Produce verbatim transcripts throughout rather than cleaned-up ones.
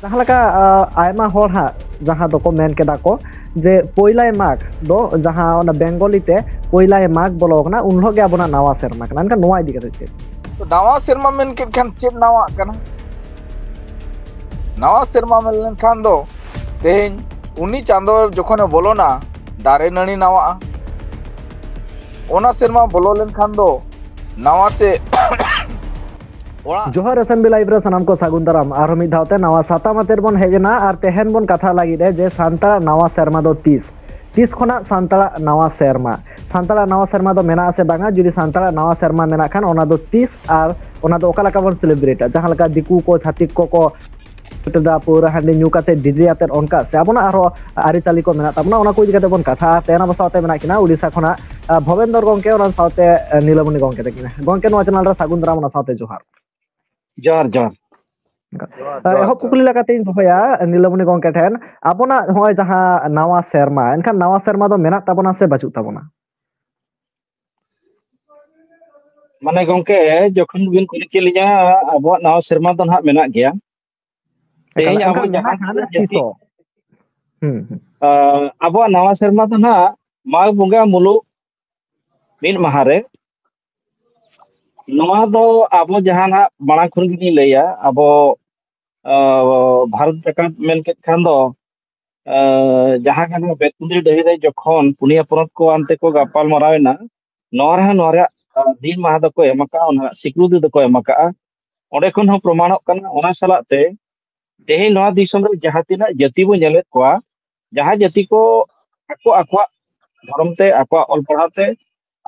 ᱡᱟᱦᱟᱸ ᱞᱮᱠᱟ ᱟᱭᱢᱟ ᱦᱚᱲ ᱦᱟᱸᱜ ᱡᱟᱦᱟᱸ ᱫᱚᱠᱚ ᱢᱮᱱ ᱠᱮᱫᱟ ᱠᱚ ᱡᱮ ᱯᱳᱭᱞᱟᱭ ᱢᱟᱜᱽ ᱫᱚ ᱡᱟᱦᱟᱸ ᱚᱱᱟ ᱵᱮᱝᱜᱚᱞᱤ ᱛᱮ ᱯᱳᱭᱞᱟᱭ ᱢᱟᱜᱽ ᱵᱚᱞᱚ ᱟᱠᱟᱱᱟ, ᱩᱱ ᱦᱤᱞᱳᱜ ᱜᱮ ᱟᱵᱚᱱᱟᱜ ᱱᱟᱣᱟ ᱥᱮᱨᱢᱟ ᱠᱟᱱᱟ᱾ ᱮᱱᱠᱷᱟᱱ ᱱᱚᱣᱟ ᱤᱫᱤ ᱠᱟᱛᱮ ᱪᱮᱫ? ᱛᱚ ᱱᱟᱣᱟ ᱥᱮᱨᱢᱟ ᱢᱮᱱ ᱠᱮᱫ ᱠᱷᱟᱱ ᱪᱮᱫ ᱱᱟᱣᱟᱜ ᱠᱟᱱᱟ? ᱱᱟᱣᱟ ᱥᱮᱨᱢᱟ ᱢᱮᱱ ᱞᱮᱱᱠᱷᱟᱱ ᱫᱚ ᱛᱮᱦᱮᱧ ᱩᱱᱤ ᱪᱟᱸᱫᱚ ᱡᱚᱠᱷᱚᱱᱮ ᱵᱚᱞᱚᱱᱟ, ᱫᱟᱨᱮ ᱱᱟᱹᱲᱤ ᱱᱟᱣᱟᱜᱼᱟ᱾ ᱚᱱᱟ ᱥᱮᱨᱢᱟ ᱵᱚᱞᱚ ᱞᱮᱱᱠᱷᱟᱱ ᱫᱚ ᱱᱟᱣᱟᱛᱮ ᱚᱲᱟᱜ ᱡᱚᱦᱟᱨ ᱮᱥ ᱮᱢ ᱵᱤ ᱞᱟᱭᱤᱵᱷ ᱨᱮ ᱥᱟᱱᱟᱢ ᱠᱚ ᱥᱟᱹᱜᱩᱱ ᱫᱟᱨᱟᱢ᱾ ᱟᱨᱦᱚᱸ ᱢᱤᱫ ᱫᱷᱟᱣ ᱛᱮ ᱱᱟᱣᱟ ᱥᱟᱛᱟᱢ ᱟᱛᱮᱫ ᱵᱚᱱ ᱦᱮᱡ ᱮᱱᱟ ᱟᱨ ᱛᱮᱦᱮᱧ ᱵᱚᱱ ᱠᱟᱛᱷᱟ ᱞᱟᱹᱜᱤᱫ ᱮ ᱡᱮ ᱥᱟᱱᱛᱟᱲᱟᱜ ᱱᱟᱣᱟ ᱥᱮᱨᱢᱟ ᱫᱚ ᱛᱤᱥ? ᱛᱤᱥ ᱠᱷᱚᱱᱟᱜ ᱥᱟᱱᱛᱟᱲᱟᱜ ᱱᱟᱣᱟ ᱥᱮᱨᱢᱟ? ᱥᱟᱱᱛᱟᱲᱟᱜ ᱱᱟᱣᱟ ᱥᱮᱨᱢᱟ ᱫᱚ ᱢᱮᱱᱟᱜ ᱟᱥᱮ ᱵᱟᱝᱟ? ᱡᱩᱫᱤ ᱥᱟᱱᱛᱟᱲᱟᱜ ᱱᱟᱣᱟ ᱥᱮᱨᱢᱟ ᱢᱮᱱᱟᱜ ᱠᱷᱟᱱ ᱚᱱᱟ ᱫᱚ ᱛᱤᱥ ᱟᱨ ᱚᱱᱟ ᱫᱚ ᱚᱠᱟ ᱞᱮᱠᱟ ᱵᱚᱱ ᱥᱮᱞᱤᱵᱨᱮᱴᱟ? ᱡᱟᱦᱟᱸ ᱞᱮᱠᱟ ᱫᱤᱠᱩ ᱠᱚ, ᱪᱷᱟᱹᱛᱤᱠ ᱠᱚᱠᱚ ᱫᱟ ᱯᱟᱹᱣᱨᱟᱹ ᱦᱟᱺᱰᱤ ᱧᱩ ᱠᱟᱛᱮ ᱰᱤᱡᱮ ᱟᱛᱮᱫ ᱚᱱᱠᱟ ᱥᱮ ᱟᱵᱚᱱᱟᱜ ᱟᱨᱦᱚᱸ ᱟᱹᱨᱤᱪᱟᱹᱞᱤ ᱠᱚ ᱢᱮᱱᱟᱜ ᱛᱟᱵᱚᱱᱟ, ᱚᱱᱟ ᱠᱚ ᱤᱫᱤ ᱠᱟᱛᱮ ᱵᱚᱱ ᱠᱟᱛᱷᱟᱜᱼᱟ᱾ ᱛᱮᱦᱮᱧ ᱟᱵᱚ ᱥᱟᱶᱛᱮ ᱢᱮᱱᱟᱜ ᱠᱤᱱᱟ ᱩᱰᱤᱥᱟ ᱠᱷᱚᱱᱟᱜ ᱟᱸ, ᱵᱷᱚᱵᱮᱱᱫᱚᱨ ᱜᱚᱝᱠᱮ, ᱚᱱᱟ ᱥᱟᱶᱛᱮ ᱟᱸ, ᱱᱤᱞᱟᱢᱚᱱᱤ ᱜᱚᱝᱠᱮ ᱛᱟᱹᱠᱤᱱ᱾ ᱜᱚᱝᱠᱮ, ᱱᱚᱣᱟ ᱪᱮᱱᱮᱞ ᱨᱮ ᱥᱟᱹᱜᱩᱱ ᱫᱟᱨᱟᱢ, ᱚᱱᱟ ᱥᱟᱶᱛᱮ ᱡᱚᱦᱟᱨ᱾ ᱡᱚᱦᱟᱨ ᱡᱚᱦᱟᱨ᱾ ᱟᱸ, ᱮᱦᱚᱵ ᱠᱩᱠᱞᱤ ᱞᱮᱠᱟᱛᱮᱧ ᱫᱚᱦᱚᱭᱟ ᱱᱤᱞᱟᱢᱚᱱᱤ ᱜᱚᱝᱠᱮ ᱴᱷᱮᱱ, ᱟᱵᱚᱱᱟᱜ ᱱᱚᱜᱼᱚᱭ ᱡᱟᱦᱟᱸ ᱱᱟᱣᱟ ᱥᱮᱨᱢᱟ, ᱮᱱᱠᱷᱟᱱ ᱱᱟᱣᱟ ᱥᱮᱨᱢᱟ ᱫᱚ ᱢᱮᱱᱟᱜ ᱛᱟᱵᱚᱱᱟ ᱥᱮ ᱵᱟᱹᱪᱩᱜ ᱛᱟᱵᱚᱱᱟ? ᱢᱟᱱᱮ ᱜᱚᱝᱠᱮ, ᱡᱚᱠᱷᱚᱱ ᱵᱤᱱ ᱠᱩᱞᱤ ᱠᱮᱫ ᱞᱤᱧᱟ, ᱟᱵᱚᱣᱟᱜ ᱱᱟᱣᱟ ᱥᱮᱨᱢᱟ ᱫᱚ ᱱᱟᱦᱟᱜ ᱢᱮᱱᱟᱜ ᱜᱮᱭᱟ᱾ ᱮᱠᱟᱞ, ᱛᱮᱦᱮᱧ ᱟᱵᱚ ᱮᱱᱠᱷᱟᱱ ᱢᱮᱱᱟᱜ ᱡᱟᱦᱟᱸ ᱠᱷᱟᱱ ᱛᱤᱱᱟᱹᱜ ᱡᱟᱹᱥᱛᱤ ᱛᱤᱥᱚᱜ? ᱦᱩᱸ, ᱦᱩᱸ᱾ ᱟᱸ, ᱟᱵᱚᱣᱟᱜ ᱱᱟᱣᱟ ᱥᱮᱨᱢᱟ ᱫᱚ ᱱᱟᱦᱟᱜ ᱢᱟᱜᱽ ᱵᱚᱸᱜᱟ ᱢᱩᱞᱩᱜ ᱢᱤᱫ ᱢᱟᱦᱟ ᱨᱮ᱾ ᱱᱚᱣᱟ ᱫᱚ ᱟᱵᱚ ᱡᱟᱦᱟᱸ ᱱᱟᱦᱟᱜ ᱢᱟᱲᱟᱝ ᱠᱷᱚᱱ ᱜᱮᱞᱤᱧ ᱞᱟᱹᱭᱟ, ᱟᱵᱚ, ᱟᱸ, ᱵᱷᱟᱨᱚᱛ ᱡᱟᱠᱟᱛ ᱢᱮᱱ ᱠᱮᱫ ᱠᱷᱟᱱ ᱫᱚ, ᱟᱸ, ᱡᱟᱦᱟᱸ ᱠᱟᱱᱟ ᱵᱮᱛᱠᱩᱸᱫᱽᱨᱤ ᱰᱟᱹᱦᱤ ᱨᱮ ᱡᱚᱠᱷᱚᱱ ᱯᱩᱱᱭᱟ ᱯᱚᱱᱚᱛ ᱠᱚ ᱟᱱᱛᱮ ᱠᱚ ᱜᱟᱯᱟᱞ ᱢᱟᱨᱟᱣ ᱮᱱᱟ, ᱱᱚᱣᱟ ᱨᱮᱦᱚᱸ ᱱᱚᱣᱟ ᱨᱮᱭᱟᱜ, ᱟᱸ, ᱫᱤᱱ ᱢᱟᱦᱟ ᱫᱚᱠᱚ ᱮᱢ ᱟᱠᱟᱫᱼᱟ, ᱚᱱᱟ ᱨᱮᱭᱟᱜ ᱥᱤᱠᱨᱤᱛᱤ ᱫᱚᱠᱚ ᱮᱢ ᱟᱠᱟᱫᱼᱟ᱾ ᱚᱸᱰᱮ ᱠᱷᱚᱱ ᱦᱚᱸ ᱯᱨᱚᱢᱟᱬᱚᱜ ᱠᱟᱱᱟ᱾ ᱚᱱᱟ ᱥᱟᱞᱟᱜ ᱛᱮ ᱛᱮᱦᱮᱧ ᱱᱚᱣᱟ ᱫᱤᱥᱚᱢ ᱨᱮ ᱡᱟᱦᱟᱸ ᱛᱤᱱᱟᱹᱜ ᱡᱟᱹᱛᱤ ᱵᱚ ᱧᱮᱞᱮᱫ ᱠᱚᱣᱟ, ᱡᱟᱦᱟᱸ ᱡᱟᱹᱛᱤ ᱠᱚ ᱟᱠᱚ ᱟᱠᱚᱣᱟᱜ ᱫᱷᱚᱨᱚᱢ ᱛᱮ, ᱟᱠᱚᱣᱟᱜ ᱚᱞ ᱯᱟᱲᱦᱟᱣ ᱛᱮ,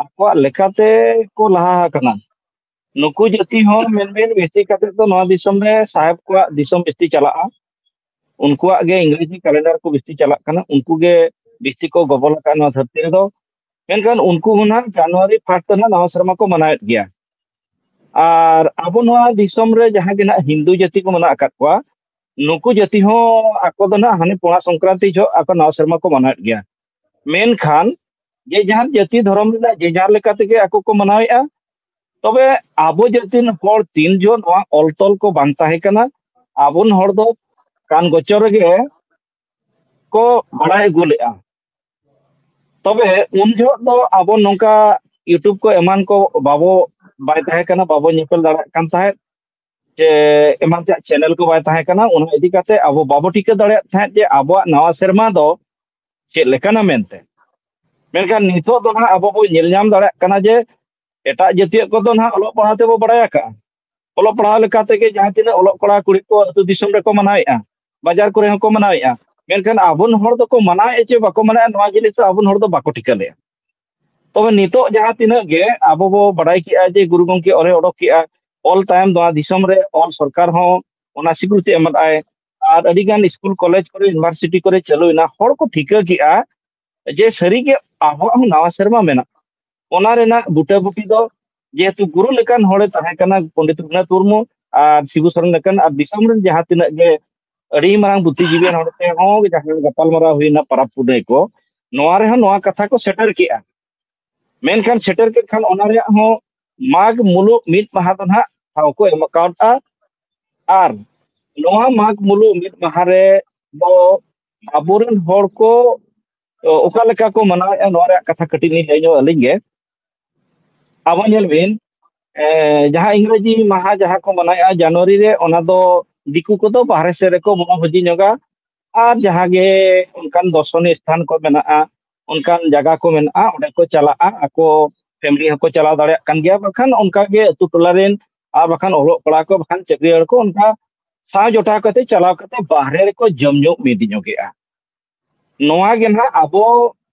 ᱟᱠᱚᱣᱟᱜ ᱞᱮᱠᱟᱛᱮ ᱠᱚ ᱞᱟᱦᱟ ᱟᱠᱟᱱᱟ, ᱱᱩᱠᱩ ᱡᱟᱹᱛᱤ ᱦᱚᱸ ᱢᱮᱱᱵᱮᱱ ᱵᱮᱥᱤ ᱠᱟᱛᱮ ᱫᱚ ᱱᱚᱣᱟ ᱫᱤᱥᱚᱢ ᱨᱮ ᱥᱟᱦᱮᱵ ᱠᱚᱣᱟᱜ ᱫᱤᱥᱚᱢ ᱵᱮᱥᱤ ᱪᱟᱞᱟᱜᱼᱟ, ᱩᱱᱠᱩᱣᱟᱜ ᱜᱮ ᱤᱝᱨᱮᱡᱤ ᱠᱮᱞᱮᱱᱰᱟᱨ ᱠᱚ ᱵᱮᱥᱤ ᱪᱟᱞᱟᱜ ᱠᱟᱱᱟ, ᱩᱱᱠᱩ ᱜᱮ ᱵᱮᱥᱤ ᱠᱚ ᱜᱚᱵᱚᱞ ᱟᱠᱟᱫ ᱱᱚᱣᱟ ᱫᱷᱟᱹᱨᱛᱤ ᱨᱮᱫᱚ᱾ ᱢᱮᱱᱠᱷᱟᱱ ᱩᱱᱠᱩ ᱦᱚᱸ ᱱᱟᱦᱟᱜ ᱡᱟᱱᱩᱣᱟᱨᱤ ᱯᱷᱟᱥᱴ ᱨᱮ ᱱᱟᱦᱟᱜ ᱱᱟᱣᱟ ᱥᱮᱨᱢᱟ ᱠᱚ ᱢᱟᱱᱟᱣᱮᱫ ᱜᱮᱭᱟ᱾ ᱟᱨ ᱟᱵᱚ ᱱᱚᱣᱟ ᱫᱤᱥᱚᱢ ᱨᱮ ᱡᱟᱦᱟᱸ ᱜᱮ ᱱᱟᱦᱟᱜ ᱦᱤᱱᱫᱩ ᱡᱟᱹᱛᱤ ᱠᱚ ᱢᱮᱱᱟᱜ ᱟᱠᱟᱫ ᱠᱚᱣᱟ, ᱱᱩᱠᱩ ᱡᱟᱹᱛᱤ ᱦᱚᱸ ᱟᱠᱚ ᱫᱚ ᱱᱟᱦᱟᱜ ᱦᱟᱱᱮ ᱯᱚᱬᱟ ᱥᱚᱝᱠᱨᱟᱱᱛᱤ ᱡᱚᱦᱚᱜ ᱟᱠᱚ ᱱᱟᱣᱟ ᱥᱮᱨᱢᱟ ᱠᱚ ᱢᱟᱱᱟᱣᱮᱫ ᱜᱮᱭᱟ᱾ ᱢᱮᱱᱠᱷᱟᱱ ᱡᱮ ᱡᱟᱦᱟᱸ ᱡᱟᱹᱛᱤ ᱫᱷᱚᱨᱚᱢ ᱨᱮᱱᱟᱜ ᱡᱮ ᱡᱟᱦᱟᱸ ᱞᱮᱠᱟ ᱛᱮᱜᱮ ᱟᱠᱚ ᱠᱚ ᱢᱟᱱᱟᱣᱮᱫᱼᱟ᱾ ᱛᱚᱵᱮ ᱟᱵᱚ ᱡᱟᱹᱛᱤ ᱨᱮᱱ ᱦᱚᱲ ᱛᱤᱱ ᱡᱚᱦᱚᱜ ᱱᱚᱣᱟ ᱚᱞ ᱛᱚᱞ ᱠᱚ ᱵᱟᱝ ᱛᱟᱦᱮᱸ ᱠᱟᱱᱟ, ᱟᱵᱚ ᱨᱮᱱ ᱦᱚᱲ ᱫᱚ ᱠᱟᱱ ᱜᱚᱪᱚ ᱨᱮᱜᱮ ᱠᱚ ᱵᱟᱲᱟᱭ ᱟᱹᱜᱩ ᱞᱮᱫᱼᱟ᱾ ᱛᱚᱵᱮ ᱩᱱ ᱡᱚᱦᱚᱜ ᱫᱚ ᱟᱵᱚ ᱱᱚᱝᱠᱟ YouTube ᱠᱚ ᱮᱢᱟᱱ ᱠᱚ ᱵᱟᱵᱚ, ᱵᱟᱭ ᱛᱟᱦᱮᱸ ᱠᱟᱱᱟ, ᱵᱟᱵᱚ ᱧᱮᱯᱮᱞ ᱫᱟᱲᱮᱭᱟᱜ ᱠᱟᱱ ᱛᱟᱦᱮᱸᱫ, ᱡᱮ ᱮᱢᱟᱱ ᱛᱮᱭᱟᱜ ᱪᱮᱱᱮᱞ ᱠᱚ ᱵᱟᱭ ᱛᱟᱦᱮᱸ ᱠᱟᱱᱟ᱾ ᱚᱱᱟ ᱤᱫᱤ ᱠᱟᱛᱮ ᱟᱵᱚ ᱵᱟᱵᱚ ᱴᱷᱤᱠᱟᱹ ᱫᱟᱲᱮᱭᱟᱜ ᱛᱟᱦᱮᱸᱫ ᱡᱮ ᱟᱵᱚᱣᱟᱜ ᱱᱟᱣᱟ ᱥᱮᱨᱢᱟ ᱫᱚ ᱪᱮᱫ ᱞᱮᱠᱟᱱᱟ ᱢᱮᱱᱛᱮ᱾ ᱢᱮᱱᱠᱷᱟᱱ ᱱᱤᱛᱚᱜ ᱫᱚ ᱱᱟᱦᱟᱜ ᱟᱵᱚ ᱵᱚ ᱧᱮᱞ ᱧᱟᱢ ᱫᱟᱲᱮᱭᱟᱜ ᱠᱟᱱᱟ ᱡᱮ ᱮᱴᱟᱜ ᱡᱟᱹᱛᱤᱭᱟᱜ ᱠᱚᱫᱚ ᱱᱟᱦᱟᱜ ᱚᱞᱚᱜ ᱯᱟᱲᱦᱟᱣ ᱛᱮᱵᱚ ᱵᱟᱲᱟᱭ ᱟᱠᱟᱫᱼᱟ᱾ ᱚᱞᱚᱜ ᱯᱟᱲᱦᱟᱣ ᱞᱮᱠᱟ ᱛᱮᱜᱮ ᱡᱟᱦᱟᱸ ᱛᱤᱱᱟᱹᱜ ᱚᱞᱚᱜ ᱠᱚᱲᱟ ᱠᱩᱲᱤ ᱠᱚ ᱟᱹᱛᱩ ᱫᱤᱥᱚᱢ ᱨᱮᱠᱚ ᱢᱟᱱᱟᱣᱮᱫᱼᱟ, ᱵᱟᱡᱟᱨ ᱠᱚᱨᱮ ᱦᱚᱸᱠᱚ ᱢᱟᱱᱟᱣᱮᱫᱼᱟ, ᱢᱮᱱᱠᱷᱟᱱ ᱟᱵᱚ ᱦᱚᱲ ᱫᱚᱠᱚ ᱢᱟᱱᱟᱣᱮᱫᱼᱟ ᱪᱮ ᱵᱟᱠᱚ ᱢᱟᱱᱟᱣᱮᱫᱼᱟ, ᱱᱚᱣᱟ ᱡᱤᱱᱤᱥ ᱫᱚ ᱟᱵᱚ ᱦᱚᱲ ᱫᱚ ᱵᱟᱠᱚ ᱴᱷᱤᱠᱟᱹ ᱞᱮᱫᱼᱟ᱾ ᱛᱚᱵᱮ ᱱᱤᱛᱚᱜ ᱡᱟᱦᱟᱸ ᱛᱤᱱᱟᱹᱜ ᱜᱮ ᱟᱵᱚ ᱵᱚ ᱵᱟᱲᱟᱭ ᱠᱮᱜᱼᱟ ᱡᱮ ᱜᱩᱨᱩ ᱜᱚᱢᱠᱮ ᱚᱞᱮ ᱚᱰᱚᱠ ᱠᱮᱜᱼᱟ, ᱚᱞ ᱛᱟᱭᱚᱢ ᱱᱚᱣᱟ ᱫᱤᱥᱚᱢ ᱨᱮ ᱚᱞ ᱥᱚᱨᱠᱟᱨ ᱦᱚᱸ ᱚᱱᱟ ᱥᱤᱠᱨᱤᱛᱤ ᱮᱢᱟᱫ ᱟᱭ, ᱟᱨ ᱟᱹᱰᱤ ᱜᱟᱱ ᱥᱠᱩᱞ, ᱠᱚᱞᱮᱡᱽ ᱠᱚᱨᱮ, ᱤᱭᱩᱱᱤᱵᱷᱟᱨᱥᱤᱴᱤ ᱠᱚᱨᱮ ᱪᱟᱹᱞᱩᱭᱮᱱᱟ, ᱦᱚᱲ ᱠᱚ ᱴᱷᱤᱠᱟᱹ ᱠᱮᱜᱼᱟ ᱡᱮ ᱥᱟᱹᱨᱤᱜᱮ ᱟᱵᱚᱣᱟᱜ ᱦᱚᱸ ᱱᱟᱣᱟ ᱥᱮᱨᱢᱟ ᱢᱮᱱᱟᱜᱼᱟ᱾ ᱚᱱᱟ ᱨᱮᱱᱟᱜ ᱵᱩᱴᱟᱹᱵᱩᱴᱤ ᱫᱚ ᱡᱮᱦᱮᱛᱩ ᱜᱩᱨᱩ ᱞᱮᱠᱟᱱ ᱦᱚᱲᱮ ᱛᱟᱦᱮᱸ ᱠᱟᱱᱟ ᱯᱚᱱᱰᱤᱛ ᱨᱚᱜᱷᱩᱱᱟᱛᱷ ᱢᱩᱨᱢᱩ, ᱟᱨ ᱥᱤᱵᱩ ᱥᱚᱨᱮᱱ ᱞᱮᱠᱟᱱ, ᱟᱨ ᱫᱤᱥᱚᱢ ᱨᱮᱱ ᱡᱟᱦᱟᱸ ᱛᱤᱱᱟᱹᱜ ᱜᱮ ᱟᱹᱰᱤ ᱢᱟᱨᱟᱝ ᱵᱩᱫᱽᱫᱷᱤᱡᱤᱵᱤᱭᱟᱱ ᱦᱚᱲ ᱴᱷᱮᱱ ᱦᱚᱸ ᱡᱟᱦᱟᱸ ᱜᱟᱯᱟᱞᱢᱟᱨᱟᱣ ᱦᱩᱭᱱᱟ ᱯᱚᱨᱚᱵᱽ ᱯᱩᱱᱟᱹᱭ ᱠᱚ, ᱱᱚᱣᱟ ᱨᱮᱦᱚᱸ ᱱᱚᱣᱟ ᱠᱟᱛᱷᱟ ᱠᱚ ᱥᱮᱴᱮᱨ ᱠᱮᱜᱼᱟ᱾ ᱢᱮᱱᱠᱷᱟᱱ ᱥᱮᱴᱮᱨ ᱠᱮᱫ ᱠᱷᱟᱱ ᱚᱱᱟ ᱨᱮᱭᱟᱜ ᱦᱚᱸ ᱢᱟᱜᱽ ᱢᱩᱞᱩᱜ ᱢᱤᱫ ᱢᱟᱦᱟ ᱫᱚ ᱱᱟᱦᱟᱜ ᱴᱷᱟᱶ ᱠᱚ ᱮᱢ ᱠᱟᱣᱫᱼᱟ᱾ ᱟᱨ ᱱᱚᱣᱟ ᱢᱟᱜᱽ ᱢᱩᱞᱩᱜ ᱢᱤᱫ ᱢᱟᱦᱟ ᱨᱮ ᱫᱚ ᱟᱵᱚᱨᱮᱱ ᱦᱚᱲ ᱠᱚ ᱚᱠᱟ ᱞᱮᱠᱟ ᱠᱚ ᱢᱟᱱᱟᱣᱮᱫᱼᱟ, ᱱᱚᱣᱟ ᱨᱮᱭᱟᱜ ᱠᱟᱛᱷᱟ ᱠᱟᱹᱴᱤᱡ ᱞᱤᱧ ᱞᱟᱹᱭ ᱧᱚᱜ ᱟᱹᱞᱤᱧ ᱜᱮ᱾ ᱟᱵᱚ ᱧᱮᱞ ᱵᱤᱱ, ᱮ, ᱡᱟᱦᱟᱸ ᱤᱝᱨᱮᱡᱤ ᱢᱟᱦᱟ ᱡᱟᱦᱟᱸ ᱠᱚ ᱢᱟᱱᱟᱣᱮᱫᱼᱟ ᱡᱟᱱᱩᱣᱟᱨᱤ ᱨᱮ, ᱚᱱᱟ ᱫᱚ ᱫᱤᱠᱩ ᱠᱚᱫᱚ ᱵᱟᱦᱨᱮ ᱥᱮᱫ ᱨᱮᱠᱚ ᱵᱚᱱᱚᱵᱷᱳᱡᱤ ᱧᱚᱜᱟ᱾ ᱟᱨ ᱡᱟᱦᱟᱸ ᱜᱮ ᱚᱱᱠᱟᱱ ᱫᱚᱨᱥᱚᱱᱤᱭᱚ ᱥᱛᱷᱟᱱ ᱠᱚ ᱢᱮᱱᱟᱜᱼᱟ, ᱚᱱᱠᱟᱱ ᱡᱟᱭᱜᱟ ᱠᱚ ᱢᱮᱱᱟᱜᱼᱟ, ᱚᱸᱰᱮ ᱠᱚ ᱪᱟᱞᱟᱜᱼᱟ, ᱟᱠᱚ ᱯᱷᱮᱢᱤᱞᱤ ᱦᱚᱸᱠᱚ ᱪᱟᱞᱟᱣ ᱫᱟᱲᱮᱭᱟᱜ ᱠᱟᱱ ᱜᱮᱭᱟ, ᱵᱟᱠᱷᱟᱱ ᱚᱱᱠᱟ ᱜᱮ ᱟᱹᱛᱩ ᱴᱚᱞᱟ ᱨᱮᱱ ᱟᱨ ᱵᱟᱠᱷᱟᱱ ᱚᱞᱚᱜ ᱠᱚᱲᱟ ᱠᱚ ᱵᱟᱠᱷᱟᱱ ᱪᱟᱹᱠᱨᱤᱭᱟᱹᱲ ᱠᱚ ᱚᱱᱠᱟ ᱥᱟᱶ ᱡᱚᱴᱟᱣ ᱠᱟᱛᱮ ᱪᱟᱞᱟᱣ ᱠᱟᱛᱮ ᱵᱟᱦᱨᱮ ᱨᱮᱠᱚ ᱡᱚᱢ ᱧᱩ ᱢᱤᱫ ᱧᱚᱜᱮᱜᱼᱟ᱾ ᱱᱚᱣᱟ ᱜᱮ ᱱᱟᱦᱟᱜ ᱟᱵᱚ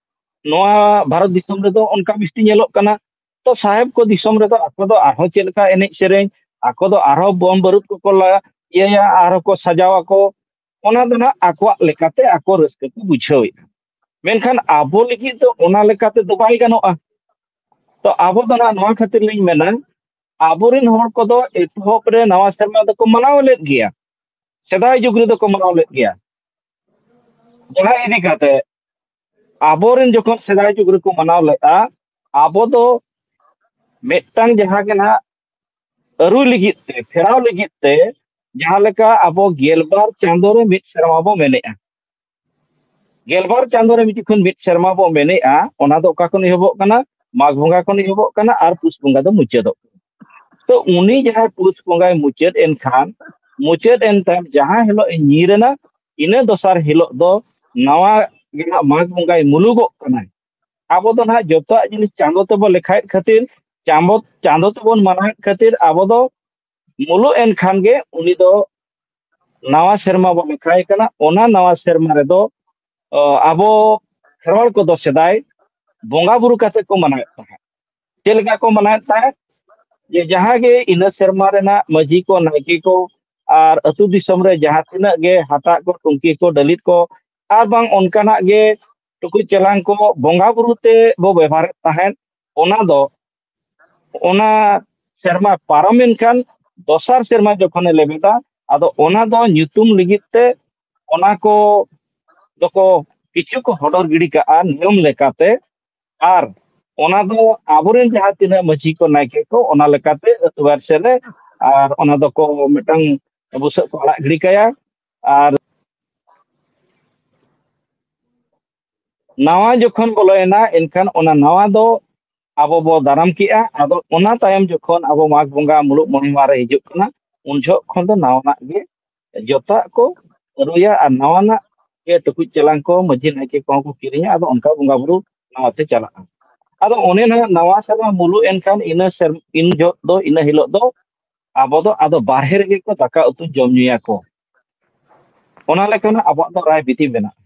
ᱱᱚᱣᱟ ᱵᱷᱟᱨᱚᱛ ᱫᱤᱥᱚᱢ ᱨᱮᱫᱚ ᱚᱱᱠᱟ ᱵᱤᱥᱛᱤ ᱧᱮᱞᱚᱜ ᱠᱟᱱᱟ᱾ ᱛᱚ ᱥᱟᱦᱮᱵ ᱠᱚ ᱫᱤᱥᱚᱢ ᱨᱮᱫᱚ ᱟᱠᱚ ᱫᱚ ᱟᱨᱦᱚᱸ ᱪᱮᱫ ᱞᱮᱠᱟ ᱮᱱᱮᱡ ᱥᱮᱨᱮᱧ, ᱟᱠᱚ ᱫᱚ ᱟᱨᱦᱚᱸ ᱵᱚᱢ ᱵᱟᱹᱨᱩᱫ ᱠᱚᱠᱚ ᱞᱟ-, ᱤᱭᱟᱹᱭᱟ, ᱟᱨᱦᱚᱸ ᱠᱚ ᱥᱟᱡᱟᱣ ᱟᱠᱚ, ᱚᱱᱟ ᱫᱚ ᱱᱟᱦᱟᱜ ᱟᱠᱚᱣᱟᱜ ᱞᱮᱠᱟᱛᱮ ᱟᱠᱚ ᱨᱟᱹᱥᱠᱟᱹ ᱠᱚ ᱵᱩᱡᱷᱟᱹᱣᱮᱫᱼᱟ᱾ ᱢᱮᱱᱠᱷᱟᱱ ᱟᱵᱚ ᱞᱟᱹᱜᱤᱫ ᱫᱚ ᱚᱱᱟ ᱞᱮᱠᱟᱛᱮ ᱫᱚ ᱵᱟᱭ ᱜᱟᱱᱚᱜᱼᱟ᱾ ᱛᱚ ᱟᱵᱚ ᱫᱚ ᱱᱟᱦᱟᱜ ᱱᱚᱣᱟ ᱠᱷᱟᱹᱛᱤᱨ ᱞᱤᱧ ᱢᱮᱱᱟ, ᱟᱵᱚᱨᱮᱱ ᱦᱚᱲ ᱠᱚᱫᱚ ᱮᱛᱚᱦᱚᱵ ᱨᱮ ᱱᱟᱣᱟ ᱥᱮᱨᱢᱟ ᱫᱚᱠᱚ ᱢᱟᱱᱟᱣ ᱞᱮᱫ ᱜᱮᱭᱟ, ᱥᱮᱫᱟᱭ ᱡᱩᱜᱽ ᱨᱮᱫᱚ ᱠᱚ ᱢᱟᱱᱟᱣ ᱞᱮᱫ ᱜᱮᱭᱟ᱾ ᱚᱱᱟ ᱤᱫᱤ ᱠᱟᱛᱮ ᱟᱵᱚᱨᱮᱱ ᱡᱚᱠᱷᱚᱱ ᱥᱮᱫᱟᱭ ᱡᱩᱜᱽ ᱨᱮᱠᱚ ᱢᱟᱱᱟᱣ ᱞᱮᱫᱼᱟ, ᱟᱵᱚ ᱫᱚ ᱢᱤᱫᱴᱟᱝ ᱡᱟᱦᱟᱸ ᱜᱮ ᱱᱟᱦᱟᱜ ᱟᱹᱨᱩ ᱞᱟᱹᱜᱤᱫ ᱛᱮ, ᱯᱷᱮᱨᱟᱣ ᱞᱟᱹᱜᱤᱫ ᱛᱮ ᱡᱟᱦᱟᱸ ᱞᱮᱠᱟ ᱟᱵᱚ ᱜᱮᱞᱵᱟᱨ ᱪᱟᱸᱫᱳ ᱨᱮ ᱢᱤᱫ ᱥᱮᱨᱢᱟ ᱵᱚ ᱢᱮᱱᱮᱜᱼᱟ, ᱜᱮᱞᱵᱟᱨ ᱪᱟᱸᱫᱳ ᱨᱮ ᱢᱤᱫ ᱡᱚᱠᱷᱚᱱ ᱢᱤᱫ ᱥᱮᱨᱢᱟ ᱵᱚ ᱢᱮᱱᱮᱜᱼᱟ, ᱚᱱᱟ ᱫᱚ ᱚᱠᱟ ᱠᱷᱚᱱ ᱮᱦᱚᱵᱚᱜ ᱠᱟᱱᱟ? ᱢᱟᱜᱽ ᱵᱚᱸᱜᱟ ᱠᱷᱚᱱ ᱮᱦᱚᱵᱚᱜ ᱠᱟᱱᱟ ᱟᱨ ᱯᱩᱥ ᱵᱚᱸᱜᱟ ᱫᱚ ᱢᱩᱪᱟᱹᱫᱚᱜ ᱠᱟᱱᱟ᱾ ᱛᱚ ᱩᱱᱤ ᱡᱟᱦᱟᱸᱭ ᱯᱩᱥ ᱵᱚᱸᱜᱟᱭ ᱢᱩᱪᱟᱹᱫ ᱮᱱ ᱠᱷᱟᱱ, ᱢᱩᱪᱟᱹᱫ ᱮᱱ ᱛᱟᱭᱚᱢ ᱡᱟᱦᱟᱸ ᱦᱤᱞᱳᱜ ᱮ ᱧᱤᱨ ᱮᱱᱟ, ᱤᱱᱟᱹ ᱫᱚᱥᱟᱨ ᱦᱤᱞᱳᱜ ᱫᱚ ᱱᱟᱣᱟ ᱜᱮ ᱱᱟᱜ ᱢᱟᱜᱽ ᱵᱚᱸᱜᱟᱭ ᱢᱩᱞᱩᱜᱚᱜ ᱠᱟᱱᱟᱭ᱾ ᱟᱵᱚ ᱫᱚ ᱱᱟᱦᱟᱜ ᱡᱚᱛᱚᱣᱟᱜ ᱡᱤᱱᱤᱥ ᱪᱟᱸᱫᱳ ᱛᱮᱵᱚ ᱞᱮᱠᱷᱟᱭᱮᱫ ᱠᱷᱟᱹᱛᱤᱨ, ᱪᱟᱸᱫᱳ, ᱪᱟᱸᱫᱳ ᱛᱮᱵᱚᱱ ᱢᱟᱱᱟᱣᱮᱫ ᱠᱷᱟᱹᱛᱤᱨ ᱟᱵᱚ ᱫᱚ ᱢᱩᱞᱩᱜ ᱮᱱ ᱠᱷᱟᱱ ᱜᱮ ᱩᱱᱤ ᱫᱚ ᱱᱟᱣᱟ ᱥᱮᱨᱢᱟ ᱵᱚᱱ ᱞᱮᱠᱷᱟᱭ ᱠᱟᱱᱟ᱾ ᱚᱱᱟ ᱱᱟᱣᱟ ᱥᱮᱨᱢᱟ ᱨᱮᱫᱚ, ᱚ, ᱟᱵᱚ ᱠᱷᱮᱨᱣᱟᱲ ᱠᱚᱫᱚ ᱥᱮᱫᱟᱭ ᱵᱚᱸᱜᱟ ᱵᱩᱨᱩ ᱠᱟᱛᱮ ᱠᱚ ᱢᱟᱱᱟᱣᱮᱫ ᱛᱟᱦᱮᱸᱫ᱾ ᱪᱮᱫ ᱞᱮᱠᱟ ᱠᱚ ᱢᱟᱱᱟᱣᱮᱫ ᱛᱟᱦᱮᱸᱫ? ᱡᱮ ᱡᱟᱦᱟᱸ ᱜᱮ ᱤᱱᱟᱹ ᱥᱮᱨᱢᱟ ᱨᱮᱱᱟᱜ ᱢᱟᱹᱡᱷᱤ ᱠᱚ, ᱱᱟᱭᱠᱮ ᱠᱚ ᱟᱨ ᱟᱹᱛᱩ ᱫᱤᱥᱚᱢ ᱨᱮ ᱡᱟᱦᱟᱸ ᱛᱤᱱᱟᱹᱜ ᱜᱮ ᱦᱟᱴᱟᱜ ᱠᱚ, ᱴᱩᱝᱠᱤ ᱠᱚ, ᱰᱟᱹᱞᱤᱡ ᱠᱚ ᱟᱨ ᱵᱟᱝ ᱚᱱᱠᱟᱱᱟᱜ ᱜᱮ ᱴᱩᱠᱩᱡ ᱪᱮᱞᱟᱝ ᱠᱚ ᱵᱚᱸᱜᱟ ᱵᱩᱨᱩ ᱛᱮ ᱵᱚ ᱵᱮᱵᱷᱟᱨᱮᱫ ᱛᱟᱦᱮᱸᱫ, ᱚᱱᱟ ᱫᱚ ᱚᱱᱟ ᱥᱮᱨᱢᱟ ᱯᱟᱨᱚᱢ ᱮᱱ ᱠᱷᱟᱱ ᱫᱚᱥᱟᱨ ᱥᱮᱨᱢᱟ ᱡᱚᱠᱷᱚᱱᱮ ᱞᱮᱵᱮᱫᱟ, ᱟᱫᱚ ᱚᱱᱟ ᱫᱚ ᱧᱩᱛᱩᱢ ᱞᱟᱹᱜᱤᱫ ᱛᱮ ᱚᱱᱟ ᱠᱚ ᱫᱚᱠᱚ ᱠᱤᱪᱷᱩ ᱠᱚ ᱦᱚᱰᱚᱨ ᱜᱤᱰᱤ ᱠᱟᱜᱼᱟ ᱱᱤᱭᱚᱢ ᱞᱮᱠᱟᱛᱮ᱾ ᱟᱨ ᱚᱱᱟ ᱫᱚ ᱟᱵᱚᱨᱮᱱ ᱡᱟᱦᱟᱸ ᱛᱤᱱᱟᱹᱜ ᱢᱟᱹᱡᱷᱤ ᱠᱚ, ᱱᱟᱭᱠᱮ ᱠᱚ, ᱚᱱᱟ ᱞᱮᱠᱟᱛᱮ ᱟᱹᱛᱩ ᱵᱟᱨ ᱥᱮᱫ ᱨᱮ ᱟᱨ ᱚᱱᱟ ᱫᱚᱠᱚ ᱢᱤᱫᱴᱟᱝ ᱵᱩᱥᱟᱹᱜ ᱠᱚ ᱟᱲᱟᱜ ᱜᱤᱰᱤ ᱠᱟᱭᱟ᱾ ᱟᱨ ᱱᱟᱣᱟ ᱡᱚᱠᱷᱚᱱ ᱵᱚᱞᱚᱭᱮᱱᱟ, ᱮᱱᱠᱷᱟᱱ ᱚᱱᱟ ᱱᱟᱣᱟ ᱫᱚ ᱟᱵᱚ ᱵᱚ ᱫᱟᱨᱟᱢ ᱠᱮᱜᱼᱟ᱾ ᱟᱫᱚ ᱚᱱᱟ ᱛᱟᱭᱚᱢ ᱡᱚᱠᱷᱚᱱ ᱟᱵᱚ ᱢᱟᱜᱽ ᱵᱚᱸᱜᱟ ᱢᱩᱞᱩᱜ ᱢᱚᱬᱮ ᱢᱟᱦᱟ ᱨᱮ ᱦᱤᱡᱩᱜ ᱠᱟᱱᱟ, ᱩᱱ ᱡᱚᱦᱚᱜ ᱠᱷᱚᱱ ᱫᱚ ᱱᱟᱣᱟᱱᱟᱜ ᱜᱮ ᱡᱚᱛᱚᱣᱟᱜ ᱠᱚ ᱟᱹᱨᱩᱭᱟ ᱟᱨ ᱱᱟᱣᱟᱱᱟᱜ ᱜᱮ ᱴᱩᱠᱩᱡ ᱪᱮᱞᱟᱝ ᱠᱚ ᱢᱟᱹᱡᱷᱤ ᱱᱟᱭᱠᱮ ᱠᱚᱦᱚᱸ ᱠᱚ ᱠᱤᱨᱤᱧᱟ᱾ ᱟᱫᱚ ᱚᱱᱠᱟ ᱵᱚᱸᱜᱟ ᱵᱩᱨᱩ ᱱᱟᱣᱟᱛᱮ ᱪᱟᱞᱟᱜᱼᱟ᱾ ᱟᱫᱚ ᱚᱱᱮ ᱱᱟᱦᱟᱜ ᱱᱟᱣᱟ ᱥᱮᱨᱢᱟ ᱢᱩᱞᱩᱜ ᱮᱱᱠᱷᱟᱱ ᱤᱱᱟᱹ ᱥᱮᱨ-, ᱤᱱ ᱡᱚᱦᱚᱜ ᱫᱚ, ᱤᱱᱟᱹ ᱦᱤᱞᱳᱜ ᱫᱚ ᱟᱵᱚ ᱫᱚ ᱟᱫᱚ ᱵᱟᱨᱦᱮ ᱨᱮᱜᱮ ᱠᱚ ᱫᱟᱠᱟ ᱩᱛᱩ ᱡᱚᱢ ᱧᱩᱭᱟᱠᱚ᱾ ᱚᱱᱟ ᱞᱮᱠᱟᱱᱟᱜ ᱟᱵᱚᱣᱟᱜ ᱫᱚ ᱨᱟᱭ ᱵᱤᱫᱷᱤ ᱢᱮᱱᱟᱜᱼᱟ᱾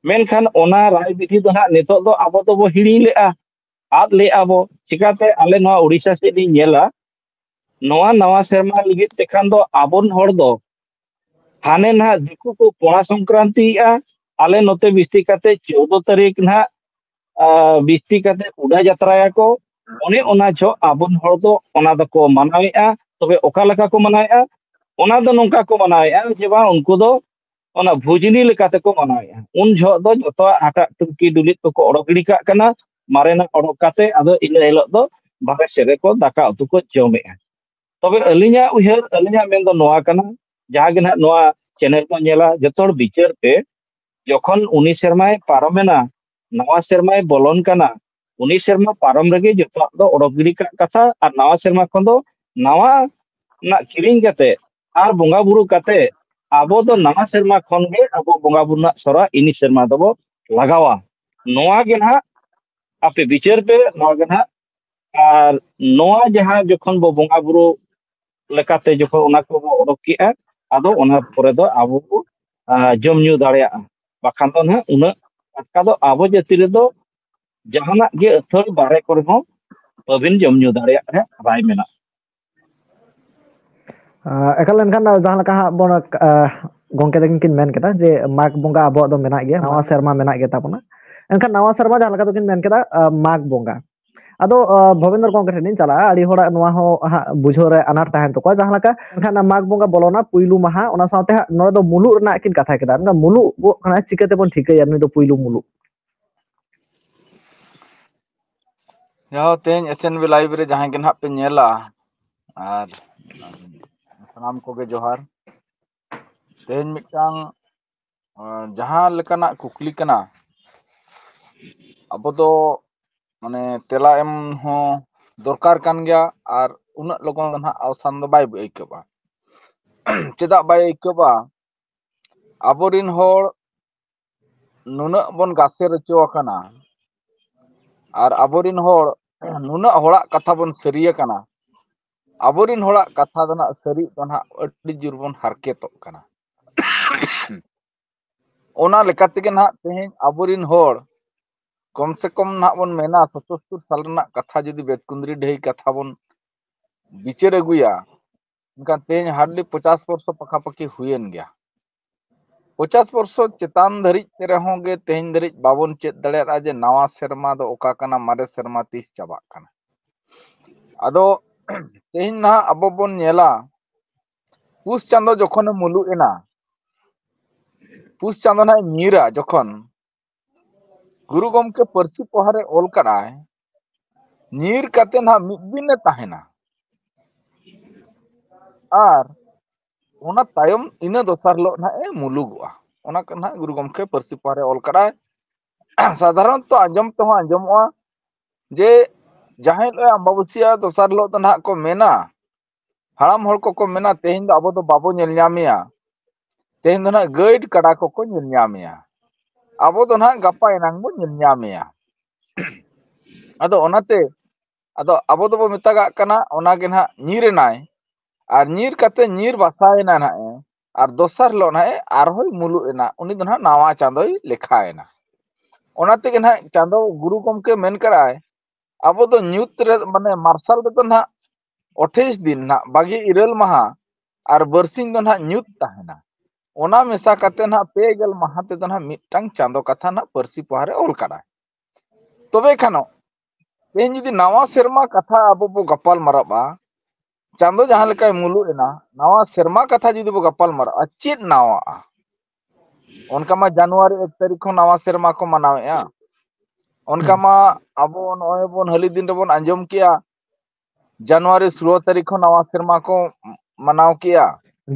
ᱢᱮᱱᱠᱷᱟᱱ ᱚᱱᱟ ᱨᱟᱭ ᱵᱤᱫᱷᱤ ᱫᱚ ᱱᱟᱦᱟᱜ ᱱᱤᱛᱚᱜ ᱫᱚ ᱟᱵᱚ ᱫᱚᱵᱚ ᱦᱤᱲᱤᱧ ᱞᱮᱜᱼᱟ, ᱟᱫ ᱞᱮᱜᱼᱟ ᱵᱚ᱾ ᱪᱤᱠᱟᱛᱮ? ᱟᱞᱮ ᱱᱚᱣᱟ ᱳᱰᱤᱥᱟ ᱥᱮᱫ ᱞᱤᱧ ᱧᱮᱞᱟ, ᱱᱚᱣᱟ ᱱᱟᱣᱟ ᱥᱮᱨᱢᱟ ᱞᱟᱹᱜᱤᱫ ᱛᱮᱠᱷᱟᱱ ᱫᱚ ᱟᱵᱚᱨᱮᱱ ᱦᱚᱲ ᱫᱚ ᱦᱟᱱᱮ ᱱᱟᱦᱟᱜ ᱫᱤᱠᱩ ᱠᱚ ᱯᱚᱲᱟ ᱥᱚᱝᱠᱨᱟᱱᱛᱤᱭᱮᱜᱼᱟ, ᱟᱞᱮ ᱱᱚᱛᱮ ᱵᱤᱥᱛᱤ ᱠᱟᱛᱮ ᱪᱳᱫᱚ ᱛᱟᱹᱨᱤᱠᱷ ᱱᱟᱦᱟᱜ, ᱟ, ᱵᱤᱥᱛᱤ ᱠᱟᱛᱮ ᱠᱩᱰᱟ ᱡᱟᱛᱨᱟᱭᱟᱠᱚ᱾ ᱚᱱᱮ ᱚᱱᱟ ᱡᱚᱦᱚᱜ ᱟᱵᱚᱨᱮᱱ ᱦᱚᱲ ᱫᱚ ᱚᱱᱟ ᱫᱚᱠᱚ ᱢᱟᱱᱟᱣᱮᱜᱼᱟ᱾ ᱛᱚᱵᱮ ᱚᱠᱟ ᱞᱮᱠᱟ ᱠᱚ ᱢᱟᱱᱟᱣᱮᱜᱼᱟ? ᱚᱱᱟ ᱫᱚ ᱱᱚᱝᱠᱟ ᱠᱚ ᱢᱟᱱᱟᱣᱮᱜᱼᱟ ᱡᱮ ᱵᱟᱝ, ᱩᱱᱠᱩ ᱫᱚ ᱚᱱᱟ ᱵᱷᱩᱡᱽᱱᱤ ᱞᱮᱠᱟ ᱛᱮᱠᱚ ᱢᱟᱱᱟᱣᱮᱜᱼᱟ᱾ ᱩᱱ ᱡᱚᱦᱚᱜ ᱫᱚ ᱡᱚᱛᱚᱣᱟᱜ ᱦᱟᱴᱟᱜ ᱴᱩᱝᱠᱤ ᱰᱩᱞᱤᱡ ᱠᱚᱠᱚ ᱚᱰᱚᱠ ᱜᱤᱰᱤ ᱠᱟᱜ ᱠᱟᱱᱟ, ᱢᱟᱨᱮᱱᱟᱜ ᱚᱰᱚᱠ ᱠᱟᱛᱮ ᱟᱫᱚ ᱤᱱᱟᱹ ᱦᱤᱞᱳᱜ ᱫᱚ ᱵᱟᱦᱨᱮ ᱥᱮᱫ ᱨᱮᱠᱚ ᱫᱟᱠᱟ ᱩᱛᱩ ᱠᱚ ᱡᱚᱢᱮᱜᱼᱟ᱾ ᱛᱚᱵᱮ ᱟᱹᱞᱤᱧᱟᱜ ᱩᱭᱦᱟᱹᱨ, ᱟᱹᱞᱤᱧᱟᱜ ᱢᱮᱱ ᱫᱚ ᱱᱚᱣᱟ ᱠᱟᱱᱟ, ᱡᱟᱦᱟᱸ ᱜᱮ ᱱᱟᱦᱟᱜ ᱱᱚᱣᱟ ᱪᱮᱱᱮᱞ ᱠᱚ ᱧᱮᱞᱟ, ᱡᱚᱛᱚ ᱦᱚᱲ ᱵᱤᱪᱟᱹᱨ ᱯᱮ, ᱡᱚᱠᱷᱚᱱ ᱩᱱᱤ ᱥᱮᱨᱢᱟᱭ ᱯᱟᱨᱚᱢᱮᱱᱟ, ᱱᱟᱣᱟ ᱥᱮᱨᱢᱟᱭ ᱵᱚᱞᱚᱱ ᱠᱟᱱᱟ, ᱩᱱᱤ ᱥᱮᱨᱢᱟ ᱯᱟᱨᱚᱢ ᱨᱮᱜᱮ ᱡᱚᱛᱚᱣᱟᱜ ᱫᱚ ᱚᱰᱚᱠ ᱜᱤᱰᱤ ᱠᱟᱜ ᱠᱟᱛᱷᱟ, ᱟᱨ ᱱᱟᱣᱟ ᱥᱮᱨᱢᱟ ᱠᱷᱚᱱ ᱫᱚ ᱱᱟᱣᱟ ᱨᱮᱱᱟᱜ ᱠᱤᱨᱤᱧ ᱠᱟᱛᱮ ᱟᱨ ᱵᱚᱸᱜᱟ ᱵᱩᱨᱩ ᱠᱟᱛᱮ ᱟᱵᱚ ᱫᱚ ᱱᱟᱣᱟ ᱥᱮᱨᱢᱟ ᱠᱷᱚᱱ ᱜᱮ ᱟᱵᱚ ᱵᱚᱸᱜᱟ ᱵᱩᱨᱩ ᱨᱮᱱᱟᱜ ᱥᱚᱨᱟ ᱤᱱᱤ ᱥᱮᱨᱢᱟ ᱫᱚᱵᱚ ᱞᱟᱜᱟᱣᱟ᱾ ᱱᱚᱣᱟ ᱜᱮ ᱱᱟᱦᱟᱜ ᱟᱯᱮ ᱵᱤᱪᱟᱹᱨ ᱯᱮ, ᱱᱚᱣᱟ ᱜᱮ ᱱᱟᱦᱟᱜ᱾ ᱟᱨ ᱱᱚᱣᱟ ᱡᱟᱦᱟᱸ ᱡᱚᱠᱷᱚᱱ ᱵᱚ ᱵᱚᱸᱜᱟ ᱵᱩᱨᱩ ᱞᱮᱠᱟᱛᱮ ᱡᱚᱠᱷᱚᱱ ᱚᱱᱟ ᱠᱚᱵᱚ ᱚᱰᱚᱠ ᱠᱮᱜᱼᱟ, ᱟᱫᱚ ᱚᱱᱟ ᱯᱚᱨᱮ ᱫᱚ ᱟᱵᱚ ᱵᱚ, ᱟ, ᱡᱚᱢ ᱧᱩ ᱫᱟᱲᱮᱭᱟᱜᱼᱟ᱾ ᱵᱟᱠᱷᱟᱱ ᱫᱚ ᱱᱟᱦᱟᱜ ᱩᱱᱟᱹᱜ ᱴᱟᱴᱠᱟ ᱫᱚ ᱟᱵᱚ ᱡᱟᱹᱛᱤ ᱨᱮᱫᱚ ᱡᱟᱦᱟᱱᱟᱜ ᱜᱮ ᱟᱹᱛᱷᱟᱹᱲᱤ ᱵᱟᱨᱦᱮ ᱠᱚᱨᱮ ᱦᱚᱸ ᱵᱟᱹᱵᱤᱱ ᱡᱚᱢ ᱧᱩ ᱫᱟᱲᱮᱭᱟᱜ ᱨᱮᱭᱟᱜ ᱨᱟᱭ ᱢᱮᱱᱟᱜᱼᱟ᱾ ᱟᱸ, ᱮᱠᱟᱞ᱾ ᱮᱱᱠᱷᱟᱱ ᱡᱟᱦᱟᱸ ᱞᱮᱠᱟ ᱦᱟᱸᱜ ᱵᱚᱱ, ᱟᱸ, ᱜᱚᱢᱠᱮ ᱛᱟᱹᱠᱤᱱ ᱠᱤᱱ ᱢᱮᱱ ᱠᱮᱫᱟ ᱡᱮ ᱢᱟᱜᱽ ᱵᱚᱸᱜᱟ ᱟᱵᱚᱣᱟᱜ ᱫᱚ ᱢᱮᱱᱟᱜ ᱜᱮᱭᱟ, ᱱᱟᱣᱟ ᱥᱮᱨᱢᱟ ᱢᱮᱱᱟᱜ ᱜᱮ ᱛᱟᱵᱚᱱᱟ᱾ ᱮᱱᱠᱷᱟᱱ ᱱᱟᱣᱟ ᱥᱮᱨᱢᱟ ᱡᱟᱦᱟᱸ ᱞᱮᱠᱟ ᱫᱚᱠᱤᱱ ᱢᱮᱱ ᱠᱮᱫᱟ, ᱟᱸ, ᱢᱟᱜᱽ ᱵᱚᱸᱜᱟ᱾ ᱟᱫᱚ, ᱟᱸ, ᱵᱷᱚᱵᱮᱱᱫᱨᱚ ᱜᱚᱢᱠᱮ ᱴᱷᱮᱱ ᱞᱤᱧ ᱪᱟᱞᱟᱜᱼᱟ, ᱟᱹᱰᱤ ᱦᱚᱲᱟᱜ ᱱᱚᱣᱟ ᱦᱚᱸ ᱦᱟᱸᱜ ᱵᱩᱡᱷᱟᱹᱣ ᱨᱮ ᱟᱱᱟᱴ ᱛᱟᱦᱮᱱ ᱛᱟᱠᱚᱣᱟ᱾ ᱡᱟᱦᱟᱸ ᱞᱮᱠᱟ ᱮᱱᱠᱷᱟᱱ ᱢᱟᱜᱽ ᱵᱚᱸᱜᱟ ᱵᱚᱞᱚᱱᱟ ᱯᱩᱭᱞᱩ ᱢᱟᱦᱟ, ᱚᱱᱟ ᱥᱟᱶᱛᱮ ᱦᱟᱸᱜ ᱱᱚᱰᱮ ᱫᱚ ᱢᱩᱞᱩᱜ ᱨᱮᱱᱟᱜ ᱠᱤᱱ ᱠᱟᱛᱷᱟ ᱠᱮᱫᱟ᱾ ᱚᱱᱟ ᱢᱩᱞᱩᱜ ᱜᱚᱜ ᱠᱟᱱᱟ, ᱪᱤᱠᱟᱹ ᱛᱮᱵᱚᱱ ᱴᱷᱤᱠᱟᱹᱭᱟ ᱱᱩᱭ ᱫᱚ ᱯᱩᱭᱞᱩ ᱢᱩᱞᱩᱜ? ᱡᱟᱦᱳ, ᱛᱮᱦᱮᱧ ᱮᱥ ᱮᱱ ᱵᱤ live ᱨᱮ ᱡᱟᱦᱟᱸᱭ ᱜᱮ ᱱᱟᱦᱟᱜ ᱯᱮ ᱧᱮᱞᱟ, ᱟᱨ ᱥᱟᱱᱟᱢ ᱠᱚᱜᱮ ᱡᱚᱦᱟᱨ᱾ ᱛᱮᱦᱮᱧ ᱢᱤᱫᱴᱟᱝ, ᱟᱸ, ᱡᱟᱦᱟᱸ ᱞᱮᱠᱟᱱᱟᱜ ᱠᱩᱠᱞᱤ ᱠᱟᱱᱟ, ᱟᱵᱚ ᱫᱚ ᱢᱟᱱᱮ ᱛᱮᱞᱟ ᱮᱢ ᱦᱚᱸ ᱫᱚᱨᱠᱟᱨ ᱠᱟᱱ ᱜᱮᱭᱟ, ᱟᱨ ᱩᱱᱟᱹᱜ ᱞᱚᱜᱚᱱ ᱫᱚ ᱱᱟᱦᱟᱜ ᱟᱣᱥᱟᱱ ᱫᱚ ᱵᱟᱭ ᱟᱹᱭᱠᱟᱹᱜᱼᱟ᱾ ᱪᱮᱫᱟᱜ ᱵᱟᱭ ᱟᱹᱭᱠᱟᱹᱜᱼᱟ? ᱟᱵᱚᱨᱤᱱ ᱦᱚᱲ ᱱᱩᱱᱟᱹᱜ ᱵᱚᱱ ᱜᱟᱥᱮᱨ ᱦᱚᱪᱚ ᱟᱠᱟᱱᱟ, ᱟᱨ ᱟᱵᱚᱨᱤᱱ ᱦᱚᱲ ᱱᱩᱱᱟᱹᱜ ᱦᱚᱲᱟᱜ ᱠᱟᱛᱷᱟ ᱵᱚᱱ ᱥᱟᱹᱨᱤ ᱟᱠᱟᱱᱟ, ᱟᱵᱚᱨᱤᱱ ᱦᱚᱲᱟᱜ ᱠᱟᱛᱷᱟ ᱫᱚ ᱱᱟᱦᱟᱜ ᱥᱟᱹᱨᱤ ᱫᱚ ᱱᱟᱦᱟᱜ ᱟᱹᱰᱤ ᱡᱳᱨ ᱵᱚᱱ ᱦᱟᱨᱠᱮᱛᱚᱜ ᱠᱟᱱᱟ᱾ ᱚᱱᱟ ᱞᱮᱠᱟ ᱛᱮᱜᱮ ᱱᱟᱦᱟᱜ ᱛᱮᱦᱮᱧ ᱟᱵᱚᱨᱤᱱ ᱦᱚᱲ ᱠᱚᱢ ᱥᱮ ᱠᱚᱢ ᱱᱟᱦᱟᱜ ᱵᱚᱱ ᱢᱮᱱᱟ ᱥᱚᱛᱚᱥᱛᱩᱨ ᱥᱟᱞ ᱨᱮᱱᱟᱜ ᱠᱟᱛᱷᱟ ᱡᱩᱫᱤ ᱵᱮᱛᱠᱩᱸᱫᱽᱨᱤ ᱰᱟᱹᱦᱤ ᱠᱟᱛᱷᱟ ᱵᱚᱱ ᱵᱤᱪᱟᱹᱨ ᱟᱹᱜᱩᱭᱟ, ᱮᱱᱠᱷᱟᱱ ᱛᱮᱦᱮᱧ hardly ᱯᱚᱪᱟᱥ ᱵᱚᱨᱥᱚ ᱯᱟᱠᱟᱯᱟᱠᱤ ᱦᱩᱭᱮᱱ ᱜᱮᱭᱟ᱾ ᱯᱚᱪᱟᱥ ᱵᱚᱨᱥᱚ ᱪᱮᱛᱟᱱ ᱫᱷᱟᱹᱨᱤᱡ ᱛᱮ ᱨᱮᱦᱚᱸ ᱜᱮ ᱛᱮᱦᱮᱧ ᱫᱷᱟᱹᱨᱤᱡ ᱵᱟᱵᱚᱱ ᱪᱮᱫ ᱫᱟᱲᱮᱭᱟᱜᱼᱟ ᱡᱮ ᱱᱟᱣᱟ ᱥᱮᱨᱢᱟ ᱫᱚ ᱚᱠᱟ ᱠᱟᱱᱟ, ᱢᱟᱨᱮ ᱥᱮᱨᱢᱟ ᱛᱤᱥ ᱪᱟᱵᱟᱜ ᱠᱟᱱᱟ᱾ ᱟᱫᱚ ᱛᱮᱦᱮᱧ ᱱᱟᱦᱟᱜ ᱟᱵᱚ ᱵᱚᱱ ᱧᱮᱞᱟ, ᱯᱩᱥ ᱪᱟᱸᱫᱚ ᱡᱚᱠᱷᱚᱱᱮ ᱢᱩᱞᱩᱜ ᱮᱱᱟ, ᱯᱩᱥ ᱪᱟᱸᱫᱚ ᱱᱟᱦᱟᱜ ᱧᱤᱨᱟ ᱡᱚᱠᱷᱚᱱ, ᱜᱩᱨᱩ ᱜᱚᱢᱠᱮ ᱯᱟᱹᱨᱥᱤ ᱯᱚᱦᱟᱨᱮ ᱚᱞ ᱠᱟᱫᱟᱭ, ᱧᱤᱨ ᱠᱟᱛᱮ ᱱᱟᱦᱟᱜ ᱢᱤᱫ ᱫᱤᱱᱮ ᱛᱟᱦᱮᱱᱟ᱾ ᱟᱨ ᱚᱱᱟ ᱛᱟᱭᱚᱢ ᱤᱱᱟᱹ ᱫᱚᱥᱟᱨ ᱦᱤᱞᱳᱜ ᱱᱟᱦᱟᱜ ᱮ ᱢᱩᱞᱩᱜᱚᱜᱼᱟ᱾ ᱚᱱᱟ ᱠᱚ ᱱᱟᱦᱟᱜ ᱜᱩᱨᱩ ᱜᱚᱢᱠᱮ ᱯᱟᱹᱨᱥᱤ ᱯᱚᱦᱟ ᱨᱮ ᱚᱞ ᱠᱟᱫᱟᱭ᱾ ᱥᱟᱫᱷᱟᱨᱚᱱᱛᱚ ᱟᱸᱡᱚᱢ ᱛᱮᱦᱚᱸ ᱟᱸᱡᱚᱢᱚᱜᱼᱟ ᱡᱮ ᱡᱟᱦᱟᱸ ᱦᱤᱞᱳᱜ ᱟᱢᱵᱟᱵᱟᱹᱥᱭᱟᱹ ᱫᱚᱥᱟᱨ ᱦᱤᱞᱳᱜ ᱫᱚ ᱱᱟᱦᱟᱜ ᱠᱚ ᱢᱮᱱᱟ, ᱦᱟᱲᱟᱢ ᱦᱚᱲ ᱠᱚᱠᱚ ᱢᱮᱱᱟ, "ᱛᱮᱦᱮᱧ ᱫᱚ ᱟᱵᱚ ᱫᱚ ᱵᱟᱵᱚ ᱧᱮᱞ ᱧᱟᱢᱮᱭᱟ, ᱛᱮᱦᱮᱧ ᱫᱚ ᱱᱟᱦᱟᱜ ᱜᱟᱹᱭ ᱠᱟᱰᱟ ᱠᱚᱠᱚ ᱧᱮᱞ ᱧᱟᱢᱮᱭᱟ, ᱟᱵᱚ ᱫᱚ ᱱᱟᱦᱟᱜ ᱜᱟᱯᱟ ᱮᱱᱟᱝ ᱵᱚ ᱧᱮᱞ ᱧᱟᱢᱮᱭᱟ᱾" ᱟᱫᱚ ᱚᱱᱟᱛᱮ ᱟᱫᱚ ᱟᱵᱚ ᱫᱚᱵᱚ ᱢᱮᱛᱟᱜᱟᱜ ᱠᱟᱱᱟ ᱚᱱᱟᱜᱮ ᱱᱟᱦᱟᱜ ᱧᱤᱨ ᱮᱱᱟᱭ, ᱟᱨ ᱧᱤᱨ ᱠᱟᱛᱮ ᱧᱤᱨ ᱵᱟᱥᱟᱭᱮᱱᱟ ᱱᱟᱦᱟᱜ ᱮ, ᱟᱨ ᱫᱚᱥᱟᱨ ᱦᱤᱞᱳᱜ ᱱᱟᱦᱟᱜ ᱮ ᱟᱨᱦᱚᱸᱭ ᱢᱩᱞᱩᱜ ᱮᱱᱟ, ᱩᱱᱤ ᱫᱚ ᱱᱟᱦᱟᱜ ᱱᱟᱣᱟ ᱪᱟᱸᱫᱚᱭ ᱞᱮᱠᱷᱟᱭᱮᱱᱟ᱾ ᱚᱱᱟ ᱛᱮᱜᱮ ᱱᱟᱦᱟᱜ ᱪᱟᱸᱫᱚ ᱜᱩᱨᱩ ᱜᱚᱢᱠᱮ ᱢᱮᱱ ᱠᱟᱫᱟᱭ, ᱟᱵᱚ ᱫᱚ ᱧᱩᱛ ᱨᱮ, ᱢᱟᱱᱮ ᱢᱟᱨᱥᱟᱞ ᱨᱮᱫᱚ ᱱᱟᱦᱟᱜ ᱟᱴᱷᱟᱭᱤᱥ ᱫᱤᱱ ᱱᱟᱦᱟᱜ, ᱵᱟᱜᱮ ᱤᱨᱟᱹᱞ ᱢᱟᱦᱟ, ᱟᱨ ᱵᱟᱨᱥᱤᱧ ᱫᱚ ᱱᱟᱦᱟᱜ ᱧᱩᱛ ᱛᱟᱦᱮᱱᱟ᱾ ᱚᱱᱟ ᱢᱮᱥᱟ ᱠᱟᱛᱮ ᱱᱟᱦᱟᱜ ᱯᱮ ᱜᱮᱞ ᱢᱟᱦᱟ ᱛᱮᱫᱚ ᱱᱟᱦᱟᱜ ᱢᱤᱫᱴᱟᱝ ᱪᱟᱸᱫᱚ ᱠᱟᱛᱷᱟ ᱱᱟᱦᱟᱜ ᱯᱟᱹᱨᱥᱤ ᱯᱚᱦᱟ ᱨᱮ ᱚᱞ ᱠᱟᱫᱟᱭ᱾ ᱛᱚᱵᱮ ᱠᱷᱟᱱᱚᱜ ᱛᱮᱦᱮᱧ ᱡᱩᱫᱤ ᱱᱟᱣᱟ ᱥᱮᱨᱢᱟ ᱠᱟᱛᱷᱟ ᱟᱵᱚ ᱵᱚ ᱜᱟᱯᱟᱞ ᱢᱟᱨᱟᱜᱼᱟ, ᱪᱟᱸᱫᱚ ᱡᱟᱦᱟᱸ ᱞᱮᱠᱟᱭ ᱢᱩᱞᱩᱜ ᱮᱱᱟ, ᱱᱟᱣᱟ ᱥᱮᱨᱢᱟ ᱠᱟᱛᱷᱟ ᱡᱩᱫᱤ ᱵᱚ ᱜᱟᱯᱟᱞ ᱢᱟᱨᱟᱜᱼᱟ, ᱪᱮᱫ ᱱᱟᱣᱟᱜᱼᱟ? ᱚᱱᱠᱟ ᱢᱟ ᱡᱟᱱᱩᱣᱟᱨᱤ ᱮᱠ ᱛᱟᱹᱨᱤᱠᱷ ᱠᱷᱚᱱ ᱱᱟᱣᱟ ᱥᱮᱨᱢᱟ ᱠᱚ ᱢᱟᱱᱟᱣᱮᱫᱼᱟ᱾ ᱚᱱᱠᱟ ᱢᱟ ᱟᱵᱚ ᱱᱚᱜᱼᱚᱭ ᱵᱚᱱ ᱦᱟᱹᱞᱤ ᱫᱤᱱ ᱨᱮᱵᱚᱱ ᱟᱸᱡᱚᱢ ᱠᱮᱜᱼᱟ, ᱡᱟᱱᱩᱣᱟᱨᱤ ᱥᱳᱞᱳ ᱛᱟᱹᱨᱤᱠᱷ ᱠᱷᱚᱱ ᱱᱟᱣᱟ ᱥᱮᱨᱢᱟ ᱠᱚ ᱢᱟᱱᱟᱣ ᱠᱮᱜᱼᱟ᱾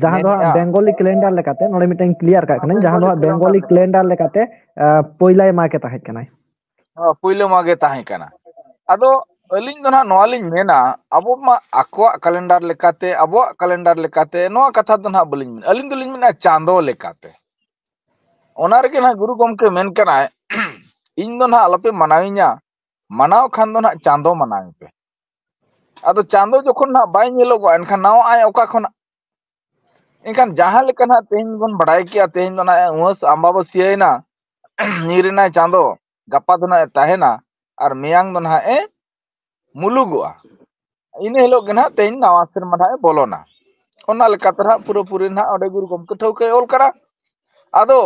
ᱡᱟᱦᱟᱸ ᱫᱚ ᱦᱟᱸᱜ ᱢᱮᱱᱮᱜᱼᱟ᱾ ᱵᱮᱝᱜᱚᱞᱤ ᱠᱮᱞᱮᱱᱰᱟᱨ ᱞᱮᱠᱟᱛᱮ, ᱱᱚᱰᱮ ᱢᱤᱫᱴᱟᱝ ᱠᱞᱤᱭᱟᱨ ᱠᱟᱜ ᱠᱟᱹᱱᱟᱹᱧ, ᱡᱟᱦᱟᱸ ᱫᱚ ᱦᱟᱸᱜ ᱵᱮᱝᱜᱚᱞᱤ ᱠᱮᱞᱮᱱᱰᱟᱨ ᱞᱮᱠᱟᱛᱮ, ᱟᱸ, ᱯᱳᱭᱞᱟᱭ ᱢᱟᱦᱟ ᱜᱮ ᱛᱟᱦᱮᱸ ᱠᱟᱱᱟᱭ᱾ ᱦᱚᱸ, ᱯᱳᱭᱞᱳ ᱢᱟᱦᱟ ᱜᱮ ᱛᱟᱦᱮᱸ ᱠᱟᱱᱟ᱾ ᱟᱫᱚ ᱟᱹᱞᱤᱧ ᱫᱚ ᱱᱟᱦᱟᱜ ᱱᱚᱣᱟ ᱞᱤᱧ ᱢᱮᱱᱟ, ᱟᱵᱚ ᱢᱟ ᱟᱠᱚᱣᱟᱜ ᱠᱮᱞᱮᱱᱰᱟᱨ ᱞᱮᱠᱟᱛᱮ, ᱟᱵᱚᱣᱟᱜ ᱠᱮᱞᱮᱱᱰᱟᱨ ᱞᱮᱠᱟᱛᱮ, ᱱᱚᱣᱟ ᱠᱟᱛᱷᱟ ᱫᱚ ᱱᱟᱦᱟᱜ ᱵᱟᱹᱞᱤᱧ ᱢᱮᱱᱟ᱾ ᱟᱹᱞᱤᱧ ᱫᱚᱞᱤᱧ ᱢᱮᱱᱟ ᱪᱟᱸᱫᱚ ᱞᱮᱠᱟᱛᱮ᱾ ᱚᱱᱟ ᱨᱮᱜᱮ ᱱᱟᱦᱟᱜ ᱜᱩᱨᱩ ᱜᱚᱢᱠᱮ ᱢᱮᱱ ᱠᱟᱱᱟᱭ, "ᱤᱧ ᱫᱚ ᱱᱟᱦᱟᱜ ᱟᱞᱚᱯᱮ ᱢᱟᱱᱟᱣᱤᱧᱟ, ᱢᱟᱱᱟᱣ ᱠᱷᱟᱱ ᱫᱚ ᱱᱟᱦᱟᱜ ᱪᱟᱸᱫᱚ ᱢᱟᱱᱟᱣ ᱯᱮ᱾" ᱟᱫᱚ ᱪᱟᱸᱫᱚ ᱡᱚᱠᱷᱚᱱ ᱱᱟᱦᱟᱜ ᱵᱟᱭ ᱧᱮᱞᱚᱜᱚᱜᱼᱟ, ᱮᱱᱠᱷᱟᱱ ᱱᱟᱣᱟ ᱟᱭ ᱚᱠᱟ ᱠᱷᱚᱱᱟᱜ? ᱮᱱᱠᱷᱟᱱ ᱡᱟᱦᱟᱸ ᱞᱮᱠᱟ ᱱᱟᱦᱟᱜ ᱛᱮᱦᱮᱧ ᱵᱚᱱ ᱵᱟᱲᱟᱭ ᱠᱮᱜᱼᱟ, ᱛᱮᱦᱮᱧ ᱫᱚ ᱱᱟᱦᱟᱜ ᱩᱢᱟᱹᱥ ᱟᱢᱵᱟᱵᱟᱹᱥᱭᱟᱹᱭᱮᱱᱟ, ᱧᱤᱨ ᱮᱱᱟᱭ ᱪᱟᱸᱫᱚ, ᱜᱟᱯᱟ ᱫᱚ ᱱᱟᱦᱟᱜ ᱮ ᱛᱟᱦᱮᱱᱟ, ᱟᱨ ᱢᱮᱭᱟᱝ ᱫᱚ ᱱᱟᱦᱟᱜ ᱮ ᱢᱩᱞᱩᱜᱚᱜᱼᱟ᱾ ᱤᱱᱟᱹ ᱦᱤᱞᱳᱜ ᱜᱮ ᱱᱟᱦᱟᱜ ᱛᱮᱦᱮᱧ ᱱᱟᱣᱟ ᱥᱮᱨᱢᱟ ᱱᱟᱦᱟᱜ ᱮ ᱵᱚᱞᱚᱱᱟ᱾ ᱚᱱᱟ ᱞᱮᱠᱟᱛᱮ ᱱᱟᱦᱟᱜ ᱯᱩᱨᱟᱹᱯᱩᱨᱤ ᱱᱟᱦᱟᱜ ᱚᱸᱰᱮ ᱜᱩᱨᱩ ᱜᱚᱢᱠᱮ ᱴᱷᱟᱹᱣᱠᱟᱹᱭ ᱚᱞ ᱠᱟᱱᱟ᱾ ᱟᱫᱚ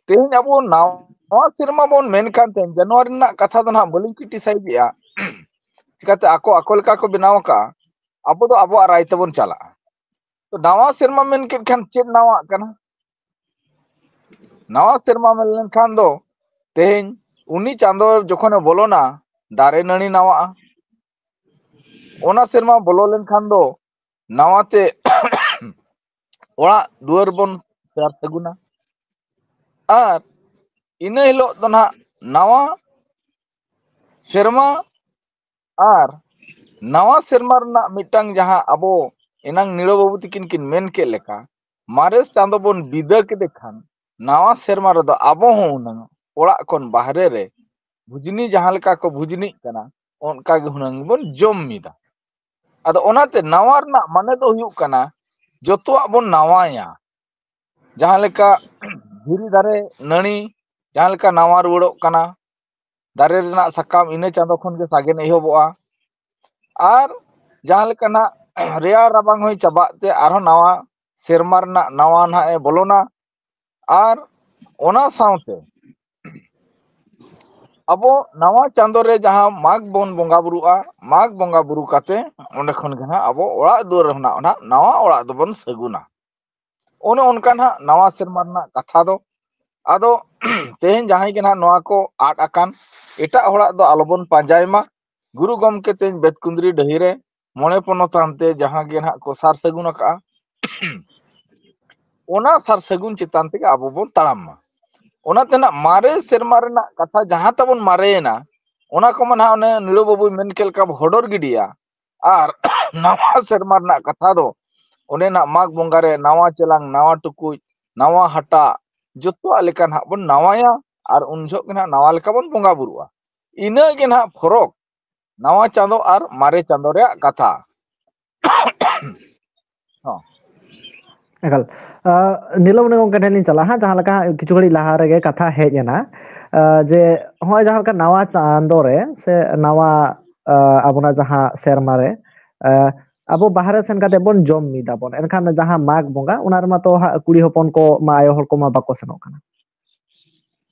ᱛᱮᱦᱮᱧ ᱟᱵᱚ ᱱᱟᱣᱟ ᱥᱮᱨᱢᱟ ᱵᱚᱱ ᱢᱮᱱ ᱠᱷᱟᱱ, ᱛᱮᱦᱮᱧ ᱡᱟᱱᱩᱣᱟᱨᱤ ᱨᱮᱱᱟᱜ ᱠᱟᱛᱷᱟ ᱫᱚ ᱱᱟᱦᱟᱜ ᱵᱟᱹᱞᱤᱧ ᱠᱨᱤᱴᱤᱥᱟᱭᱤᱡᱮᱜᱼᱟ, ᱪᱤᱠᱟᱹᱛᱮ ᱟᱠᱚ ᱟᱠᱚ ᱞᱮᱠᱟ ᱠᱚ ᱵᱮᱱᱟᱣ ᱟᱠᱟᱜᱼᱟ, ᱟᱵᱚ ᱫᱚ ᱟᱵᱚᱣᱟᱜ ᱨᱟᱭ ᱛᱮᱵᱚᱱ ᱪᱟᱞᱟᱜᱼᱟ᱾ ᱛᱚ, ᱱᱟᱣᱟ ᱥᱮᱨᱢᱟ ᱢᱮᱱ ᱠᱮᱫ ᱠᱷᱟᱱ ᱪᱮᱫ ᱱᱟᱣᱟᱜ ᱠᱟᱱᱟ? ᱱᱟᱣᱟ ᱥᱮᱨᱢᱟ ᱢᱮᱱ ᱞᱮᱱᱠᱷᱟᱱ ᱫᱚ ᱛᱮᱦᱮᱧ ᱩᱱᱤ ᱪᱟᱸᱫᱚ ᱡᱚᱠᱷᱚᱱᱮ ᱵᱚᱞᱚᱱᱟ, ᱫᱟᱨᱮ ᱱᱟᱹᱲᱤ ᱱᱟᱣᱟᱜᱼᱟ᱾ ᱚᱱᱟ ᱥᱮᱨᱢᱟ ᱵᱚᱞᱚ ᱞᱮᱱᱠᱷᱟᱱ ᱫᱚ ᱱᱟᱣᱟᱛᱮ ᱚᱲᱟᱜ ᱫᱩᱣᱟᱹᱨ ᱵᱚᱱ ᱥᱟᱨ ᱥᱟᱹᱜᱩᱱᱟ᱾ ᱟᱨ ᱤᱱᱟᱹ ᱦᱤᱞᱳᱜ ᱫᱚ ᱱᱟᱦᱟᱜ ᱱᱟᱣᱟ ᱥᱮᱨᱢᱟ ᱟᱨ ᱱᱟᱣᱟ ᱥᱮᱨᱢᱟ ᱨᱮᱱᱟᱜ ᱢᱤᱫᱴᱟᱝ ᱡᱟᱦᱟᱸ ᱟᱵᱚ ᱮᱱᱟᱝ ᱱᱤᱲᱟᱹ ᱵᱟᱹᱵᱩ ᱛᱤᱠᱤᱱ ᱠᱤᱱ ᱢᱮᱱ ᱠᱮᱫ ᱞᱮᱠᱟ, ᱢᱟᱨᱮ ᱪᱟᱸᱫᱚ ᱵᱚᱱ ᱵᱤᱫᱟᱹ ᱠᱮᱫᱮ ᱠᱷᱟᱱ ᱱᱟᱣᱟ ᱥᱮᱨᱢᱟ ᱨᱮᱫᱚ ᱟᱵᱚ ᱦᱚᱸ ᱦᱩᱱᱟᱹᱝ ᱚᱲᱟᱜ ᱠᱷᱚᱱ ᱵᱟᱦᱨᱮ ᱨᱮ ᱵᱷᱩᱡᱽᱱᱤ ᱡᱟᱦᱟᱸ ᱞᱮᱠᱟ ᱠᱚ ᱵᱷᱩᱡᱽᱱᱤᱜ ᱠᱟᱱᱟ, ᱚᱱᱠᱟ ᱜᱮ ᱦᱩᱱᱟᱹᱝ ᱵᱚᱱ ᱡᱚᱢ ᱢᱤᱫᱟ᱾ ᱟᱫᱚ ᱚᱱᱟᱛᱮ ᱱᱟᱣᱟ ᱨᱮᱱᱟᱜ ᱢᱟᱱᱮ ᱫᱚ ᱦᱩᱭᱩᱜ ᱠᱟᱱᱟ ᱡᱚᱛᱚᱣᱟᱜ ᱵᱚᱱ ᱱᱟᱣᱟᱭᱟ᱾ ᱡᱟᱦᱟᱸ ᱞᱮᱠᱟ ᱫᱷᱤᱨᱤ ᱫᱟᱨᱮ ᱱᱟᱹᱲᱤ ᱡᱟᱦᱟᱸ ᱞᱮᱠᱟ ᱱᱟᱣᱟ ᱨᱩᱣᱟᱹᱲᱚᱜ ᱠᱟᱱᱟ, ᱫᱟᱨᱮ ᱨᱮᱱᱟᱜ ᱥᱟᱠᱟᱢ ᱤᱱᱟᱹ ᱪᱟᱸᱫᱚ ᱠᱷᱚᱱ ᱜᱮ ᱥᱟᱜᱮᱱ ᱮᱦᱚᱵᱚᱜᱼᱟ᱾ ᱟᱨ ᱡᱟᱦᱟᱸ ᱞᱮᱠᱟ ᱱᱟᱜ ᱨᱮᱭᱟᱲ ᱨᱟᱵᱟᱝ ᱦᱚᱭ ᱪᱟᱵᱟᱜ ᱛᱮ ᱟᱨᱦᱚᱸ ᱱᱟᱣᱟ ᱥᱮᱨᱢᱟ ᱨᱮᱱᱟᱜ ᱱᱟᱣᱟ ᱱᱟᱦᱟᱜ ᱮ ᱵᱚᱞᱚᱱᱟ᱾ ᱟᱨ ᱚᱱᱟ ᱥᱟᱶᱛᱮ ᱟᱵᱚ ᱱᱟᱣᱟ ᱪᱟᱸᱫᱚ ᱨᱮ ᱡᱟᱦᱟᱸ ᱢᱟᱜᱽ ᱵᱚᱱ ᱵᱚᱸᱜᱟ ᱵᱩᱨᱩᱜᱼᱟ, ᱢᱟᱜᱽ ᱵᱚᱸᱜᱟ ᱵᱩᱨᱩ ᱠᱟᱛᱮ ᱚᱸᱰᱮ ᱠᱷᱚᱱ ᱜᱮ ᱱᱟᱦᱟᱜ ᱟᱵᱚ ᱚᱲᱟᱜ ᱫᱩᱣᱟᱹᱨ ᱨᱮ ᱱᱟᱦᱟᱜ ᱱᱟᱣᱟ ᱚᱲᱟᱜ ᱫᱚᱵᱚᱱ ᱥᱟᱹᱜᱩᱱᱟ᱾ ᱚᱱᱮ ᱚᱱᱠᱟ ᱱᱟᱦᱟᱜ ᱱᱟᱣᱟ ᱥᱮᱨᱢᱟ ᱨᱮᱱᱟᱜ ᱠᱟᱛᱷᱟ ᱫᱚ᱾ ᱟᱫᱚ ᱛᱮᱦᱮᱧ ᱡᱟᱦᱟᱸᱭ ᱜᱮ ᱱᱟᱦᱟᱜ ᱱᱚᱣᱟ ᱠᱚ ᱟᱫ ᱟᱠᱟᱱ, ᱮᱴᱟᱜ ᱦᱚᱲᱟᱜ ᱫᱚ ᱟᱞᱚᱵᱚᱱ ᱯᱟᱸᱡᱟᱭ ᱢᱟ᱾ ᱜᱩᱨᱩ ᱜᱚᱢᱠᱮ ᱛᱮᱦᱮᱧ ᱵᱮᱛᱠᱩᱸᱫᱽᱨᱤ ᱰᱟᱹᱦᱤ ᱨᱮ ᱢᱚᱬᱮ ᱯᱚᱱᱚᱛ ᱦᱟᱱᱛᱮ ᱡᱟᱦᱟᱸ ᱜᱮ ᱱᱟᱦᱟᱜ ᱠᱚ ᱥᱟᱨ ᱥᱟᱹᱜᱩᱱ ᱟᱠᱟᱜᱼᱟ, ᱚᱱᱟ ᱥᱟᱨ ᱥᱟᱹᱜᱩᱱ ᱪᱮᱛᱟᱱ ᱛᱮᱜᱮ ᱟᱵᱚ ᱵᱚᱱ ᱛᱟᱲᱟᱢ ᱢᱟ᱾ ᱚᱱᱟᱛᱮ ᱱᱟᱜ ᱢᱟᱨᱮ ᱥᱮᱨᱢᱟ ᱨᱮᱱᱟᱜ ᱠᱟᱛᱷᱟ ᱡᱟᱦᱟᱸ ᱛᱟᱵᱚᱱ ᱢᱟᱨᱮᱭᱮᱱᱟ, ᱚᱱᱟ ᱠᱚᱢᱟ ᱱᱟᱦᱟᱜ ᱚᱱᱮ ᱱᱤᱲᱟᱹ ᱵᱟᱹᱵᱩᱭ ᱢᱮᱱ ᱠᱮᱫ ᱞᱮᱠᱟ ᱵᱚ ᱦᱚᱰᱚᱨ ᱜᱤᱰᱤᱭᱟ᱾ ᱟᱨ ᱱᱟᱣᱟ ᱥᱮᱨᱢᱟ ᱨᱮᱱᱟᱜ ᱠᱟᱛᱷᱟ ᱫᱚ ᱚᱸᱰᱮ ᱱᱟᱜ ᱢᱟᱜᱽ ᱵᱚᱸᱜᱟ ᱨᱮ ᱱᱟᱣᱟ ᱪᱮᱞᱟᱝ, ᱱᱟᱣᱟ ᱴᱩᱠᱩᱡ, ᱱᱟᱣᱟ ᱦᱟᱴᱟᱜ, ᱡᱚᱛᱚᱣᱟᱜ ᱞᱮᱠᱟ ᱱᱟᱦᱟᱜ ᱵᱚᱱ ᱱᱟᱣᱟᱭᱟ᱾ ᱟᱨ ᱩᱱ ᱡᱚᱦᱚᱜ ᱜᱮ ᱱᱟᱦᱟᱜ ᱱᱟᱣᱟ ᱞᱮᱠᱟ ᱵᱚᱱ ᱵᱚᱸᱜᱟ ᱵᱩᱨᱩᱜᱼᱟ᱾ ᱤᱱᱟᱹ ᱜᱮ ᱱᱟᱦᱟᱜ ᱯᱷᱚᱨᱚᱠ, ᱱᱟᱣᱟ ᱪᱟᱸᱫᱚ ᱟᱨ ᱢᱟᱨᱮ ᱪᱟᱸᱫᱚ ᱨᱮᱭᱟᱜ ᱠᱟᱛᱷᱟ᱾ ᱦᱚᱸ᱾ ᱮᱠᱟᱞ᱾ ᱟᱸ, ᱱᱤᱞᱚᱢᱚᱱᱤ ᱜᱚᱢᱠᱮ ᱴᱷᱮᱱ ᱞᱤᱧ ᱪᱟᱞᱟᱜᱼᱟ ᱦᱟᱸᱜ, ᱡᱟᱦᱟᱸ ᱞᱮᱠᱟ ᱦᱟᱸᱜ ᱠᱤᱪᱷᱩ ᱜᱷᱟᱹᱲᱤᱡ ᱞᱟᱦᱟ ᱨᱮᱜᱮ ᱠᱟᱛᱷᱟ ᱦᱮᱡ ᱮᱱᱟ, ᱟᱸ, ᱡᱮ ᱦᱚᱸᱜᱼᱚᱭ ᱡᱟᱦᱟᱸ ᱞᱮᱠᱟ ᱱᱟᱣᱟ ᱪᱟᱸᱫᱚ ᱨᱮ ᱥᱮ ᱱᱟᱣᱟ, ᱟᱸ, ᱟᱵᱚᱱᱟᱜ ᱡᱟᱦᱟᱸ ᱥᱮᱨᱢᱟ ᱨᱮ, ᱟᱸ, ᱟᱵᱚ ᱵᱟᱦᱨᱮ ᱥᱮᱱ ᱠᱟᱛᱮ ᱵᱚᱱ ᱡᱚᱢ ᱢᱤᱫ ᱟᱵᱚᱱ, ᱮᱱᱠᱷᱟᱱ ᱡᱟᱦᱟᱸ ᱢᱟᱜᱽ ᱵᱚᱸᱜᱟ, ᱚᱱᱟ ᱨᱮᱢᱟ ᱛᱚ ᱦᱟᱸᱜ ᱠᱩᱲᱤ ᱦᱚᱯᱚᱱ ᱠᱚ ᱢᱟ, ᱟᱭᱳ ᱦᱚᱲ ᱠᱚᱢᱟ ᱵᱟᱠᱚ ᱥᱮᱱᱚᱜ ᱠᱟᱱᱟ᱾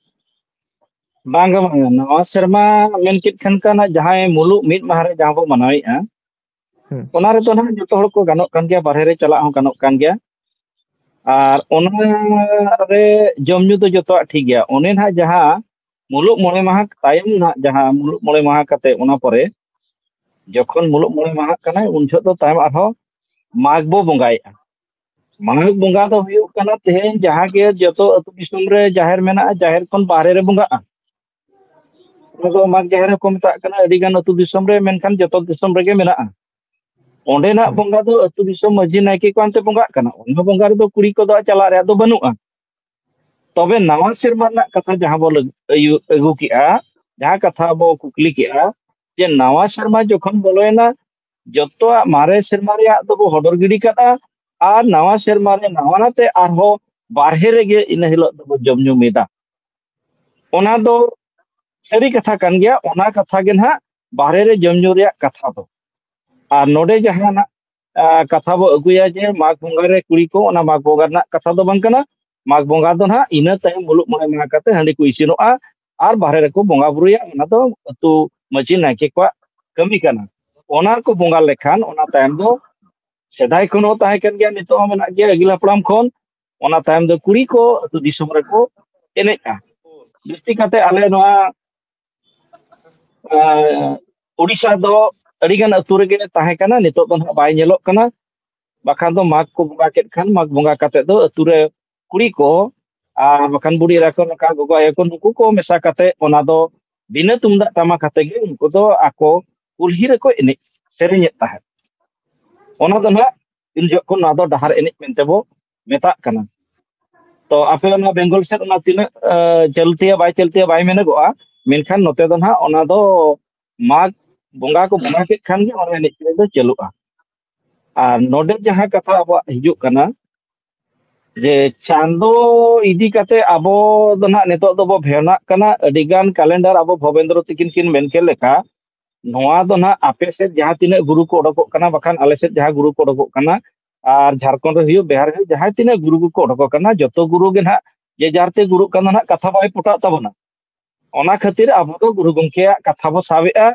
ᱵᱟᱝ ᱜᱮ ᱵᱟᱝ, ᱱᱟᱣᱟ ᱥᱮᱨᱢᱟ ᱢᱮᱱ ᱠᱮᱫ ᱠᱷᱟᱱ ᱠᱟᱱᱟ ᱡᱟᱦᱟᱸᱭ ᱢᱩᱞᱩᱜ ᱢᱤᱫ ᱢᱟᱦᱟ ᱨᱮ ᱡᱟᱦᱟᱸ ᱵᱚ ᱢᱟᱱᱟᱣᱮᱫᱼᱟ, ᱦᱩᱸ᱾ ᱚᱱᱟ ᱨᱮᱫᱚ ᱱᱟᱦᱟᱜ ᱡᱚᱛᱚ ᱦᱚᱲ ᱠᱚ ᱜᱟᱱᱚᱜ ᱠᱟᱱ ᱜᱮᱭᱟ, ᱵᱟᱨᱦᱮ ᱨᱮ ᱪᱟᱞᱟᱜ ᱦᱚᱸ ᱜᱟᱱᱚᱜ ᱠᱟᱱ ᱜᱮᱭᱟ᱾ ᱟᱨ ᱚᱱᱟ ᱨᱮ ᱡᱚᱢ ᱧᱩ ᱫᱚ ᱡᱚᱛᱚᱣᱟᱜ ᱴᱷᱤᱠ ᱜᱮᱭᱟ᱾ ᱚᱱᱮ ᱱᱟᱦᱟᱜ ᱡᱟᱦᱟᱸ ᱢᱩᱞᱩᱜ ᱢᱚᱬᱮ ᱢᱟᱦᱟ ᱛᱟᱭᱚᱢ ᱱᱟᱦᱟᱜ, ᱡᱟᱦᱟᱸ ᱢᱩᱞᱩᱜ ᱢᱚᱬᱮ ᱢᱟᱦᱟ ᱠᱟᱛᱮ ᱚᱱᱟ ᱯᱚᱨᱮ ᱡᱚᱠᱷᱚᱱ ᱢᱩᱞᱩᱜ ᱢᱚᱬᱮ ᱢᱟᱦᱟᱜ ᱠᱟᱱᱟᱭ, ᱩᱱ ᱡᱚᱦᱚᱜ ᱫᱚ ᱛᱟᱭᱚᱢ ᱟᱨᱦᱚᱸ ᱢᱟᱜᱽ ᱵᱚ ᱵᱚᱸᱜᱟᱭᱮᱫᱼᱟ᱾ ᱢᱟᱜᱽ ᱵᱚᱸᱜᱟ ᱫᱚ ᱦᱩᱭᱩᱜ ᱠᱟᱱᱟ ᱛᱮᱦᱮᱧ ᱡᱟᱦᱟᱸ ᱜᱮ ᱡᱚᱛᱚ ᱟᱹᱛᱩ ᱫᱤᱥᱚᱢ ᱨᱮ ᱡᱟᱦᱮᱨ ᱢᱮᱱᱟᱜᱼᱟ, ᱡᱟᱦᱮᱨ ᱠᱷᱚᱱ ᱵᱟᱦᱨᱮ ᱨᱮ ᱵᱚᱸᱜᱟᱜᱼᱟ᱾ ᱚᱱᱟ ᱫᱚ ᱢᱟᱜᱽ ᱡᱟᱦᱮᱨ ᱦᱚᱸᱠᱚ ᱢᱮᱛᱟᱜ ᱠᱟᱱᱟ ᱟᱹᱰᱤ ᱜᱟᱱ ᱟᱹᱛᱩ ᱫᱤᱥᱚᱢ ᱨᱮ, ᱢᱮᱱᱠᱷᱟᱱ ᱡᱚᱛᱚ ᱫᱤᱥᱚᱢ ᱨᱮᱜᱮ ᱢᱮᱱᱟᱜᱼᱟ᱾ ᱚᱸᱰᱮᱱᱟᱜ ᱵᱚᱸᱜᱟ ᱫᱚ ᱟᱹᱛᱩ ᱫᱤᱥᱚᱢ ᱢᱟᱹᱡᱷᱤ ᱱᱟᱭᱠᱮ ᱠᱚ ᱟᱱᱛᱮ ᱵᱚᱸᱜᱟᱜ ᱠᱟᱱᱟ᱾ ᱚᱱᱟ ᱵᱚᱸᱜᱟ ᱨᱮᱫᱚ ᱠᱩᱲᱤ ᱠᱚᱫᱚ ᱪᱟᱞᱟᱜ ᱨᱮᱭᱟᱜ ᱫᱚ ᱵᱟᱹᱱᱩᱜᱼᱟ᱾ ᱛᱚᱵᱮ ᱱᱟᱣᱟ ᱥᱮᱨᱢᱟ ᱨᱮᱱᱟᱜ ᱠᱟᱛᱷᱟ ᱡᱟᱦᱟᱸ ᱵᱚ ᱞᱟᱹᱜ-, ᱟᱹᱭᱩ-, ᱟᱹᱜᱩ ᱠᱮᱜᱼᱟ, ᱡᱟᱦᱟᱸ ᱠᱟᱛᱷᱟ ᱵᱚ ᱠᱩᱠᱞᱤ ᱠᱮᱜᱼᱟ, ᱡᱮ ᱱᱟᱣᱟ ᱥᱮᱨᱢᱟ ᱡᱚᱠᱷᱚᱱ ᱵᱚᱞᱚᱭᱮᱱᱟ, ᱡᱚᱛᱚᱣᱟᱜ ᱢᱟᱨᱮ ᱥᱮᱨᱢᱟ ᱨᱮᱭᱟᱜ ᱫᱚᱵᱚ ᱦᱚᱰᱚᱨ ᱜᱤᱰᱤ ᱠᱟᱫᱼᱟ, ᱟᱨ ᱱᱟᱣᱟ ᱥᱮᱨᱢᱟ ᱨᱮ ᱱᱟᱣᱟᱱᱟᱛᱮ ᱟᱨᱦᱚᱸ ᱵᱟᱨᱦᱮ ᱨᱮᱜᱮ ᱤᱱᱟᱹ ᱦᱤᱞᱳᱜ ᱫᱚᱵᱚ ᱡᱚᱢ ᱧᱩ ᱢᱤᱫᱟ᱾ ᱚᱱᱟ ᱫᱚ ᱥᱟᱹᱨᱤ ᱠᱟᱛᱷᱟ ᱠᱟᱱ ᱜᱮᱭᱟ᱾ ᱚᱱᱟ ᱠᱟᱛᱷᱟ ᱜᱮ ᱱᱟᱦᱟᱜ ᱵᱟᱦᱨᱮ ᱨᱮ ᱡᱚᱢ ᱧᱩ ᱨᱮᱭᱟᱜ ᱠᱟᱛᱷᱟ ᱫᱚ᱾ ᱟᱨ ᱱᱚᱰᱮ ᱡᱟᱦᱟᱸ ᱱᱟᱜ, ᱟ, ᱠᱟᱛᱷᱟ ᱵᱚ ᱟᱹᱜᱩᱭᱟ ᱡᱮ ᱢᱟᱜᱽ ᱵᱚᱸᱜᱟ ᱨᱮ ᱠᱩᱲᱤ ᱠᱚ, ᱚᱱᱟ ᱢᱟᱜᱽ ᱵᱚᱸᱜᱟ ᱨᱮᱱᱟᱜ ᱠᱟᱛᱷᱟ ᱫᱚ ᱵᱟᱝ ᱠᱟᱱᱟ᱾ ᱢᱟᱜᱽ ᱵᱚᱸᱜᱟ ᱫᱚ ᱱᱟᱦᱟᱜ ᱤᱱᱟᱹ ᱛᱟᱭᱚᱢ ᱢᱩᱞᱩᱜ ᱢᱚᱬᱮ ᱢᱟᱦᱟ ᱠᱟᱛᱮ ᱦᱟᱺᱰᱤ ᱠᱚ ᱤᱥᱤᱱᱚᱜᱼᱟ ᱟᱨ ᱵᱟᱦᱨᱮ ᱨᱮᱠᱚ ᱵᱚᱸᱜᱟ ᱵᱩᱨᱩᱭᱟ᱾ ᱚᱱᱟ ᱫᱚ ᱟᱹᱛᱩ ᱢᱟᱹᱡᱷᱤ ᱱᱟᱭᱠᱮ ᱠᱚᱣᱟᱜ ᱠᱟᱹᱢᱤ ᱠᱟᱱᱟ᱾ ᱚᱱᱟ ᱠᱚ ᱵᱚᱸᱜᱟ ᱞᱮᱠᱷᱟᱱ ᱚᱱᱟ ᱛᱟᱭᱚᱢ ᱫᱚ ᱥᱮᱫᱟᱭ ᱠᱷᱚᱱ ᱦᱚᱸ ᱛᱟᱦᱮᱸ ᱠᱟᱱ ᱜᱮᱭᱟ, ᱱᱤᱛᱚᱜ ᱦᱚᱸ ᱢᱮᱱᱟᱜ ᱜᱮᱭᱟ ᱟᱹᱜᱤᱞ ᱦᱟᱯᱲᱟᱢ ᱠᱷᱚᱱ᱾ ᱚᱱᱟ ᱛᱟᱭᱚᱢ ᱫᱚ ᱠᱩᱲᱤ ᱠᱚ ᱟᱹᱛᱩ ᱫᱤᱥᱚᱢ ᱨᱮᱠᱚ ᱮᱱᱮᱡᱼᱟ᱾ ᱡᱟᱹᱥᱛᱤ ᱠᱟᱛᱮ ᱟᱞᱮ ᱱᱚᱣᱟ, ᱟᱸ, ᱳᱰᱤᱥᱟ ᱫᱚ ᱟᱹᱰᱤᱜᱟᱱ ᱟᱹᱛᱩ ᱨᱮᱜᱮ ᱛᱟᱦᱮᱸ ᱠᱟᱱᱟ, ᱱᱤᱛᱚᱜ ᱫᱚ ᱱᱟᱦᱟᱜ ᱵᱟᱭ ᱧᱮᱞᱚᱜ ᱠᱟᱱᱟ᱾ ᱵᱟᱠᱷᱟᱱ ᱫᱚ ᱢᱟᱜᱽ ᱠᱚ ᱵᱚᱸᱜᱟ ᱠᱮᱫ ᱠᱷᱟᱱ, ᱢᱟᱜᱽ ᱵᱚᱸᱜᱟ ᱠᱟᱛᱮ ᱫᱚ ᱟᱹᱛᱩ ᱨᱮ ᱠᱩᱲᱤ ᱠᱚ ᱟᱨ ᱵᱟᱠᱷᱟᱱ ᱵᱩᱰᱷᱤ ᱮᱨᱟ ᱠᱚ, ᱱᱚᱝᱠᱟ ᱜᱚᱜᱚ ᱟᱭᱳ ᱠᱚ, ᱱᱩᱠᱩ ᱠᱚ ᱢᱮᱥᱟ ᱠᱟᱛᱮ ᱚᱱᱟ ᱫᱚ ᱵᱤᱱᱟᱹ ᱛᱩᱢᱫᱟᱜ ᱴᱟᱢᱟᱠ ᱟᱛᱮ ᱜᱮ ᱩᱱᱠᱩ ᱫᱚ ᱟᱠᱚ ᱠᱩᱞᱦᱤ ᱨᱮᱠᱚ ᱮᱱᱮᱡ ᱥᱮᱨᱮᱧᱮᱫ ᱛᱟᱦᱮᱸᱫ᱾ ᱚᱱᱟ ᱫᱚ ᱱᱟᱦᱟᱜ ᱩᱱ ᱡᱚᱦᱚᱜ ᱠᱷᱚᱱ ᱱᱚᱣᱟ ᱫᱚ ᱰᱟᱦᱟᱨ ᱮᱱᱮᱡ ᱢᱮᱱᱛᱮ ᱵᱚ ᱢᱮᱛᱟᱜ ᱠᱟᱱᱟ᱾ ᱛᱚ ᱟᱯᱮ ᱚᱱᱟ ᱵᱮᱝᱜᱚᱞ ᱥᱮᱫ ᱚᱱᱟ ᱛᱤᱱᱟᱹᱜ, ᱟ, ᱪᱟᱹᱞᱛᱤᱭᱟ ᱵᱟᱭ ᱪᱟᱹᱞᱛᱤᱭᱟ ᱵᱟᱭ ᱢᱮᱱᱚᱜᱚᱜᱼᱟ, ᱢᱮᱱᱠᱷᱟᱱ ᱱᱚᱛᱮ ᱫᱚ ᱱᱟᱦᱟᱜ ᱚᱱᱟ ᱫᱚ ᱢᱟᱜᱽ ᱵᱚᱸᱜᱟ ᱠᱚ ᱵᱚᱸᱜᱟ ᱠᱮᱫ ᱠᱷᱟᱱ ᱜᱮ ᱚᱱᱟ ᱮᱱᱮᱡ ᱥᱮᱨᱮᱧ ᱫᱚ ᱪᱟᱹᱞᱩᱜᱼᱟ᱾ ᱟᱨ ᱱᱚᱰᱮ ᱡᱟᱦᱟᱸ ᱠᱟᱛᱷᱟ ᱟᱵᱚᱣᱟᱜ ᱦᱤᱡᱩᱜ ᱠᱟᱱᱟ, ᱡᱮ ᱪᱟᱸᱫᱚ ᱤᱫᱤ ᱠᱟᱛᱮ ᱟᱵᱚ ᱫᱚ ᱱᱟᱦᱟᱜ ᱱᱤᱛᱚᱜ ᱫᱚᱵᱚ ᱵᱷᱮᱣᱱᱟᱜ ᱠᱟᱱᱟ᱾ ᱟᱹᱰᱤ ᱜᱟᱱ ᱠᱟᱞᱮᱱᱰᱟᱨ ᱟᱵᱚ ᱵᱷᱚᱵᱮᱱᱫᱨᱚ ᱛᱤᱠᱤᱱ ᱠᱤᱱ ᱢᱮᱱ ᱠᱮᱫ ᱞᱮᱠᱟ, ᱱᱚᱣᱟ ᱫᱚ ᱱᱟᱦᱟᱜ ᱟᱯᱮ ᱥᱮᱫ ᱡᱟᱦᱟᱸ ᱛᱤᱱᱟᱹᱜ ᱜᱩᱨᱩ ᱠᱚ ᱚᱰᱚᱠᱚᱜ ᱠᱟᱱᱟ, ᱵᱟᱠᱷᱟᱱ ᱟᱞᱮ ᱥᱮᱫ ᱡᱟᱦᱟᱸ ᱜᱩᱨᱩ ᱠᱚ ᱚᱰᱚᱠᱚᱜ ᱠᱟᱱᱟ, ᱟᱨ ᱡᱷᱟᱲᱠᱷᱚᱸᱰ ᱨᱮ ᱦᱩᱭᱩᱜ, ᱵᱤᱦᱟᱨ ᱨᱮ ᱦᱩᱭᱩᱜ, ᱡᱟᱦᱟᱸ ᱛᱤᱱᱟᱹᱜ ᱜᱩᱨᱩ ᱠᱚᱠᱚ ᱚᱰᱚᱠᱚᱜ ᱠᱟᱱᱟ, ᱡᱚᱛᱚ ᱜᱩᱨᱩ ᱜᱮ ᱱᱟᱦᱟᱜ ᱡᱮ ᱡᱟᱨ ᱛᱮ ᱜᱩᱨᱩᱜ ᱠᱟᱱᱟ ᱱᱟᱦᱟᱜ, ᱠᱟᱛᱷᱟ ᱵᱟᱭ ᱯᱚᱴᱟᱜ ᱛᱟᱵᱚᱱᱟ᱾ ᱚᱱᱟ ᱠᱷᱟᱹᱛᱤᱨ ᱟᱵᱚ ᱫᱚ ᱜᱩᱨᱩ ᱜᱚᱢᱠᱮᱭᱟᱜ ᱠᱟᱛᱷᱟ ᱵᱚ ᱥᱟᱵᱮᱜᱼᱟ,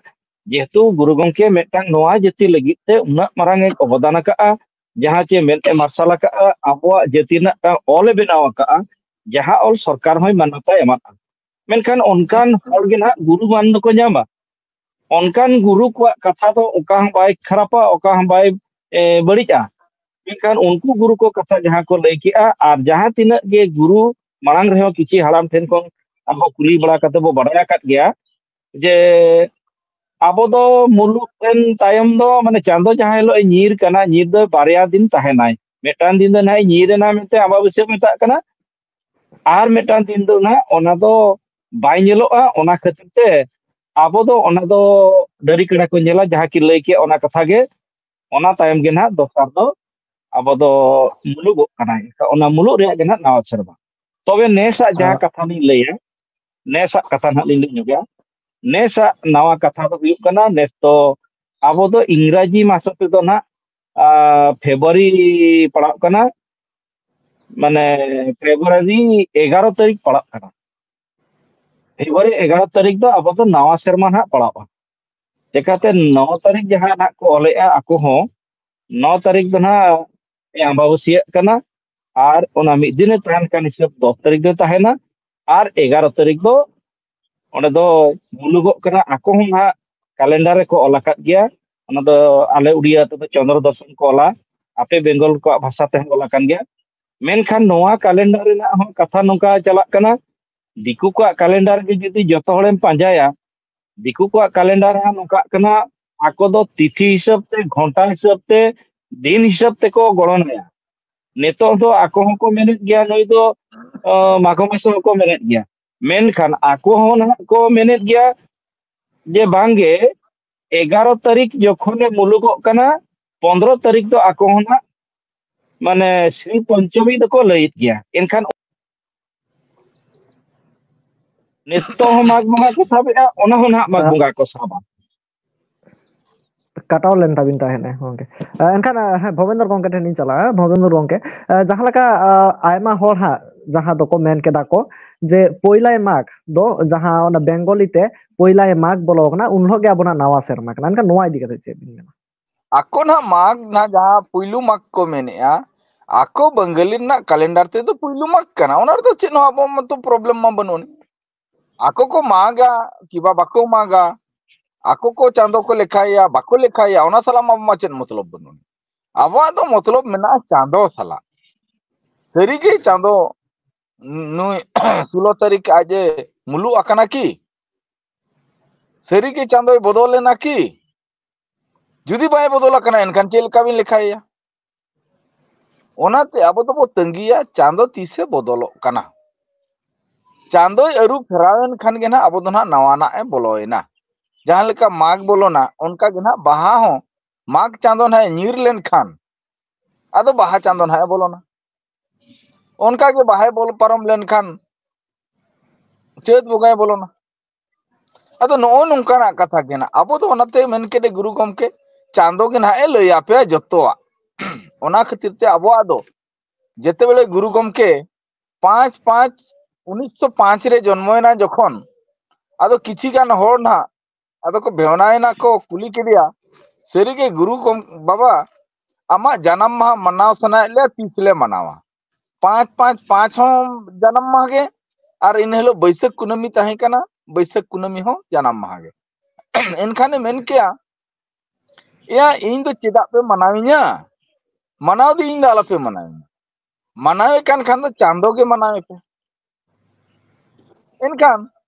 ᱡᱮᱦᱮᱛᱩ ᱜᱩᱨᱩ ᱜᱚᱢᱠᱮ ᱢᱤᱫᱴᱟᱝ ᱱᱚᱣᱟ ᱡᱟᱹᱛᱤ ᱞᱟᱹᱜᱤᱫ ᱛᱮ ᱩᱱᱟᱹᱜ ᱢᱟᱨᱟᱝ ᱮ ᱚᱵᱚᱫᱟᱱ ᱟᱠᱟᱜᱼᱟ, ᱡᱟᱦᱟᱸ ᱪᱮ ᱢᱮᱫ ᱮ ᱢᱟᱨᱥᱟᱞ ᱟᱠᱟᱜᱼᱟ, ᱟᱵᱚᱣᱟᱜ ᱡᱟᱹᱛᱤ ᱨᱮᱱᱟᱜ ᱢᱤᱫᱴᱟᱝ ᱚᱞ ᱮ ᱵᱮᱱᱟᱣ ᱟᱠᱟᱜᱼᱟ, ᱡᱟᱦᱟᱸ ᱚᱞ ᱥᱚᱨᱠᱟᱨ ᱦᱚᱸᱭ ᱢᱟᱱᱚᱛᱟᱭ ᱮᱢᱟᱜᱼᱟ᱾ ᱢᱮᱱᱠᱷᱟᱱ ᱚᱱᱠᱟᱱ ᱦᱚᱲ ᱜᱮ ᱱᱟᱦᱟᱜ ᱜᱩᱨᱩ ᱢᱟᱱ ᱫᱚᱠᱚ ᱧᱟᱢᱟ᱾ ᱚᱱᱠᱟᱱ ᱜᱩᱨᱩ ᱠᱚᱣᱟᱜ ᱠᱟᱛᱷᱟ ᱫᱚ ᱚᱠᱟ ᱦᱚᱸ ᱵᱟᱭ ᱠᱷᱟᱨᱟᱯᱟ, ᱚᱠᱟ ᱦᱚᱸ ᱵᱟᱭ, ᱮ, ᱵᱟᱹᱲᱤᱡᱼᱟ᱾ ᱢᱮᱱᱠᱷᱟᱱ ᱩᱱᱠᱩ ᱜᱩᱨᱩ ᱠᱚ ᱠᱟᱛᱷᱟ ᱡᱟᱦᱟᱸ ᱠᱚ ᱞᱟᱹᱭ ᱠᱮᱜᱼᱟ, ᱟᱨ ᱡᱟᱦᱟᱸ ᱛᱤᱱᱟᱹᱜ ᱜᱮ ᱜᱩᱨᱩ ᱢᱟᱲᱟᱝ ᱨᱮᱦᱚᱸ ᱠᱤᱪᱷᱤ ᱦᱟᱲᱟᱢ ᱴᱷᱮᱱ ᱠᱷᱚᱱ ᱟᱵᱚ ᱠᱩᱞᱤ ᱵᱟᱲᱟ ᱠᱟᱛᱮ ᱵᱚ ᱵᱟᱲᱟᱭ ᱟᱠᱟᱫ ᱜᱮᱭᱟ ᱡᱮ ᱟᱵᱚ ᱫᱚ ᱢᱩᱞᱩᱜ ᱮᱱ ᱛᱟᱭᱚᱢ ᱫᱚ, ᱢᱟᱱᱮ, ᱪᱟᱸᱫᱚ ᱡᱟᱦᱟᱸ ᱦᱤᱞᱳᱜ ᱮ ᱧᱤᱨ ᱠᱟᱱᱟ, ᱧᱤᱨ ᱫᱚ ᱵᱟᱨᱭᱟ ᱫᱤᱱ ᱛᱟᱦᱮᱱᱟᱭ᱾ ᱢᱤᱫᱴᱟᱝ ᱫᱤᱱ ᱫᱚ ᱱᱟᱦᱟᱜ ᱧᱤᱨ ᱮᱱᱟ ᱢᱮᱱᱛᱮ ᱟᱢᱵᱟᱵᱟᱹᱥᱭᱟᱹ ᱢᱮᱛᱟᱜ ᱠᱟᱱᱟ, ᱟᱨ ᱢᱤᱫᱴᱟᱝ ᱫᱤᱱ ᱫᱚ ᱱᱟᱦᱟᱜ ᱚᱱᱟ ᱫᱚ ᱵᱟᱭ ᱧᱮᱞᱚᱜᱼᱟ᱾ ᱚᱱᱟ ᱠᱷᱟᱹᱛᱤᱨ ᱛᱮ ᱟᱵᱚ ᱫᱚ ᱚᱱᱟ ᱫᱚ ᱰᱟᱹᱨᱤ ᱠᱟᱰᱟ ᱠᱚ ᱧᱮᱞᱟ, ᱡᱟᱦᱟᱸ ᱠᱤᱱ ᱞᱟᱹᱭ ᱠᱮᱫ ᱚᱱᱟ ᱠᱟᱛᱷᱟ ᱜᱮ᱾ ᱚᱱᱟ ᱛᱟᱭᱚᱢ ᱜᱮ ᱱᱟᱦᱟᱜ ᱫᱚᱥᱟᱨ ᱫᱚ ᱟᱵᱚ ᱫᱚ ᱢᱩᱞᱩᱜᱚᱜ ᱠᱟᱱᱟᱭ᱾ ᱚᱱᱟ ᱢᱩᱞᱩᱜ ᱨᱮᱭᱟᱜ ᱜᱮ ᱱᱟᱦᱟᱜ ᱱᱟᱣᱟ ᱥᱮᱨᱢᱟ᱾ ᱛᱚᱵᱮ ᱱᱮᱥᱟᱜ ᱡᱟᱦᱟᱸ ᱟᱨ ᱠᱟᱛᱷᱟ ᱞᱤᱧ ᱞᱟᱹᱭᱟ, ᱱᱮᱥᱟᱜ ᱠᱟᱛᱷᱟ ᱱᱟᱦᱟᱜ ᱞᱤᱧ ᱞᱟᱹᱭ ᱧᱚᱜᱟ᱾ ᱱᱮᱥᱟᱜ ᱱᱟᱣᱟ ᱠᱟᱛᱷᱟ ᱫᱚ ᱦᱩᱭᱩᱜ ᱠᱟᱱᱟ, ᱱᱮᱥ ᱫᱚ ᱟᱵᱚ ᱫᱚ ᱤᱝᱨᱟᱡᱤ ᱢᱟᱥ ᱛᱮᱫᱚ ᱱᱟᱦᱟᱜ, ᱟᱨ, ᱯᱷᱮᱵᱽᱨᱩᱣᱟᱨᱤ ᱯᱟᱲᱟᱜ ᱠᱟᱱᱟ, ᱢᱟᱱᱮ, ᱯᱷᱮᱵᱽᱨᱩᱣᱟᱨᱤ ᱮᱜᱟᱨᱚ ᱛᱟᱹᱨᱤᱠᱷ ᱯᱟᱲᱟᱜ ᱠᱟᱱᱟ᱾ ᱯᱷᱮᱵᱽᱨᱩᱣᱟᱨᱤ ᱮᱜᱟᱨᱚ ᱛᱟᱹᱨᱤᱠᱷ ᱫᱚ ᱟᱵᱚ ᱫᱚ ᱱᱟᱣᱟ ᱥᱮᱨᱢᱟ ᱱᱟᱦᱟᱜ ᱯᱟᱲᱟᱜᱼᱟ᱾ ᱪᱮᱠᱟᱛᱮ ᱱᱚ ᱛᱟᱹᱨᱤᱠᱷ ᱡᱟᱦᱟᱸ ᱱᱟᱦᱟᱜ ᱠᱚ ᱚᱞᱮᱜᱼᱟ ᱟᱠᱚ ᱦᱚᱸ, ᱱᱚ ᱛᱟᱹᱨᱤᱠᱷ ᱫᱚ ᱱᱟᱦᱟᱜ ᱟᱢᱵᱟᱵᱟᱹᱥᱭᱟᱹᱜ ᱠᱟᱱᱟ, ᱟᱨ ᱚᱱᱟ ᱢᱤᱫ ᱫᱤᱱᱮ ᱛᱟᱦᱮᱱ ᱠᱟᱱ ᱦᱤᱥᱟᱹᱵ ᱫᱚᱥ ᱛᱟᱹᱨᱤᱠᱷ ᱫᱚ ᱛᱟᱦᱮᱱᱟ, ᱟᱨ ᱮᱜᱟᱨᱚ ᱛᱟᱹᱨᱤᱠᱷ ᱫᱚ ᱚᱸᱰᱮ ᱫᱚ ᱢᱩᱞᱩᱜᱚᱜ ᱠᱟᱱᱟ᱾ ᱟᱠᱚ ᱦᱚᱸ ᱱᱟᱦᱟᱜ ᱠᱟᱞᱮᱱᱰᱟᱨ ᱨᱮᱠᱚ ᱚᱞ ᱟᱠᱟᱫ ᱜᱮᱭᱟ᱾ ᱚᱱᱟ ᱫᱚ ᱟᱞᱮ ᱩᱲᱤᱭᱟ ᱛᱮᱫᱚ ᱪᱚᱱᱫᱨᱚ ᱫᱚᱨᱥᱚᱱ ᱠᱚ ᱚᱞᱟ, ᱟᱯᱮ ᱵᱮᱝᱜᱚᱞ ᱠᱚᱣᱟᱜ ᱵᱷᱟᱥᱟ ᱛᱮᱦᱚᱸ ᱚᱞ ᱟᱠᱟᱱ ᱜᱮᱭᱟ᱾ ᱢᱮᱱᱠᱷᱟᱱ ᱱᱚᱣᱟ ᱠᱟᱞᱮᱱᱰᱟᱨ ᱨᱮᱱᱟᱜ ᱦᱚᱸ ᱠᱟᱛᱷᱟ ᱱᱚᱝᱠᱟ ᱪᱟᱞᱟᱜ ᱠᱟᱱᱟ, ᱫᱤᱠᱩ ᱠᱚᱣᱟᱜ ᱠᱟᱞᱮᱱᱰᱟᱨ ᱜᱮ ᱡᱩᱫᱤ ᱡᱚᱛᱚ ᱦᱚᱲᱮᱢ ᱯᱟᱸᱡᱟᱭᱟ, ᱫᱤᱠᱩ ᱠᱚᱣᱟᱜ ᱠᱟᱞᱮᱱᱰᱟᱨ ᱦᱚᱸ ᱱᱚᱝᱠᱟᱜ ᱠᱟᱱᱟ, ᱟᱠᱚ ᱫᱚ ᱛᱤᱛᱷᱤ ᱦᱤᱥᱟᱹᱵ ᱛᱮ, ᱜᱷᱚᱱᱴᱟ ᱦᱤᱥᱟᱹᱵ ᱛᱮ, ᱫᱤᱱ ᱦᱤᱥᱟᱹᱵ ᱛᱮᱠᱚ ᱜᱚᱲᱚᱱᱟᱭᱟ᱾ ᱱᱤᱛᱚᱜ ᱫᱚ ᱟᱠᱚ ᱦᱚᱸᱠᱚ ᱢᱮᱱᱮᱫ ᱜᱮᱭᱟ, ᱱᱩᱭ ᱫᱚ, ᱟᱸ, ᱢᱟᱜᱽ ᱢᱟᱥ ᱦᱚᱸᱠᱚ ᱢᱮᱱᱮᱫ ᱜᱮᱭᱟ᱾ ᱢᱮᱱᱠᱷᱟᱱ ᱟᱠᱚ ᱦᱚᱸ ᱱᱟᱦᱟᱜ ᱠᱚ ᱢᱮᱱᱮᱫ ᱜᱮᱭᱟ ᱡᱮ ᱵᱟᱝᱜᱮ, ᱮᱜᱟᱨᱚ ᱛᱟᱹᱨᱤᱠᱷ ᱡᱚᱠᱷᱚᱱᱮ ᱢᱩᱞᱩᱜᱚᱜ ᱠᱟᱱᱟ, ᱯᱚᱱᱫᱽᱨᱚ ᱛᱟᱹᱨᱤᱠᱷ ᱫᱚ ᱟᱠᱚ ᱦᱚᱸ ᱱᱟᱦᱟᱜ, ᱢᱟᱱᱮ, ᱥᱨᱤ ᱯᱚᱧᱪᱚᱢᱤ ᱫᱚᱠᱚ ᱞᱟᱹᱭᱮᱫ ᱜᱮᱭᱟ᱾ ᱮᱱᱠᱷᱟᱱ ᱱᱤᱛᱚᱜ ᱦᱚᱸ ᱢᱟᱜᱽ ᱵᱚᱸᱜᱟ ᱠᱚ ᱥᱟᱵᱮᱜᱼᱟ, ᱚᱱᱟ ᱦᱚᱸ ᱱᱟᱦᱟᱜ ᱢᱟᱜᱽ ᱟᱸ, ᱵᱚᱸᱜᱟ ᱠᱚ ᱥᱟᱵᱟ᱾ ᱠᱟᱴᱟᱣ ᱞᱮᱱ ᱛᱟᱵᱤᱱ ᱛᱟᱦᱮᱸᱱᱟ ᱜᱚᱝᱠᱮ᱾ ᱟᱸ, ᱮᱱᱠᱷᱟᱱ, ᱟᱸ, ᱦᱮᱸ, ᱵᱷᱚᱵᱮᱱᱫᱨ ᱜᱚᱝᱠᱮ ᱴᱷᱮᱱ ᱞᱤᱧ ᱪᱟᱞᱟᱜᱼᱟ᱾ ᱵᱷᱚᱵᱮᱱᱫᱨ ᱜᱚᱝᱠᱮ, ᱟᱸ, ᱡᱟᱦᱟᱸ ᱞᱮᱠᱟ, ᱟᱸ, ᱟᱭᱢᱟ ᱦᱚᱲ ᱦᱟᱸᱜ ᱡᱟᱦᱟᱸ ᱫᱚᱠᱚ ᱢᱮᱱ ᱠᱮᱫᱟ ᱠᱚ ᱡᱮ ᱯᱳᱭᱞᱟᱭ ᱢᱟᱜᱽ ᱫᱚ, ᱡᱟᱦᱟᱸ ᱚᱱᱟ ᱵᱮᱝᱜᱚᱞᱤ ᱛᱮ ᱯᱳᱭᱞᱟᱭ ᱢᱟᱜᱽ ᱵᱚᱞᱚ ᱟᱠᱟᱱᱟ, ᱩᱱ ᱦᱤᱞᱳᱜ ᱜᱮ ᱟᱵᱚᱱᱟᱜ ᱱᱟᱣᱟ ᱥᱮᱨᱢᱟ ᱠᱟᱱᱟ᱾ ᱮᱱᱠᱷᱟᱱ ᱱᱚᱣᱟ ᱤᱫᱤ ᱠᱟᱛᱮ ᱪᱮᱫ ᱵᱤᱱ ᱢᱮᱱᱟ? ᱟᱠᱚ ᱱᱟᱦᱟᱜ ᱢᱟᱜᱽ ᱱᱟᱦᱟᱜ ᱡᱟᱦᱟᱸ ᱯᱩᱭᱞᱩ ᱢᱟᱜᱽ ᱠᱚ ᱢᱮᱱᱮᱜᱼᱟ, ᱟᱠᱚ ᱵᱟᱝᱜᱟᱞᱤ ᱨᱮᱱᱟᱜ ᱠᱟᱞᱮᱱᱰᱟᱨ ᱛᱮᱫᱚ ᱯᱩᱭᱞᱩ ᱢᱟᱜᱽ ᱠᱟᱱᱟ, ᱚᱱᱟ ᱨᱮᱫᱚ ᱪᱮᱫ ᱦᱚᱸ ᱟᱵᱚ ᱢᱟᱛᱚ ᱯᱨᱚᱵᱞᱮᱢ ᱢᱟ ᱵᱟᱹᱱᱩᱜ ᱟᱹᱱᱤᱡ᱾ ᱟᱠᱚ ᱠᱚ ᱢᱟᱜᱟ ᱠᱤᱵᱟ ᱵᱟᱠᱚ ᱢᱟᱜᱟ, ᱟᱠᱚ ᱠᱚ ᱪᱟᱸᱫᱚ ᱠᱚ ᱞᱮᱠᱷᱟᱭᱟ ᱵᱟᱠᱚ ᱞᱮᱠᱷᱟᱭᱟ, ᱚᱱᱟ ᱥᱟᱞᱟᱜ ᱢᱟ ᱟᱵᱚ ᱢᱟ ᱪᱮᱫ ᱢᱚᱛᱞᱚᱵ ᱵᱟᱹᱱᱩᱜ ᱟᱹᱱᱤᱡ᱾ ᱟᱵᱚᱣᱟᱜ ᱫᱚ ᱢᱚᱛᱞᱚᱵ ᱢᱮᱱᱟᱜᱼᱟ ᱪᱟᱸᱫᱚ ᱥᱟᱞᱟᱜ᱾ ᱥᱟᱹᱨᱤᱜᱮ ᱪᱟᱸᱫᱚ ᱱᱩᱭ ᱥᱳᱞᱳ ᱛᱟᱹᱨᱤᱠᱷ ᱟᱡ ᱮ ᱢᱩᱞᱩᱜ ᱟᱠᱟᱱᱟ ᱠᱤ? ᱥᱟᱹᱨᱤᱜᱮ ᱪᱟᱸᱫᱚᱭ ᱵᱚᱫᱚᱞ ᱮᱱᱟ ᱠᱤ? ᱡᱩᱫᱤ ᱵᱟᱭ ᱵᱚᱫᱚᱞ ᱟᱠᱟᱱᱟ, ᱮᱱᱠᱷᱟᱱ ᱪᱮᱫ ᱞᱮᱠᱟ ᱵᱤᱱ ᱞᱮᱠᱷᱟᱭᱮᱭᱟ? ᱚᱱᱟᱛᱮ ᱟᱵᱚ ᱫᱚᱵᱚ ᱛᱟᱺᱜᱤᱭᱟ ᱪᱟᱸᱫᱚ ᱛᱤᱥᱮ ᱵᱚᱫᱚᱞᱚᱜ ᱠᱟᱱᱟ᱾ ᱪᱟᱸᱫᱚᱭ ᱟᱹᱨᱩ ᱯᱷᱮᱨᱟᱣ ᱮᱱ ᱠᱷᱟᱱ ᱜᱮ ᱱᱟᱦᱟᱜ ᱟᱵᱚ ᱫᱚ ᱱᱟᱦᱟᱜ ᱱᱟᱣᱟᱱᱟᱜ ᱮ ᱵᱚᱞᱚᱭᱮᱱᱟ᱾ ᱡᱟᱦᱟᱸ ᱞᱮᱠᱟ ᱢᱟᱜᱽ ᱵᱚᱞᱚᱱᱟ, ᱚᱱᱠᱟ ᱜᱮ ᱱᱟᱦᱟᱜ ᱵᱟᱦᱟ ᱦᱚᱸ ᱢᱟᱜᱽ ᱪᱟᱸᱫᱚ ᱱᱟᱦᱟᱜ ᱮ ᱧᱤᱨ ᱞᱮᱱᱠᱷᱟᱱ ᱟᱫᱚ ᱵᱟᱦᱟ ᱪᱟᱸᱫᱚ ᱱᱟᱦᱟᱜ ᱮ ᱵᱚᱞᱚᱱᱟ᱾ ᱚᱱᱠᱟ ᱜᱮ ᱵᱟᱦᱟᱭ ᱵᱚᱞᱚ ᱯᱟᱨᱚᱢ ᱞᱮᱱᱠᱷᱟᱱ ᱪᱟᱹᱛ ᱵᱚᱸᱜᱟᱭ ᱵᱚᱞᱚᱱᱟ᱾ ᱟᱫᱚ ᱱᱚᱜᱼᱚ ᱱᱚᱝᱠᱟᱱᱟᱜ ᱠᱟᱛᱷᱟ ᱜᱮ ᱱᱟᱜ᱾ ᱟᱵᱚ ᱫᱚ ᱚᱱᱟᱛᱮ ᱢᱮᱱ ᱠᱮᱫ ᱜᱩᱨᱩ ᱜᱚᱢᱠᱮ, ᱪᱟᱸᱫᱚ ᱜᱮ ᱱᱟᱦᱟᱜ ᱮ ᱞᱟᱹᱭ ᱟᱯᱮᱭᱟ ᱡᱚᱛᱚᱣᱟᱜ᱾ ᱚᱱᱟ ᱠᱷᱟᱹᱛᱤᱨ ᱛᱮ ᱟᱵᱚᱣᱟᱜ ᱫᱚ ᱡᱮᱛᱮ ᱵᱮᱲᱮ ᱜᱩᱨᱩ ᱜᱚᱢᱠᱮ ᱯᱟᱸᱪ ᱯᱟᱸᱪ ᱩᱱᱤᱥᱥᱚ ᱯᱟᱸᱪ ᱨᱮ ᱡᱚᱱᱢᱚᱭᱮᱱᱟ ᱡᱚᱠᱷᱚᱱ, ᱟᱫᱚ ᱠᱤᱪᱷᱤ ᱜᱟᱱ ᱦᱚᱲ ᱱᱟᱦᱟᱜ ᱟᱫᱚ ᱠᱚ ᱵᱷᱮᱣᱱᱟᱭᱮᱱᱟ, ᱠᱚ ᱠᱩᱞᱤ ᱠᱮᱫᱮᱭᱟ, "ᱥᱟᱹᱨᱤᱜᱮ ᱜᱩᱨᱩ ᱜᱚᱢ-, ᱵᱟᱵᱟ, ᱟᱢᱟᱜ ᱡᱟᱱᱟᱢ ᱢᱟᱦᱟ ᱢᱟᱱᱟᱣ ᱥᱟᱱᱟᱭᱮᱫ ᱞᱮᱭᱟ, ᱛᱤᱥ ᱞᱮ ᱢᱟᱱᱟᱣᱟ?" ᱯᱟᱸᱪ ᱯᱟᱸᱪ ᱯᱟᱸᱪ ᱦᱚᱸ ᱡᱟᱱᱟᱢ ᱢᱟᱦᱟ ᱜᱮ, ᱟᱨ ᱤᱱᱟᱹ ᱦᱤᱞᱳᱜ ᱵᱟᱹᱭᱥᱟᱹᱠᱷ ᱠᱩᱱᱟᱹᱢᱤ ᱛᱟᱦᱮᱸ ᱠᱟᱱᱟ, ᱵᱟᱹᱭᱥᱟᱹᱠᱷ ᱠᱩᱱᱟᱹᱢᱤ ᱦᱚᱸ ᱡᱟᱱᱟᱢ ᱢᱟᱦᱟ ᱜᱮ᱾ ᱮᱱᱠᱷᱟᱱᱮ ᱢᱮᱱ ᱠᱮᱭᱟ, "ᱮᱭᱟ, ᱤᱧ ᱫᱚ ᱪᱮᱫᱟᱜ ᱯᱮ ᱢᱟᱱᱟᱣᱤᱧᱟ? ᱢᱟᱱᱟᱣ ᱫᱚ ᱤᱧ ᱫᱚ ᱟᱞᱚᱯᱮ ᱢᱟᱱᱟᱣᱤᱧᱟ᱾ ᱢᱟᱱᱟᱣᱮᱫ ᱠᱟᱱ ᱠᱷᱟᱱ ᱫᱚ ᱪᱟᱸᱫᱚ ᱜᱮ ᱢᱟᱱᱟᱣᱮ ᱯᱮ᱾" ᱮᱱᱠᱷᱟᱱ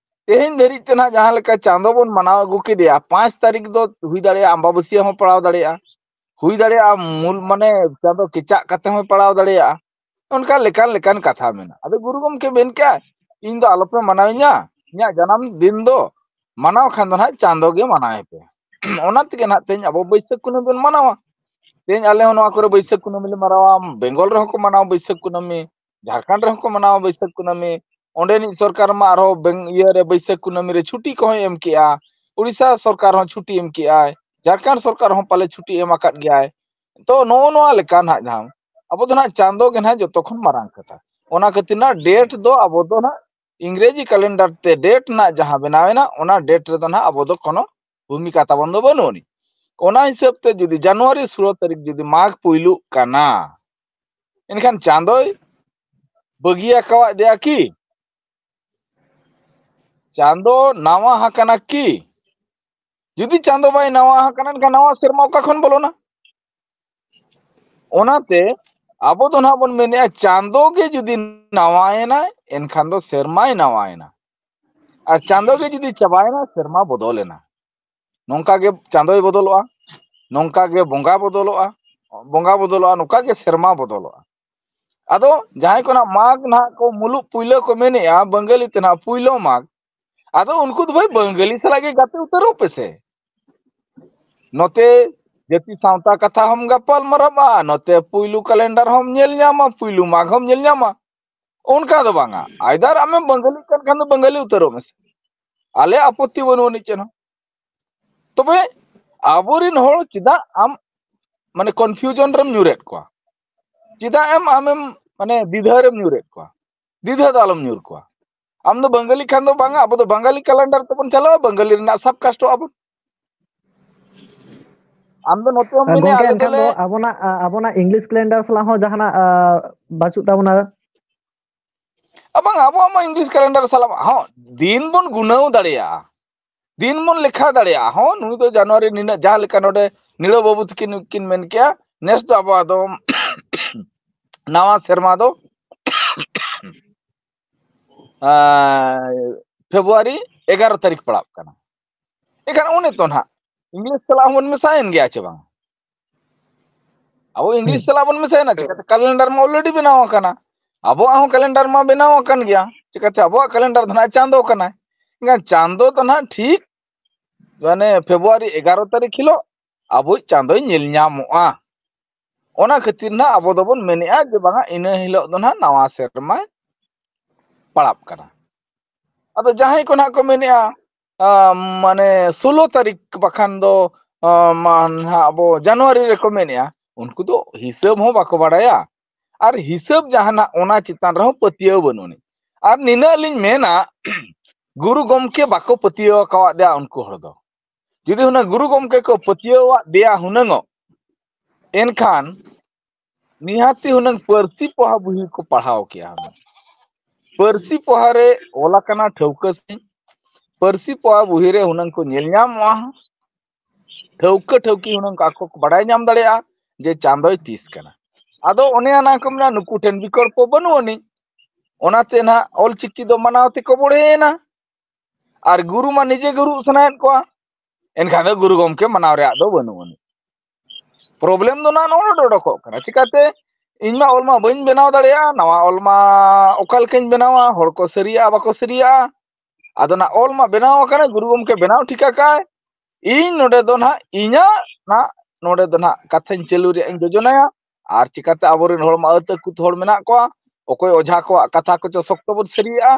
ᱛᱮᱦᱮᱧ ᱫᱷᱟᱹᱨᱤᱡ ᱛᱮ ᱱᱟᱦᱟᱜ ᱡᱟᱦᱟᱸ ᱞᱮᱠᱟ ᱪᱟᱸᱫᱚ ᱵᱚᱱ ᱢᱟᱱᱟᱣ ᱟᱹᱜᱩ ᱠᱮᱫᱮᱭᱟ, ᱯᱟᱸᱪ ᱛᱟᱹᱨᱤᱠᱷ ᱫᱚ ᱦᱩᱭ ᱫᱟᱲᱮᱭᱟᱜᱼᱟ ᱟᱢᱵᱟᱵᱟᱹᱥᱭᱟᱹ ᱦᱚᱸ ᱯᱟᱲᱟᱣ ᱫᱟᱲᱮᱭᱟᱜᱼᱟ, ᱦᱩᱭ ᱫᱟᱲᱮᱭᱟᱜᱼᱟ ᱢᱩᱞ ᱢᱟᱱᱮ ᱪᱟᱸᱫᱚ ᱠᱮᱪᱟᱜ ᱠᱟᱛᱮ ᱦᱚᱸᱭ ᱯᱟᱲᱟᱣ ᱫᱟᱲᱮᱭᱟᱜᱼᱟ᱾ ᱚᱱᱠᱟ ᱞᱮᱠᱟᱱ ᱞᱮᱠᱟᱱ ᱠᱟᱛᱷᱟ ᱢᱮᱱᱟᱜᱼᱟ᱾ ᱟᱫᱚ ᱜᱩᱨᱩ ᱜᱚᱢᱠᱮ ᱢᱮᱱ ᱠᱮᱜᱼᱟ, "ᱤᱧ ᱫᱚ ᱟᱞᱚᱯᱮ ᱢᱟᱱᱟᱣᱤᱧᱟ, ᱤᱧᱟᱹᱜ ᱡᱟᱱᱟᱢ ᱫᱤᱱ ᱫᱚ ᱢᱟᱱᱟᱣ ᱠᱷᱟᱱ ᱫᱚ ᱱᱟᱦᱟᱜ ᱪᱟᱸᱫᱚ ᱜᱮ ᱢᱟᱱᱟᱣᱮ ᱯᱮ᱾" ᱚᱱᱟ ᱛᱮᱜᱮ ᱱᱟᱦᱟᱜ ᱛᱮᱦᱮᱧ ᱟᱵᱚ ᱵᱟᱹᱭᱥᱟᱹᱠᱷ ᱠᱩᱱᱟᱹᱢᱤ ᱵᱚᱱ ᱢᱟᱱᱟᱣᱟ᱾ ᱛᱮᱦᱮᱧ ᱟᱞᱮ ᱦᱚᱸ ᱱᱚᱣᱟ ᱠᱚᱨᱮ ᱵᱟᱹᱭᱥᱟᱹᱠᱷ ᱠᱩᱱᱟᱹᱢᱤ ᱞᱮ ᱢᱟᱱᱟᱣᱟ, ᱵᱮᱝᱜᱚᱞ ᱨᱮᱦᱚᱸ ᱠᱚ ᱢᱟᱱᱟᱣᱟ ᱵᱟᱹᱭᱥᱟᱹᱠᱷ ᱠᱩᱱᱟᱹᱢᱤ, ᱡᱷᱟᱲᱠᱷᱚᱸᱰ ᱨᱮᱦᱚᱸ ᱠᱚ ᱢᱟᱱᱟᱣᱟ ᱵᱟᱹᱭᱥᱟᱹᱠᱷ ᱠᱩᱱᱟᱹᱢᱤ᱾ ᱚᱸᱰᱮᱱᱤᱡ ᱥᱚᱨᱠᱟᱨ ᱢᱟ ᱟᱨᱦᱚᱸ ᱵᱮᱝ-, ᱤᱭᱟᱹ ᱨᱮ ᱵᱟᱹᱭᱥᱟᱹᱠᱷ ᱠᱩᱱᱟᱹᱢᱤ ᱨᱮ ᱪᱷᱩᱴᱤ ᱠᱚᱦᱚᱸᱭ ᱮᱢ ᱠᱮᱜᱼᱟ᱾ ᱩᱲᱤᱥᱥᱟ ᱥᱚᱨᱠᱟᱨ ᱦᱚᱸ ᱪᱷᱩᱴᱤ ᱮᱢ ᱠᱮᱜᱼᱟᱭ, ᱡᱷᱟᱲᱠᱷᱚᱸᱰ ᱥᱚᱨᱠᱟᱨ ᱦᱚᱸ ᱯᱟᱞᱮ ᱪᱷᱩᱴᱤ ᱮᱢ ᱟᱠᱟᱫ ᱜᱮᱭᱟᱭ᱾ ᱛᱚ ᱱᱚᱜᱼᱚ ᱱᱚᱣᱟ ᱞᱮᱠᱟ ᱱᱟᱦᱟᱜ ᱡᱟᱦᱟᱸ ᱟᱵᱚ ᱫᱚ ᱱᱟᱦᱟᱜ ᱪᱟᱸᱫᱚ ᱜᱮ ᱱᱟᱦᱟᱜ ᱡᱚᱛᱚ ᱠᱷᱚᱱ ᱢᱟᱨᱟᱝ ᱠᱟᱛᱷᱟ᱾ ᱚᱱᱟ ᱠᱷᱟᱹᱛᱤᱨ ᱱᱟᱦᱟᱜ date ᱫᱚ ᱟᱵᱚ ᱫᱚ ᱱᱟᱦᱟᱜ ᱤᱝᱨᱮᱡᱤ calendar ᱛᱮ date ᱱᱟᱦᱟᱜ ᱡᱟᱦᱟᱸ ᱵᱮᱱᱟᱣ ᱮᱱᱟ, ᱚᱱᱟ date ᱨᱮᱫᱚ ᱱᱟᱦᱟᱜ ᱟᱵᱚ ᱫᱚ ᱠᱳᱱᱳ ᱵᱷᱩᱢᱤᱠᱟ ᱛᱟᱵᱚᱱ ᱫᱚ ᱵᱟᱹᱱᱩᱜ ᱟᱹᱱᱤᱡ᱾ ᱚᱱᱟ ᱦᱤᱥᱟᱹᱵ ᱛᱮ ᱡᱩᱫᱤ ᱡᱟᱱᱩᱣᱟᱨᱤ ᱥᱳᱞᱳ ᱛᱟᱹᱨᱤᱠᱷ ᱡᱩᱫᱤ ᱢᱟᱜᱽ ᱯᱩᱭᱞᱩᱜ ᱠᱟᱱᱟ, ᱮᱱᱠᱷᱟᱱ ᱪᱟᱸᱫᱚᱭ ᱵᱟᱹᱜᱤ ᱟᱠᱟᱣᱟᱫ ᱫᱮᱭᱟ ᱠᱤ? ᱪᱟᱸᱫᱚ ᱱᱟᱣᱟ ᱟᱠᱟᱱᱟ ᱠᱤ? ᱡᱩᱫᱤ ᱪᱟᱸᱫᱚ ᱵᱟᱭ ᱱᱟᱣᱟ ᱟᱠᱟᱱᱟ, ᱮᱱᱠᱷᱟᱱ ᱱᱟᱣᱟ ᱥᱮᱨᱢᱟ ᱚᱠᱟ ᱠᱷᱚᱱ ᱵᱚᱞᱚᱱᱟ? ᱚᱱᱟᱛᱮ ᱟᱵᱚ ᱫᱚ ᱱᱟᱦᱟᱜ ᱵᱚᱱ ᱢᱮᱱᱮᱫᱼᱟ, ᱪᱟᱸᱫᱚ ᱜᱮ ᱡᱩᱫᱤ ᱱᱟᱣᱟᱭᱮᱱᱟᱭ, ᱮᱱᱠᱷᱟᱱ ᱫᱚ ᱥᱮᱨᱢᱟᱭ ᱱᱟᱣᱟᱭᱮᱱᱟ᱾ ᱟᱨ ᱪᱟᱸᱫᱚ ᱜᱮ ᱡᱩᱫᱤ ᱪᱟᱵᱟᱭᱮᱱᱟ, ᱥᱮᱨᱢᱟ ᱵᱚᱫᱚᱞᱮᱱᱟ᱾ ᱱᱚᱝᱠᱟ ᱜᱮ ᱪᱟᱸᱫᱚᱭ ᱵᱚᱫᱚᱞᱚᱜᱼᱟ, ᱱᱚᱝᱠᱟ ᱜᱮ ᱵᱚᱸᱜᱟ ᱵᱚᱫᱚᱞᱚᱜᱼᱟ, ᱵᱚᱸᱜᱟ ᱵᱚᱫᱚᱞᱚᱜᱼᱟ, ᱱᱚᱝᱠᱟ ᱜᱮ ᱥᱮᱨᱢᱟ ᱵᱚᱫᱚᱞᱚᱜᱼᱟ᱾ ᱟᱫᱚ ᱡᱟᱦᱟᱸᱭ ᱠᱚ ᱱᱟᱜ ᱢᱟᱜᱽ ᱱᱟᱦᱟᱜ ᱠᱚ ᱢᱩᱞᱩᱜ ᱯᱩᱭᱞᱟᱹ ᱠᱚ ᱢᱮᱱᱮᱫᱼᱟ, ᱵᱟᱝᱜᱟᱞᱤ ᱛᱮ ᱱᱟᱦᱟᱜ ᱯᱩᱭᱞᱟᱹ ᱢᱟᱜᱽ, ᱟᱫᱚ ᱩᱱᱠᱩ ᱫᱚ ᱵᱷᱟᱹᱭ ᱵᱟᱝᱜᱟᱞᱤ ᱥᱟᱞᱟᱜ ᱜᱮ ᱜᱟᱛᱮ ᱩᱛᱟᱹᱨᱚᱜ ᱯᱮᱥᱮ᱾ ᱱᱚᱛᱮ ᱡᱟᱹᱛᱤ ᱥᱟᱶᱛᱟ ᱠᱟᱛᱷᱟ ᱦᱚᱸᱢ ᱜᱟᱯᱟᱞ ᱢᱟᱨᱟᱣᱟ, ᱱᱚᱛᱮ ᱯᱩᱭᱞᱩ ᱠᱟᱞᱮᱱᱰᱟᱨ ᱦᱚᱸᱢ ᱧᱮᱞ ᱧᱟᱢᱟ, ᱯᱩᱭᱞᱩ ᱢᱟᱜᱽ ᱦᱚᱸᱢ ᱧᱮᱞ ᱧᱟᱢᱟ᱾ ᱚᱱᱠᱟ ᱫᱚ ᱵᱟᱝᱟ, ᱟᱭᱫᱟᱨ ᱟᱢᱮᱢ ᱵᱟᱝᱜᱟᱞᱤ ᱠᱟᱱ ᱠᱷᱟᱱ ᱫᱚ ᱵᱟᱝᱜᱟᱞᱤ ᱩᱛᱟᱹᱨᱚᱜ ᱢᱮᱥᱮ, ᱟᱞᱮ ᱟᱯᱚᱛᱛᱤ ᱵᱟᱹᱱᱩᱜ ᱟᱹᱱᱤᱡ ᱪᱮᱫ ᱦᱚᱸ᱾ ᱛᱚᱵᱮ ᱟᱵᱚᱨᱮᱱ ᱦᱚᱲ ᱪᱮᱫᱟᱜ ᱟᱢ ᱢᱟᱱᱮ ᱠᱚᱱᱯᱷᱤᱭᱩᱡᱚᱱ ᱨᱮᱢ ᱧᱩᱨᱮᱫ ᱠᱚᱣᱟ? ᱪᱮᱫᱟᱜ ᱮᱢ ᱟᱢᱮᱢ ᱢᱟᱱᱮ ᱫᱤᱫᱷᱟᱹ ᱨᱮᱢ ᱧᱩᱨᱮᱫ ᱠᱚᱣᱟ? ᱫᱤᱫᱷᱟᱹ ᱫᱚ ᱟᱞᱚᱢ ᱧᱩᱨ ᱠᱚᱣᱟ᱾ ᱟᱢ ᱫᱚ ᱵᱟᱝᱜᱟᱞᱤ ᱠᱷᱟᱱ ᱫᱚ ᱵᱟᱝᱟ, ᱟᱵᱚ ᱫᱚ ᱵᱟᱝᱜᱟᱞᱤ ᱠᱟᱞᱮᱱᱰᱟᱨ ᱛᱮᱵᱚᱱ ᱪᱟᱞᱟᱣᱟ, ᱵᱟᱝᱜᱟᱞᱤ ᱨᱮᱱᱟᱜ ᱥᱟᱵ ᱠᱟᱥᱴᱚᱜ ᱟᱵᱚᱱ᱾ ᱟᱢ ᱫᱚ ᱱᱚᱛᱮ ᱦᱚᱸ ᱢᱮᱱᱮ ᱜᱚᱝᱠᱮ, ᱟᱞᱮ ᱮᱱᱠᱷᱟᱱ ᱫᱚᱞᱮ ᱫᱚ ᱟᱵᱚᱱᱟᱜ, ᱟ, ᱟᱵᱚᱱᱟᱜ ᱤᱝᱞᱤᱥ ᱠᱮᱞᱮᱱᱰᱟᱨ ᱥᱟᱞᱟᱜ ᱦᱚᱸ ᱡᱟᱦᱟᱱᱟᱜ, ᱟ, ᱵᱟᱹᱪᱩᱜ ᱛᱟᱵᱚᱱᱟ? ᱟ, ᱵᱟᱝ, ᱟᱵᱚᱣᱟᱜ ᱢᱟ ᱤᱝᱞᱤᱥ ᱠᱮᱞᱮᱱᱰᱟᱨ ᱥᱟᱞᱟᱜ ᱦᱚᱸ ᱫᱤᱱ ᱵᱚᱱ ᱜᱩᱱᱟᱹᱣ ᱫᱟᱲᱮᱭᱟᱜᱼᱟ, ᱫᱤᱱ ᱵᱚᱱ ᱞᱮᱠᱷᱟ ᱫᱟᱲᱮᱭᱟᱜᱼᱟ᱾ ᱦᱚᱸ, ᱱᱩᱭ ᱫᱚ ᱡᱟᱱᱩᱣᱟᱨᱤ ᱱᱤᱱᱟᱹᱜ, ᱡᱟᱦᱟᱸ ᱞᱮᱠᱟ ᱱᱚᱰᱮ ᱱᱤᱲᱟᱹ ᱵᱟᱹᱵᱩ ᱛᱟᱹᱠᱤᱱ ᱠᱤᱱ ᱢᱮᱱ ᱠᱮᱜᱼᱟ, ᱱᱮᱥ ᱫᱚ ᱟᱵᱚᱣᱟᱜ ᱫᱚ ᱱᱟᱣᱟ ᱥᱮᱨᱢᱟ ᱫᱚ ᱟᱸ, ᱯᱷᱮᱵᱽᱨᱩᱣᱟᱨᱤ ᱮᱜᱟᱨᱚ ᱛᱟᱹᱨᱤᱠᱷ ᱯᱟᱲᱟᱜ ᱠᱟᱱᱟ᱾ ᱮᱱᱠᱷᱟᱱ ᱚᱱᱮ ᱛᱚ ᱱᱟᱦᱟᱜ ᱤᱝᱞᱤᱥ ᱥᱟᱞᱟᱜ ᱦᱚᱸᱵᱚᱱ ᱢᱮᱥᱟᱭᱮᱱ ᱜᱮᱭᱟ ᱪᱮ ᱵᱟᱝ? ᱟᱵᱚ ᱤᱝᱞᱤᱥ ᱦᱩᱸ᱾ ᱥᱟᱞᱟᱜ ᱵᱚᱱ ᱢᱮᱥᱟᱭᱮᱱᱟ, ᱪᱤᱠᱟᱹᱛᱮ ᱠᱟᱞᱮᱱᱰᱟᱨ ᱢᱟ already ᱵᱮᱱᱟᱣ ᱟᱠᱟᱱᱟ᱾ ᱟᱵᱚᱣᱟᱜ ᱦᱚᱸ ᱠᱟᱞᱮᱱᱰᱟᱨ ᱢᱟ ᱵᱮᱱᱟᱣ ᱟᱠᱟᱱ ᱜᱮᱭᱟ, ᱪᱤᱠᱟᱹᱛᱮ ᱟᱵᱚᱣᱟᱜ ᱠᱟᱞᱮᱱᱰᱟᱨ ᱫᱚ ᱱᱟᱦᱟᱜ ᱪᱟᱸᱫᱚ ᱠᱟᱱᱟᱭ᱾ ᱮᱱᱠᱷᱟᱱ ᱪᱟᱸᱫᱚ ᱫᱚ ᱱᱟᱦᱟᱜ ᱴᱷᱤᱠ ᱢᱟᱱᱮ ᱯᱷᱮᱵᱽᱨᱩᱣᱟᱨᱤ ᱮᱜᱟᱨᱚ ᱛᱟᱹᱨᱤᱠᱷ ᱦᱤᱞᱳᱜ ᱟᱵᱚᱭᱤᱡ ᱪᱟᱸᱫᱚᱭ ᱧᱮᱞ ᱧᱟᱢᱚᱜᱼᱟ᱾ ᱚᱱᱟ ᱠᱷᱟᱹᱛᱤᱨ ᱱᱟᱦᱟᱜ ᱟᱵᱚ ᱫᱚᱵᱚᱱ ᱢᱮᱱᱮᱜᱼᱟ ᱡᱮ ᱵᱟᱝᱟ ᱤᱱᱟᱹ ᱦᱤᱞᱳᱜ ᱫᱚ ᱱᱟᱦᱟᱜ ᱱᱟᱣᱟ ᱥᱮᱨᱢᱟᱭ ᱯᱟᱲᱟᱜ ᱠᱟᱱᱟ᱾ ᱟᱫᱚ ᱡᱟᱦᱟᱸᱭ ᱠᱚ ᱱᱟᱦᱟᱜ ᱠᱚ ᱢᱮᱱᱮᱜᱼᱟ, ᱟ, ᱢᱟᱱᱮ ᱥᱳᱞᱳ ᱛᱟᱹᱨᱤᱠᱷ ᱵᱟᱠᱷᱟᱱ ᱫᱚ, ᱟ, ᱢᱟ ᱱᱟᱦᱟᱜ ᱟᱵᱚ ᱡᱟᱱᱩᱣᱟᱨᱤ ᱨᱮᱠᱚ ᱢᱮᱱᱮᱜᱼᱟ, ᱩᱱᱠᱩ ᱫᱚ ᱦᱤᱥᱟᱹᱵ ᱦᱚᱸ ᱵᱟᱠᱚ ᱵᱟᱲᱟᱭᱟ᱾ ᱟᱨ ᱦᱤᱥᱟᱹᱵ ᱡᱟᱦᱟᱱᱟᱜ ᱚᱱᱟ ᱪᱮᱛᱟᱱ ᱨᱮᱦᱚᱸ ᱯᱟᱹᱛᱭᱟᱹᱣ ᱵᱟᱹᱱᱩᱜ ᱟᱹᱱᱤᱡ᱾ ᱟᱨ ᱱᱤᱱᱟᱹᱜ ᱞᱤᱧ ᱢᱮᱱᱟ, ᱜᱩᱨᱩ ᱜᱚᱢᱠᱮ ᱵᱟᱠᱚ ᱯᱟᱹᱛᱭᱟᱹᱣ ᱟᱠᱟᱣᱟᱫ ᱫᱮᱭᱟ ᱩᱱᱠᱩ ᱦᱚᱲ ᱫᱚ᱾ ᱡᱩᱫᱤ ᱦᱩᱱᱟᱹᱝ ᱜᱩᱨᱩ ᱜᱚᱢᱠᱮ ᱠᱚ ᱯᱟᱹᱛᱭᱟᱹᱣᱟᱜ ᱫᱮᱭᱟ ᱦᱩᱱᱟᱹᱝᱚᱜ, ᱮᱱᱠᱷᱟᱱ ᱱᱤᱦᱟᱹᱛᱤ ᱦᱩᱱᱟᱹᱝ ᱯᱟᱹᱨᱥᱤ ᱯᱚᱦᱟ ᱵᱩᱦᱤ ᱠᱚ ᱯᱟᱲᱦᱟᱣ ᱠᱮᱭᱟ ᱦᱩᱱᱟᱹᱝ᱾ ᱯᱟᱹᱨᱥᱤ ᱯᱚᱦᱟ ᱨᱮ ᱚᱞ ᱟᱠᱟᱱᱟ ᱴᱷᱟᱹᱣᱠᱟᱹ ᱥᱟᱺᱦᱤᱡ, ᱯᱟᱹᱨᱥᱤ ᱯᱚᱦᱟ ᱵᱩᱦᱤ ᱨᱮ ᱦᱩᱱᱟᱹᱝ ᱠᱚ ᱧᱮᱞ ᱧᱟᱢᱚᱜᱼᱟ, ᱴᱷᱟᱹᱣᱠᱟᱹ ᱴᱷᱟᱹᱣᱠᱤ ᱦᱩᱱᱟᱹᱝ ᱠᱚ ᱟᱠᱚ ᱠᱚ ᱵᱟᱰᱟᱭ ᱧᱟᱢ ᱫᱟᱲᱮᱭᱟᱜᱼᱟ᱾ ᱡᱮ ᱪᱟᱸᱫᱚᱭ ᱛᱤᱥ ᱠᱟᱱᱟ᱾ ᱟᱫᱚ ᱚᱱᱮ ᱚᱱᱟ ᱠᱚ ᱢᱮᱱᱟ, ᱱᱩᱠᱩ ᱴᱷᱮᱱ ᱵᱤᱠᱚᱞᱯᱚ ᱵᱟᱹᱱᱩᱜ ᱟᱹᱱᱤᱡ, ᱚᱱᱟᱛᱮ ᱱᱟᱦᱟᱜ ᱚᱞᱪᱤᱠᱤ ᱫᱚ ᱢᱟᱱᱟᱣ ᱛᱮᱠᱚ ᱵᱚᱲᱦᱮᱭᱮᱱᱟ᱾ ᱟᱨ ᱜᱩᱨᱩ ᱢᱟ ᱱᱤᱡᱮ ᱜᱩᱨᱩ ᱥᱟᱱᱟᱭᱮᱫ ᱠᱚᱣᱟ, ᱮᱱᱠᱷᱟᱱ ᱫᱚ ᱜᱩᱨᱩ ᱜᱚᱢᱠᱮ ᱢᱟᱱᱟᱣ ᱨᱮᱭᱟᱜ ᱫᱚ ᱵᱟᱹᱱᱩᱜ ᱟᱹᱱᱤᱡ᱾ ᱯᱨᱚᱵᱞᱮᱢ ᱫᱚ ᱱᱟᱦᱟᱜ ᱱᱚᱰᱮ ᱚᱰᱚᱠᱚᱜ ᱠᱟᱱᱟ᱾ ᱪᱤᱠᱟᱛᱮ? ᱤᱧ ᱢᱟ ᱚᱞ ᱢᱟ ᱵᱟᱹᱧ ᱵᱮᱱᱟᱣ ᱫᱟᱲᱮᱭᱟᱜᱼᱟ, ᱱᱟᱣᱟ ᱚᱞ ᱢᱟ ᱚᱠᱟ ᱞᱮᱠᱟᱧ ᱵᱮᱱᱟᱣᱟ, ᱦᱚᱲ ᱠᱚ ᱥᱟᱹᱨᱤᱭᱟᱜᱼᱟ ᱵᱟᱠᱚ ᱥᱟᱹᱨᱤᱭᱟᱜᱼᱟ᱾ ᱟᱫᱚ ᱱᱟᱦᱟᱜ ᱚᱞ ᱢᱟ ᱵᱮᱱᱟᱣ ᱟᱠᱟᱱᱟ, ᱜᱩᱨᱩ ᱜᱚᱢᱠᱮ ᱵᱮᱱᱟᱣ ᱴᱷᱤᱠ ᱟᱠᱟᱫ᱾ ᱤᱧ ᱱᱚᱰᱮ ᱫᱚ ᱱᱟᱦᱟᱜ ᱤᱧᱟᱹᱜ ᱱᱟᱦᱟᱜ ᱱᱚᱰᱮ ᱫᱚ ᱱᱟᱦᱟᱜ ᱠᱟᱛᱷᱟᱧ ᱪᱟᱹᱞᱩ ᱨᱮᱭᱟᱜ ᱤᱧ ᱡᱳᱡᱚᱱᱟᱭᱟ᱾ ᱟᱨ ᱪᱤᱠᱟᱛᱮ ᱟᱵᱚᱨᱮᱱ ᱦᱚᱲ ᱢᱟ ᱟᱹᱛ ᱟᱹᱠᱩᱛ ᱦᱚᱲ ᱢᱮᱱᱟᱜ ᱠᱚᱣᱟ, ᱚᱠᱚᱭ ᱚᱡᱷᱟ ᱠᱚᱣᱟᱜ ᱠᱟᱛᱷᱟ ᱠᱚᱪᱚ ᱥᱚᱠᱛᱚ ᱵᱚᱱ ᱥᱟᱹᱨᱤᱭᱟᱜᱼᱟ,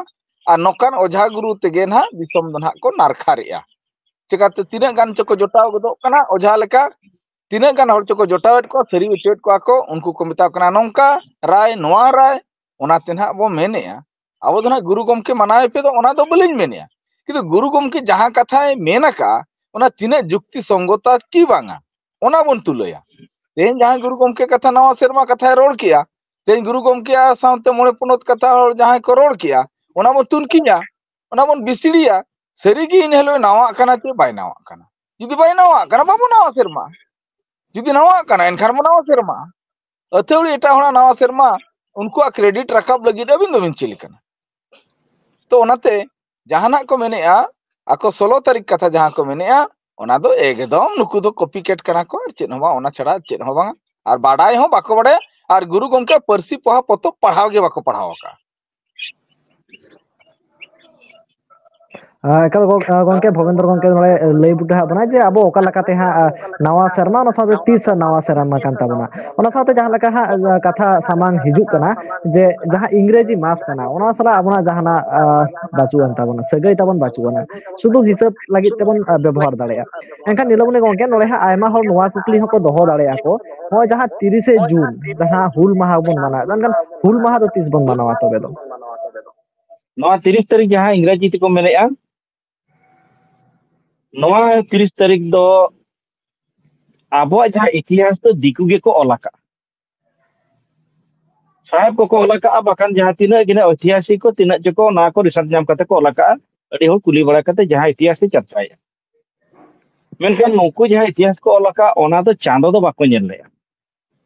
ᱟᱨ ᱱᱚᱝᱠᱟᱱ ᱚᱡᱷᱟ ᱜᱩᱨᱩ ᱛᱮᱜᱮ ᱱᱟᱦᱟᱜ ᱫᱤᱥᱚᱢ ᱫᱚ ᱱᱟᱦᱟᱜ ᱠᱚ ᱱᱟᱨᱠᱷᱟᱨᱮᱜᱼᱟ᱾ ᱪᱤᱠᱟᱛᱮ ᱛᱤᱱᱟᱹᱜ ᱜᱟᱱ ᱪᱚᱠᱚ ᱡᱚᱴᱟᱣ ᱜᱚᱫᱚᱜ ᱠᱟᱱᱟ ᱚᱡᱷᱟ ᱞᱮᱠᱟ, ᱛᱤᱱᱟᱹᱜ ᱜᱟᱱ ᱦᱚᱲ ᱪᱚᱠᱚ ᱡᱚᱴᱟᱣᱮᱫ ᱠᱚᱣᱟ, ᱥᱟᱹᱨᱤ ᱦᱚᱪᱚᱭᱮᱫ ᱠᱚᱣᱟ ᱠᱚ, ᱩᱱᱠᱩ ᱠᱚ ᱢᱮᱛᱟ ᱠᱚ ᱠᱟᱱᱟ ᱱᱚᱝᱠᱟ ᱨᱟᱭ, ᱱᱚᱣᱟ ᱨᱟᱭ, ᱚᱱᱟᱛᱮ ᱱᱟᱦᱟᱜ ᱵᱚ ᱢᱮᱱᱮᱜᱼᱟ᱾ ᱟᱵᱚ ᱫᱚ ᱱᱟᱦᱟᱜ ᱜᱩᱨᱩ ᱜᱚᱢᱠᱮ ᱢᱟᱱᱟᱣᱮ ᱯᱮ ᱫᱚ ᱚᱱᱟ ᱫᱚ ᱵᱟᱹᱞᱤᱧ ᱢᱮᱱᱮᱜᱼᱟ, ᱠᱤᱱᱛᱩ ᱜᱩᱨᱩ ᱜᱚᱢᱠᱮ ᱡᱟᱦᱟᱸ ᱠᱟᱛᱷᱟᱭ ᱢᱮᱱ ᱟᱠᱟᱜᱼᱟ, ᱚᱱᱟ ᱛᱤᱱᱟᱹᱜ ᱡᱩᱠᱛᱤ ᱥᱚᱝᱜᱚᱛᱟ ᱠᱤ ᱵᱟᱝᱟ, ᱚᱱᱟ ᱵᱚᱱ ᱛᱩᱞᱟᱹᱭᱟ᱾ ᱛᱮᱦᱮᱧ ᱡᱟᱦᱟᱸᱭ ᱜᱩᱨᱩ ᱜᱚᱢᱠᱮ ᱠᱟᱛᱷᱟ, ᱱᱟᱣᱟ ᱥᱮᱨᱢᱟ ᱠᱟᱛᱷᱟᱭ ᱨᱚᱲ ᱠᱮᱜᱼᱟ, ᱛᱮᱦᱮᱧ ᱜᱩᱨᱩ ᱜᱚᱢᱠᱮᱭᱟᱜ ᱥᱟᱶᱛᱮ ᱢᱚᱬᱮ ᱯᱚᱱᱚᱛ ᱠᱟᱛᱷᱟ ᱦᱚᱲ ᱡᱟᱦᱟᱸᱭ ᱠᱚ ᱨᱚᱲ ᱠᱮᱜᱼᱟ, ᱚᱱᱟ ᱵᱚᱱ ᱛᱩᱱᱠᱷᱤᱧᱟ, ᱚᱱᱟ ᱵᱚᱱ ᱵᱤᱥᱲᱤᱭᱟ᱾ ᱥᱟᱹᱨᱤᱜᱮ ᱤᱱ ᱦᱤᱞᱳᱜ ᱱᱟᱣᱟᱜ ᱠᱟᱱᱟ ᱪᱮ ᱵᱟᱭ ᱱᱟᱣᱟᱜ ᱠᱟᱱᱟ? ᱡᱩᱫᱤ ᱵᱟᱭ ᱱᱟᱣᱟᱜ ᱠᱟᱱᱟ, ᱵᱟᱵᱚ ᱱᱟᱣᱟ ᱥᱮᱨᱢᱟ᱾ ᱡᱩᱫᱤ ᱱᱟᱣᱟᱜ ᱠᱟᱱᱟ, ᱮᱱᱠᱷᱟᱱ ᱵᱚ ᱱᱟᱣᱟ ᱥᱮᱨᱢᱟ᱾ ᱟᱹᱛᱷᱟᱹᱣᱲᱤ ᱮᱴᱟᱜ ᱦᱚᱲᱟᱜ ᱱᱟᱣᱟ ᱥᱮᱨᱢᱟ, ᱩᱱᱠᱩᱣᱟᱜ ᱠᱨᱮᱰᱤᱴ ᱨᱟᱠᱟᱵ ᱞᱟᱹᱜᱤᱫ ᱟᱹᱵᱤᱱ ᱫᱚᱵᱤᱱ ᱪᱮᱫ ᱞᱮᱠᱟᱱᱟ? ᱛᱚ ᱚᱱᱟᱛᱮ ᱡᱟᱦᱟᱱᱟᱜ ᱠᱚ ᱢᱮᱱᱮᱜᱼᱟ, ᱟᱠᱚ ᱥᱳᱞᱳ ᱛᱟᱹᱨᱤᱠᱷ ᱠᱟᱛᱷᱟ ᱡᱟᱦᱟᱸ ᱠᱚ ᱢᱮᱱᱮᱜᱼᱟ, ᱚᱱᱟ ᱫᱚ ᱮᱠᱫᱚᱢ ᱱᱩᱠᱩ ᱫᱚ ᱠᱚᱯᱤ ᱠᱮᱴ ᱠᱟᱱᱟ ᱠᱚ, ᱟᱨ ᱪᱮᱫ ᱦᱚᱸ ᱵᱟᱝ, ᱚᱱᱟ ᱪᱷᱟᱲᱟ ᱪᱮᱫ ᱦᱚᱸ ᱵᱟᱝᱟ᱾ ᱟᱨ ᱵᱟᱰᱟᱭ ᱦᱚᱸ ᱵᱟᱠᱚ ᱵᱟᱰᱟᱭᱟ, ᱟᱨ ᱜᱩᱨᱩ ᱜᱚᱢᱠᱮ ᱯᱟᱹᱨᱥᱤ ᱯᱚᱦᱟ ᱯᱚᱛᱚᱵ ᱯᱟᱲᱦᱟᱣ ᱜᱮ ᱵᱟᱠᱚ ᱯᱟᱲᱦᱟᱣ ᱟᱠᱟᱫᱼᱟ᱾ ᱟᱸ, ᱮᱠᱟᱞ ᱜᱚ-, ᱟᱸ, ᱜᱚᱢᱠᱮ ᱵᱷᱚᱵᱮᱱᱫᱨᱚ ᱜᱚᱢᱠᱮ ᱱᱚᱰᱮ ᱞᱟᱹᱭ ᱵᱩᱴᱟᱹ ᱟᱫ ᱵᱚᱱᱟ ᱡᱮ ᱟᱵᱚ ᱚᱠᱟ ᱞᱮᱠᱟᱛᱮ ᱦᱟᱸᱜ, ᱟᱸ, ᱱᱟᱣᱟ ᱥᱮᱨᱢᱟ, ᱚᱱᱟ ᱥᱟᱶᱛᱮ ᱛᱤᱥ ᱱᱟᱣᱟ ᱥᱮᱨᱢᱟ ᱠᱟᱱ ᱛᱟᱵᱚᱱᱟ, ᱚᱱᱟ ᱥᱟᱶᱛᱮ ᱡᱟᱦᱟᱸ ᱞᱮᱠᱟ ᱦᱟᱸᱜ, ᱟᱸ, ᱠᱟᱛᱷᱟ ᱥᱟᱢᱟᱝ ᱦᱤᱡᱩᱜ ᱠᱟᱱᱟ ᱡᱮ ᱡᱟᱦᱟᱸ ᱤᱝᱨᱮᱡᱤ ᱢᱟᱥ ᱠᱟᱱᱟ, ᱚᱱᱟ ᱥᱟᱞᱟᱜ ᱟᱵᱚᱱᱟᱜ ᱡᱟᱦᱟᱱᱟᱜ, ᱟᱸ, ᱵᱟᱹᱪᱩᱜ ᱟᱱ ᱛᱟᱵᱚᱱᱟ, ᱥᱟᱹᱜᱟᱹᱭ ᱛᱟᱵᱚᱱ ᱵᱟᱹᱪᱩᱜ ᱟᱱᱟ, ᱥᱩᱫᱷᱩ ᱦᱤᱥᱟᱹᱵ ᱞᱟᱹᱜᱤᱫ ᱛᱮᱵᱚᱱ, ᱟᱸ, ᱵᱮᱵᱚᱦᱟᱨ ᱫᱟᱲᱮᱭᱟᱜᱼᱟ᱾ ᱮᱱᱠᱷᱟᱱ ᱧᱮᱞᱚᱜ ᱠᱟᱱᱟ ᱜᱚᱢᱠᱮ, ᱱᱚᱰᱮ ᱦᱟᱸᱜ ᱟᱭᱢᱟ ᱦᱚᱲ ᱱᱚᱣᱟ ᱠᱩᱠᱞᱤ ᱦᱚᱸᱠᱚ ᱫᱚᱦᱚ ᱫᱟᱲᱮᱭᱟᱜᱼᱟ ᱠᱚ, ᱱᱚᱜᱼᱚᱭ ᱡᱟᱦᱟᱸ ᱛᱤᱨᱤᱥᱮ ᱡᱩᱱ, ᱡᱟᱦᱟᱸ ᱦᱩᱞ ᱢᱟᱦᱟ ᱵᱚᱱ ᱢᱟᱱᱟᱣᱮᱫᱟ, ᱢᱮᱱᱠᱷᱟᱱ ᱦᱩᱞ ᱢᱟᱦᱟ ᱫᱚ ᱛᱤᱥ ᱵᱚᱱ ᱢᱟᱱᱟᱣᱟ ᱛᱚᱵᱮ ᱫᱚ? ᱱᱚᱣᱟ ᱛᱤᱨᱤᱥ ᱛᱟᱹᱨᱤᱠᱷ ᱡᱟᱦᱟᱸ ᱤᱝᱨᱮᱡᱤ ᱛᱮᱠᱚ ᱢᱮᱱᱮᱫᱼᱟ, ᱱᱚᱣᱟ ᱛᱤᱨᱤᱥ ᱛᱟᱹᱨᱤᱠᱷ ᱫᱚ ᱟᱵᱚᱣᱟᱜ ᱡᱟᱦᱟᱸ ᱤᱛᱤᱦᱟᱥ ᱫᱚ ᱫᱤᱠᱩ ᱜᱮᱠᱚ ᱚᱞ ᱟᱠᱟᱫᱼᱟ᱾ ᱥᱟᱦᱮᱵ ᱠᱚᱠᱚ ᱚᱞ ᱟᱠᱟᱫᱼᱟ, ᱵᱟᱠᱷᱟᱱ ᱡᱟᱦᱟᱸ ᱛᱤᱱᱟᱹᱜ ᱜᱮ ᱱᱟᱜ ᱳᱭᱛᱤᱦᱟᱥᱤᱠ ᱠᱚ, ᱛᱤᱱᱟᱹᱜ ᱪᱚᱠᱚ ᱚᱱᱟ ᱠᱚ ᱨᱤᱥᱟᱨᱪ ᱧᱟᱢ ᱠᱟᱛᱮ ᱠᱚ ᱚᱞ ᱟᱠᱟᱫᱼᱟ, ᱟᱹᱰᱤ ᱦᱚᱲ ᱠᱩᱞᱤ ᱵᱟᱲᱟ ᱠᱟᱛᱮ ᱡᱟᱦᱟᱸ ᱤᱛᱤᱦᱟᱥ ᱠᱚ ᱪᱟᱨᱪᱟᱭᱮᱫᱼᱟ᱾ ᱢᱮᱱᱠᱷᱟᱱ ᱱᱩᱠᱩ ᱡᱟᱦᱟᱸ ᱤᱛᱤᱦᱟᱥ ᱠᱚ ᱚᱞ ᱟᱠᱟᱫ, ᱚᱱᱟ ᱫᱚ ᱪᱟᱸᱫᱚ ᱫᱚ ᱵᱟᱠᱚ ᱧᱮᱞ ᱞᱮᱫᱼᱟ᱾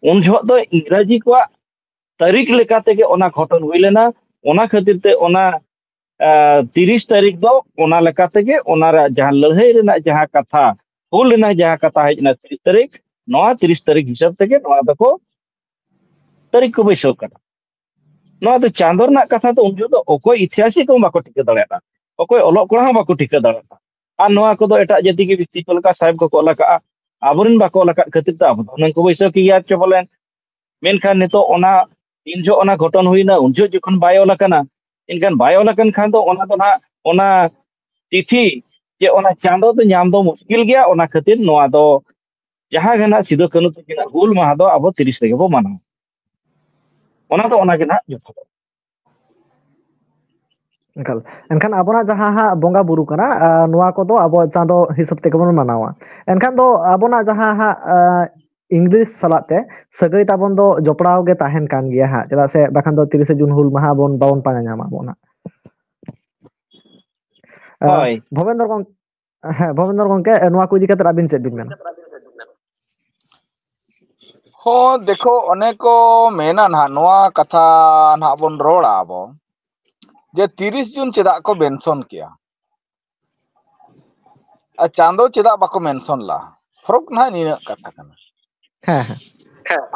ᱩᱱ ᱡᱚᱦᱚᱜ ᱫᱚ ᱤᱝᱨᱟᱡᱤ ᱠᱚᱣᱟᱜ ᱛᱟᱹᱨᱤᱠᱷ ᱞᱮᱠᱟ ᱛᱮᱜᱮ ᱚᱱᱟ ᱜᱷᱚᱴᱚᱱ ᱦᱩᱭ ᱞᱮᱱᱟ᱾ ᱚᱱᱟ ᱠᱷᱟᱹᱛᱤᱨ ᱛᱮ ᱚᱱᱟ ᱟᱸ, ᱛᱤᱨᱤᱥ ᱛᱟᱹᱨᱤᱠᱷ ᱫᱚ ᱚᱱᱟ ᱞᱮᱠᱟ ᱛᱮᱜᱮ ᱚᱱᱟ ᱨᱮᱭᱟᱜ ᱡᱟᱦᱟᱸ ᱞᱟᱹᱲᱦᱟᱹᱭ ᱨᱮᱱᱟᱜ ᱡᱟᱦᱟᱸ ᱠᱟᱛᱷᱟ, ᱦᱩᱞ ᱨᱮᱱᱟᱜ ᱡᱟᱦᱟᱸ ᱠᱟᱛᱷᱟ ᱦᱮᱡ ᱮᱱᱟ ᱛᱤᱨᱤᱥ ᱛᱟᱹᱨᱤᱠᱷ, ᱱᱚᱣᱟ ᱛᱤᱨᱤᱥ ᱛᱟᱹᱨᱤᱠᱷ ᱦᱤᱥᱟᱹᱵ ᱛᱮᱜᱮ ᱱᱚᱣᱟ ᱫᱚᱠᱚ ᱛᱟᱹᱨᱤᱠᱷ ᱠᱚ ᱵᱟᱹᱭᱥᱟᱹᱣ ᱠᱟᱫᱟ᱾ ᱱᱚᱣᱟ ᱫᱚ ᱪᱟᱸᱫᱚ ᱨᱮᱱᱟᱜ ᱠᱟᱛᱷᱟ ᱫᱚ ᱩᱱ ᱡᱚᱦᱚᱜ ᱫᱚ ᱚᱠᱚᱭ ᱤᱛᱤᱦᱟᱥᱤᱠ ᱦᱚᱸ ᱵᱟᱠᱚ ᱴᱷᱤᱠᱟᱹ ᱫᱟᱲᱮᱭᱟᱜᱼᱟ, ᱚᱠᱚᱭ ᱚᱞᱚᱜ ᱠᱚᱲᱟ ᱦᱚᱸ ᱵᱟᱠᱚ ᱴᱷᱤᱠᱟᱹ ᱫᱟᱲᱮᱭᱟᱜᱼᱟ᱾ ᱟᱨ ᱱᱚᱣᱟ ᱠᱚᱫᱚ ᱮᱴᱟᱜ ᱡᱟᱹᱛᱤ ᱜᱮ ᱵᱤᱥᱛᱤ ᱠᱚ ᱞᱮᱠᱟ ᱥᱟᱦᱮᱵᱽ ᱠᱚᱠᱚ ᱚᱞ ᱟᱠᱟᱫᱼᱟ, ᱟᱵᱚᱨᱮᱱ ᱵᱟᱠᱚ ᱚᱞ ᱟᱠᱟᱫ ᱠᱷᱟᱹᱛᱤᱨ ᱛᱮ ᱟᱵᱚ ᱫᱚ ᱦᱩᱱᱟᱹᱝ ᱠᱚ ᱵᱟᱹᱭᱥᱟᱹᱣ ᱠᱮᱭᱟ ᱪᱚ ᱯᱟᱞᱮᱱ᱾ ᱢᱮᱱᱠᱷᱟᱱ ᱱᱤᱛᱚᱜ ᱚᱱᱟ ᱛᱤᱱ ᱡᱚᱦᱚᱜ ᱚᱱᱟ ᱜᱷᱚᱴᱚᱱ ᱦᱩᱭᱱᱟ, ᱩᱱ ᱡᱚᱦᱚᱜ ᱡᱚᱠᱷᱚᱱ ᱵᱟᱭ ᱚᱞ ᱟᱠᱟᱱᱟ, ᱮᱱᱠᱷᱟᱱ ᱵᱟᱭ ᱚᱞ ᱟᱠᱟᱱ ᱠᱷᱟᱱ ᱫᱚ ᱚᱱᱟ ᱫᱚ ᱱᱟᱦᱟᱜ ᱚᱱᱟ ᱪᱤᱴᱷᱤ ᱪᱮ ᱚᱱᱟ ᱪᱟᱸᱫᱚ ᱫᱚ ᱧᱟᱢ ᱫᱚ ᱢᱩᱥᱠᱤᱞ ᱜᱮᱭᱟ᱾ ᱚᱱᱟ ᱠᱷᱟᱹᱛᱤᱨ ᱱᱚᱣᱟ ᱫᱚ ᱡᱟᱦᱟᱸ ᱜᱮ ᱱᱟᱦᱟᱜ ᱥᱤᱫᱩ ᱠᱟᱹᱱᱦᱩ ᱛᱟᱹᱠᱤᱱᱟᱜ ᱦᱩᱞ ᱢᱟᱦᱟ ᱫᱚ ᱟᱵᱚ ᱛᱤᱨᱤᱥ ᱨᱮᱜᱮ ᱵᱚ ᱢᱟᱱᱟᱣᱟ᱾ ᱚᱱᱟ ᱫᱚ ᱚᱱᱟ ᱜᱮ ᱱᱟᱦᱟᱜ ᱡᱚᱛᱷᱟᱛ᱾ ᱮᱱᱠᱷᱟᱱ, ᱮᱱᱠᱷᱟᱱ ᱟᱵᱚᱱᱟᱜ ᱡᱟᱦᱟᱸ ᱦᱟᱸᱜ ᱵᱚᱸᱜᱟ ᱵᱩᱨᱩ ᱠᱟᱱᱟ, ᱟᱨ ᱱᱚᱣᱟ ᱠᱚᱫᱚ ᱟᱵᱚ ᱪᱟᱸᱫᱚ ᱦᱤᱥᱟᱹᱵ ᱛᱮᱜᱮ ᱵᱚᱱ ᱢᱟᱱᱟᱣᱟ᱾ ᱮᱱᱠᱷᱟᱱ ᱫᱚ ᱟᱵᱚᱱᱟᱜ ᱡᱟᱦᱟᱸ ᱦᱟᱸᱜ, ᱟᱨ, ᱤᱝᱞᱤᱥ ᱥᱟᱞᱟᱜ ᱛᱮ ᱥᱟᱹᱜᱟᱹᱭ ᱛᱟᱵᱚᱱ ᱫᱚ ᱡᱚᱯᱲᱟᱣ ᱜᱮ ᱛᱟᱦᱮᱱ ᱠᱟᱱ ᱜᱮᱭᱟ ᱦᱟᱸᱜ, ᱪᱮᱫᱟᱜ ᱥᱮ ᱵᱟᱠᱷᱟᱱ ᱫᱚ ᱛᱤᱨᱤᱥᱮ ᱡᱩᱱ ᱦᱩᱞ ᱢᱟᱦᱟ ᱵᱚᱱ, ᱵᱟᱵᱚᱱ ᱯᱟᱸᱡᱟ ᱧᱟᱢᱟ ᱵᱚᱱ ᱦᱟᱸᱜ᱾ ᱟᱨ, ᱦᱳᱭ᱾ ᱵᱷᱚᱵᱮᱱᱫᱨᱚ ᱜᱚᱝ-, ᱦᱮᱸ, ᱵᱷᱚᱵᱮᱱᱫᱨᱚ ᱜᱚᱝᱠᱮ, ᱱᱚᱣᱟ ᱠᱚ ᱤᱫᱤ ᱠᱟᱛᱮ ᱟᱹᱵᱤᱱ ᱪᱮᱫ ᱵᱤᱱ ᱢᱮᱱᱟ? ᱦᱚᱸ, ᱫᱮᱠᱷᱚ, ᱚᱱᱮ ᱠᱚ ᱢᱮᱱᱟ ᱱᱟᱦᱟᱜ, ᱱᱚᱣᱟ ᱠᱟᱛᱷᱟ ᱱᱟᱦᱟᱜ ᱵᱚᱱ ᱨᱚᱲᱟ ᱟᱵᱚ, ᱡᱮ ᱛᱤᱨᱤᱥ ᱡᱩᱱ ᱪᱮᱫᱟᱜ ᱠᱚ ᱢᱮᱱᱥᱚᱱ ᱠᱮᱭᱟ ᱟᱨ ᱪᱟᱸᱫᱚ ᱪᱮᱫᱟᱜ ᱵᱟᱠᱚ ᱢᱮᱱᱥᱚᱱ ᱞᱟ? ᱯᱷᱚᱨᱚᱠ ᱱᱟᱦᱟᱜ ᱱᱤᱱᱟᱹᱜ ᱠᱟᱛᱷᱟ ᱠᱟᱱᱟ᱾ ᱦᱮᱸ, ᱦᱮᱸ᱾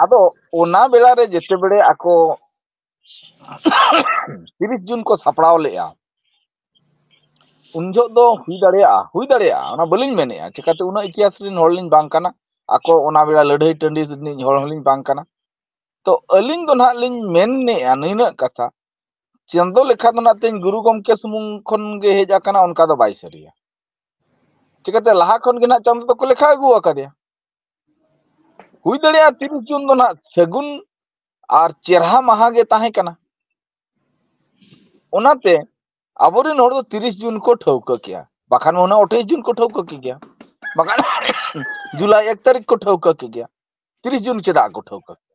ᱟᱫᱚ ᱚᱱᱟ ᱵᱮᱲᱟ ᱨᱮ ᱡᱮᱛᱮ ᱵᱮᱲᱮ ᱟᱠᱚ ᱛᱤᱨᱤᱥ ᱡᱩᱱ ᱠᱚ ᱥᱟᱯᱲᱟᱣ ᱞᱮᱜᱼᱟ, ᱩᱱ ᱡᱚᱦᱚᱜ ᱫᱚ ᱦᱩᱭ ᱫᱟᱲᱮᱭᱟᱜᱼᱟ, ᱦᱩᱭ ᱫᱟᱲᱮᱭᱟᱜᱼᱟ, ᱚᱱᱟ ᱵᱟᱹᱞᱤᱧ ᱢᱮᱱᱮᱜᱼᱟ, ᱪᱤᱠᱟᱹᱛᱮ ᱩᱱᱟᱹᱜ ᱤᱛᱤᱦᱟᱥ ᱨᱮᱱ ᱦᱚᱲ ᱞᱤᱧ ᱵᱟᱝ ᱠᱟᱱᱟ, ᱟᱠᱚ ᱚᱱᱟ ᱵᱮᱲᱟ ᱞᱟᱹᱲᱦᱟᱹᱭ ᱴᱟᱺᱰᱤ ᱨᱤᱱᱤᱡ ᱦᱚᱲ ᱦᱚᱸᱞᱤᱧ ᱵᱟᱝ ᱠᱟᱱᱟ᱾ ᱛᱚ ᱟᱹᱞᱤᱧ ᱫᱚ ᱱᱟᱦᱟᱜ ᱞᱤᱧ ᱢᱮᱱᱮᱜᱼᱟ ᱱᱤᱱᱟᱹᱜ ᱠᱟᱛᱷᱟ, ᱪᱟᱸᱫᱚ ᱞᱮᱠᱷᱟ ᱫᱚ ᱱᱟᱦᱟᱜ ᱛᱮᱦᱮᱧ ᱜᱩᱨᱩ ᱜᱚᱢᱠᱮ ᱥᱩᱢᱩᱝ ᱠᱷᱚᱱ ᱜᱮ ᱦᱮᱡ ᱟᱠᱟᱱᱟ, ᱚᱱᱠᱟ ᱫᱚ ᱵᱟᱭ ᱥᱟᱹᱨᱤᱭᱟ᱾ ᱪᱤᱠᱟᱹᱛᱮ ᱞᱟᱦᱟ ᱠᱷᱚᱱ ᱜᱮ ᱱᱟᱦᱟᱜ ᱪᱟᱸᱫᱚ ᱫᱚᱠᱚ ᱞᱮᱠᱷᱟ ᱟᱹᱜᱩ ᱟᱠᱟᱫᱮᱭᱟ᱾ ᱦᱩᱭ ᱫᱟᱲᱮᱭᱟᱜᱼᱟ ᱛᱤᱨᱤᱥ ᱡᱩᱱ ᱫᱚ ᱱᱟᱦᱟᱜ ᱥᱟᱹᱜᱩᱱ ᱟᱨ ᱪᱮᱨᱦᱟ ᱢᱟᱦᱟ ᱜᱮ ᱛᱟᱦᱮᱸ ᱠᱟᱱᱟ᱾ ᱚᱱᱟᱛᱮ ᱟᱵᱚᱨᱮᱱ ᱦᱚᱲ ᱫᱚ ᱛᱤᱨᱤᱥ ᱡᱩᱱ ᱠᱚ ᱴᱷᱟᱹᱣᱠᱟᱹ ᱠᱮᱜᱼᱟ, ᱵᱟᱠᱷᱟᱱ ᱢᱟ ᱦᱩᱱᱟᱹᱝ ᱟᱴᱷᱟᱭᱤᱥ ᱡᱩᱱ ᱠᱚ ᱴᱷᱟᱹᱣᱠᱟᱹ ᱠᱮᱜᱮᱭᱟ, ᱵᱟᱠᱷᱟᱱ ᱡᱩᱞᱟᱭ ᱮᱠ ᱛᱟᱹᱨᱤᱠᱷ ᱠᱚ ᱴᱷᱟᱹᱣᱠᱟᱹ ᱠᱮᱜᱮᱭᱟ᱾ ᱛᱤᱨᱤᱥ ᱡᱩᱱ ᱪᱮᱫᱟᱜ ᱠᱚ ᱴᱷᱟᱹᱣᱠᱟᱹ ᱠᱮᱜᱼᱟ?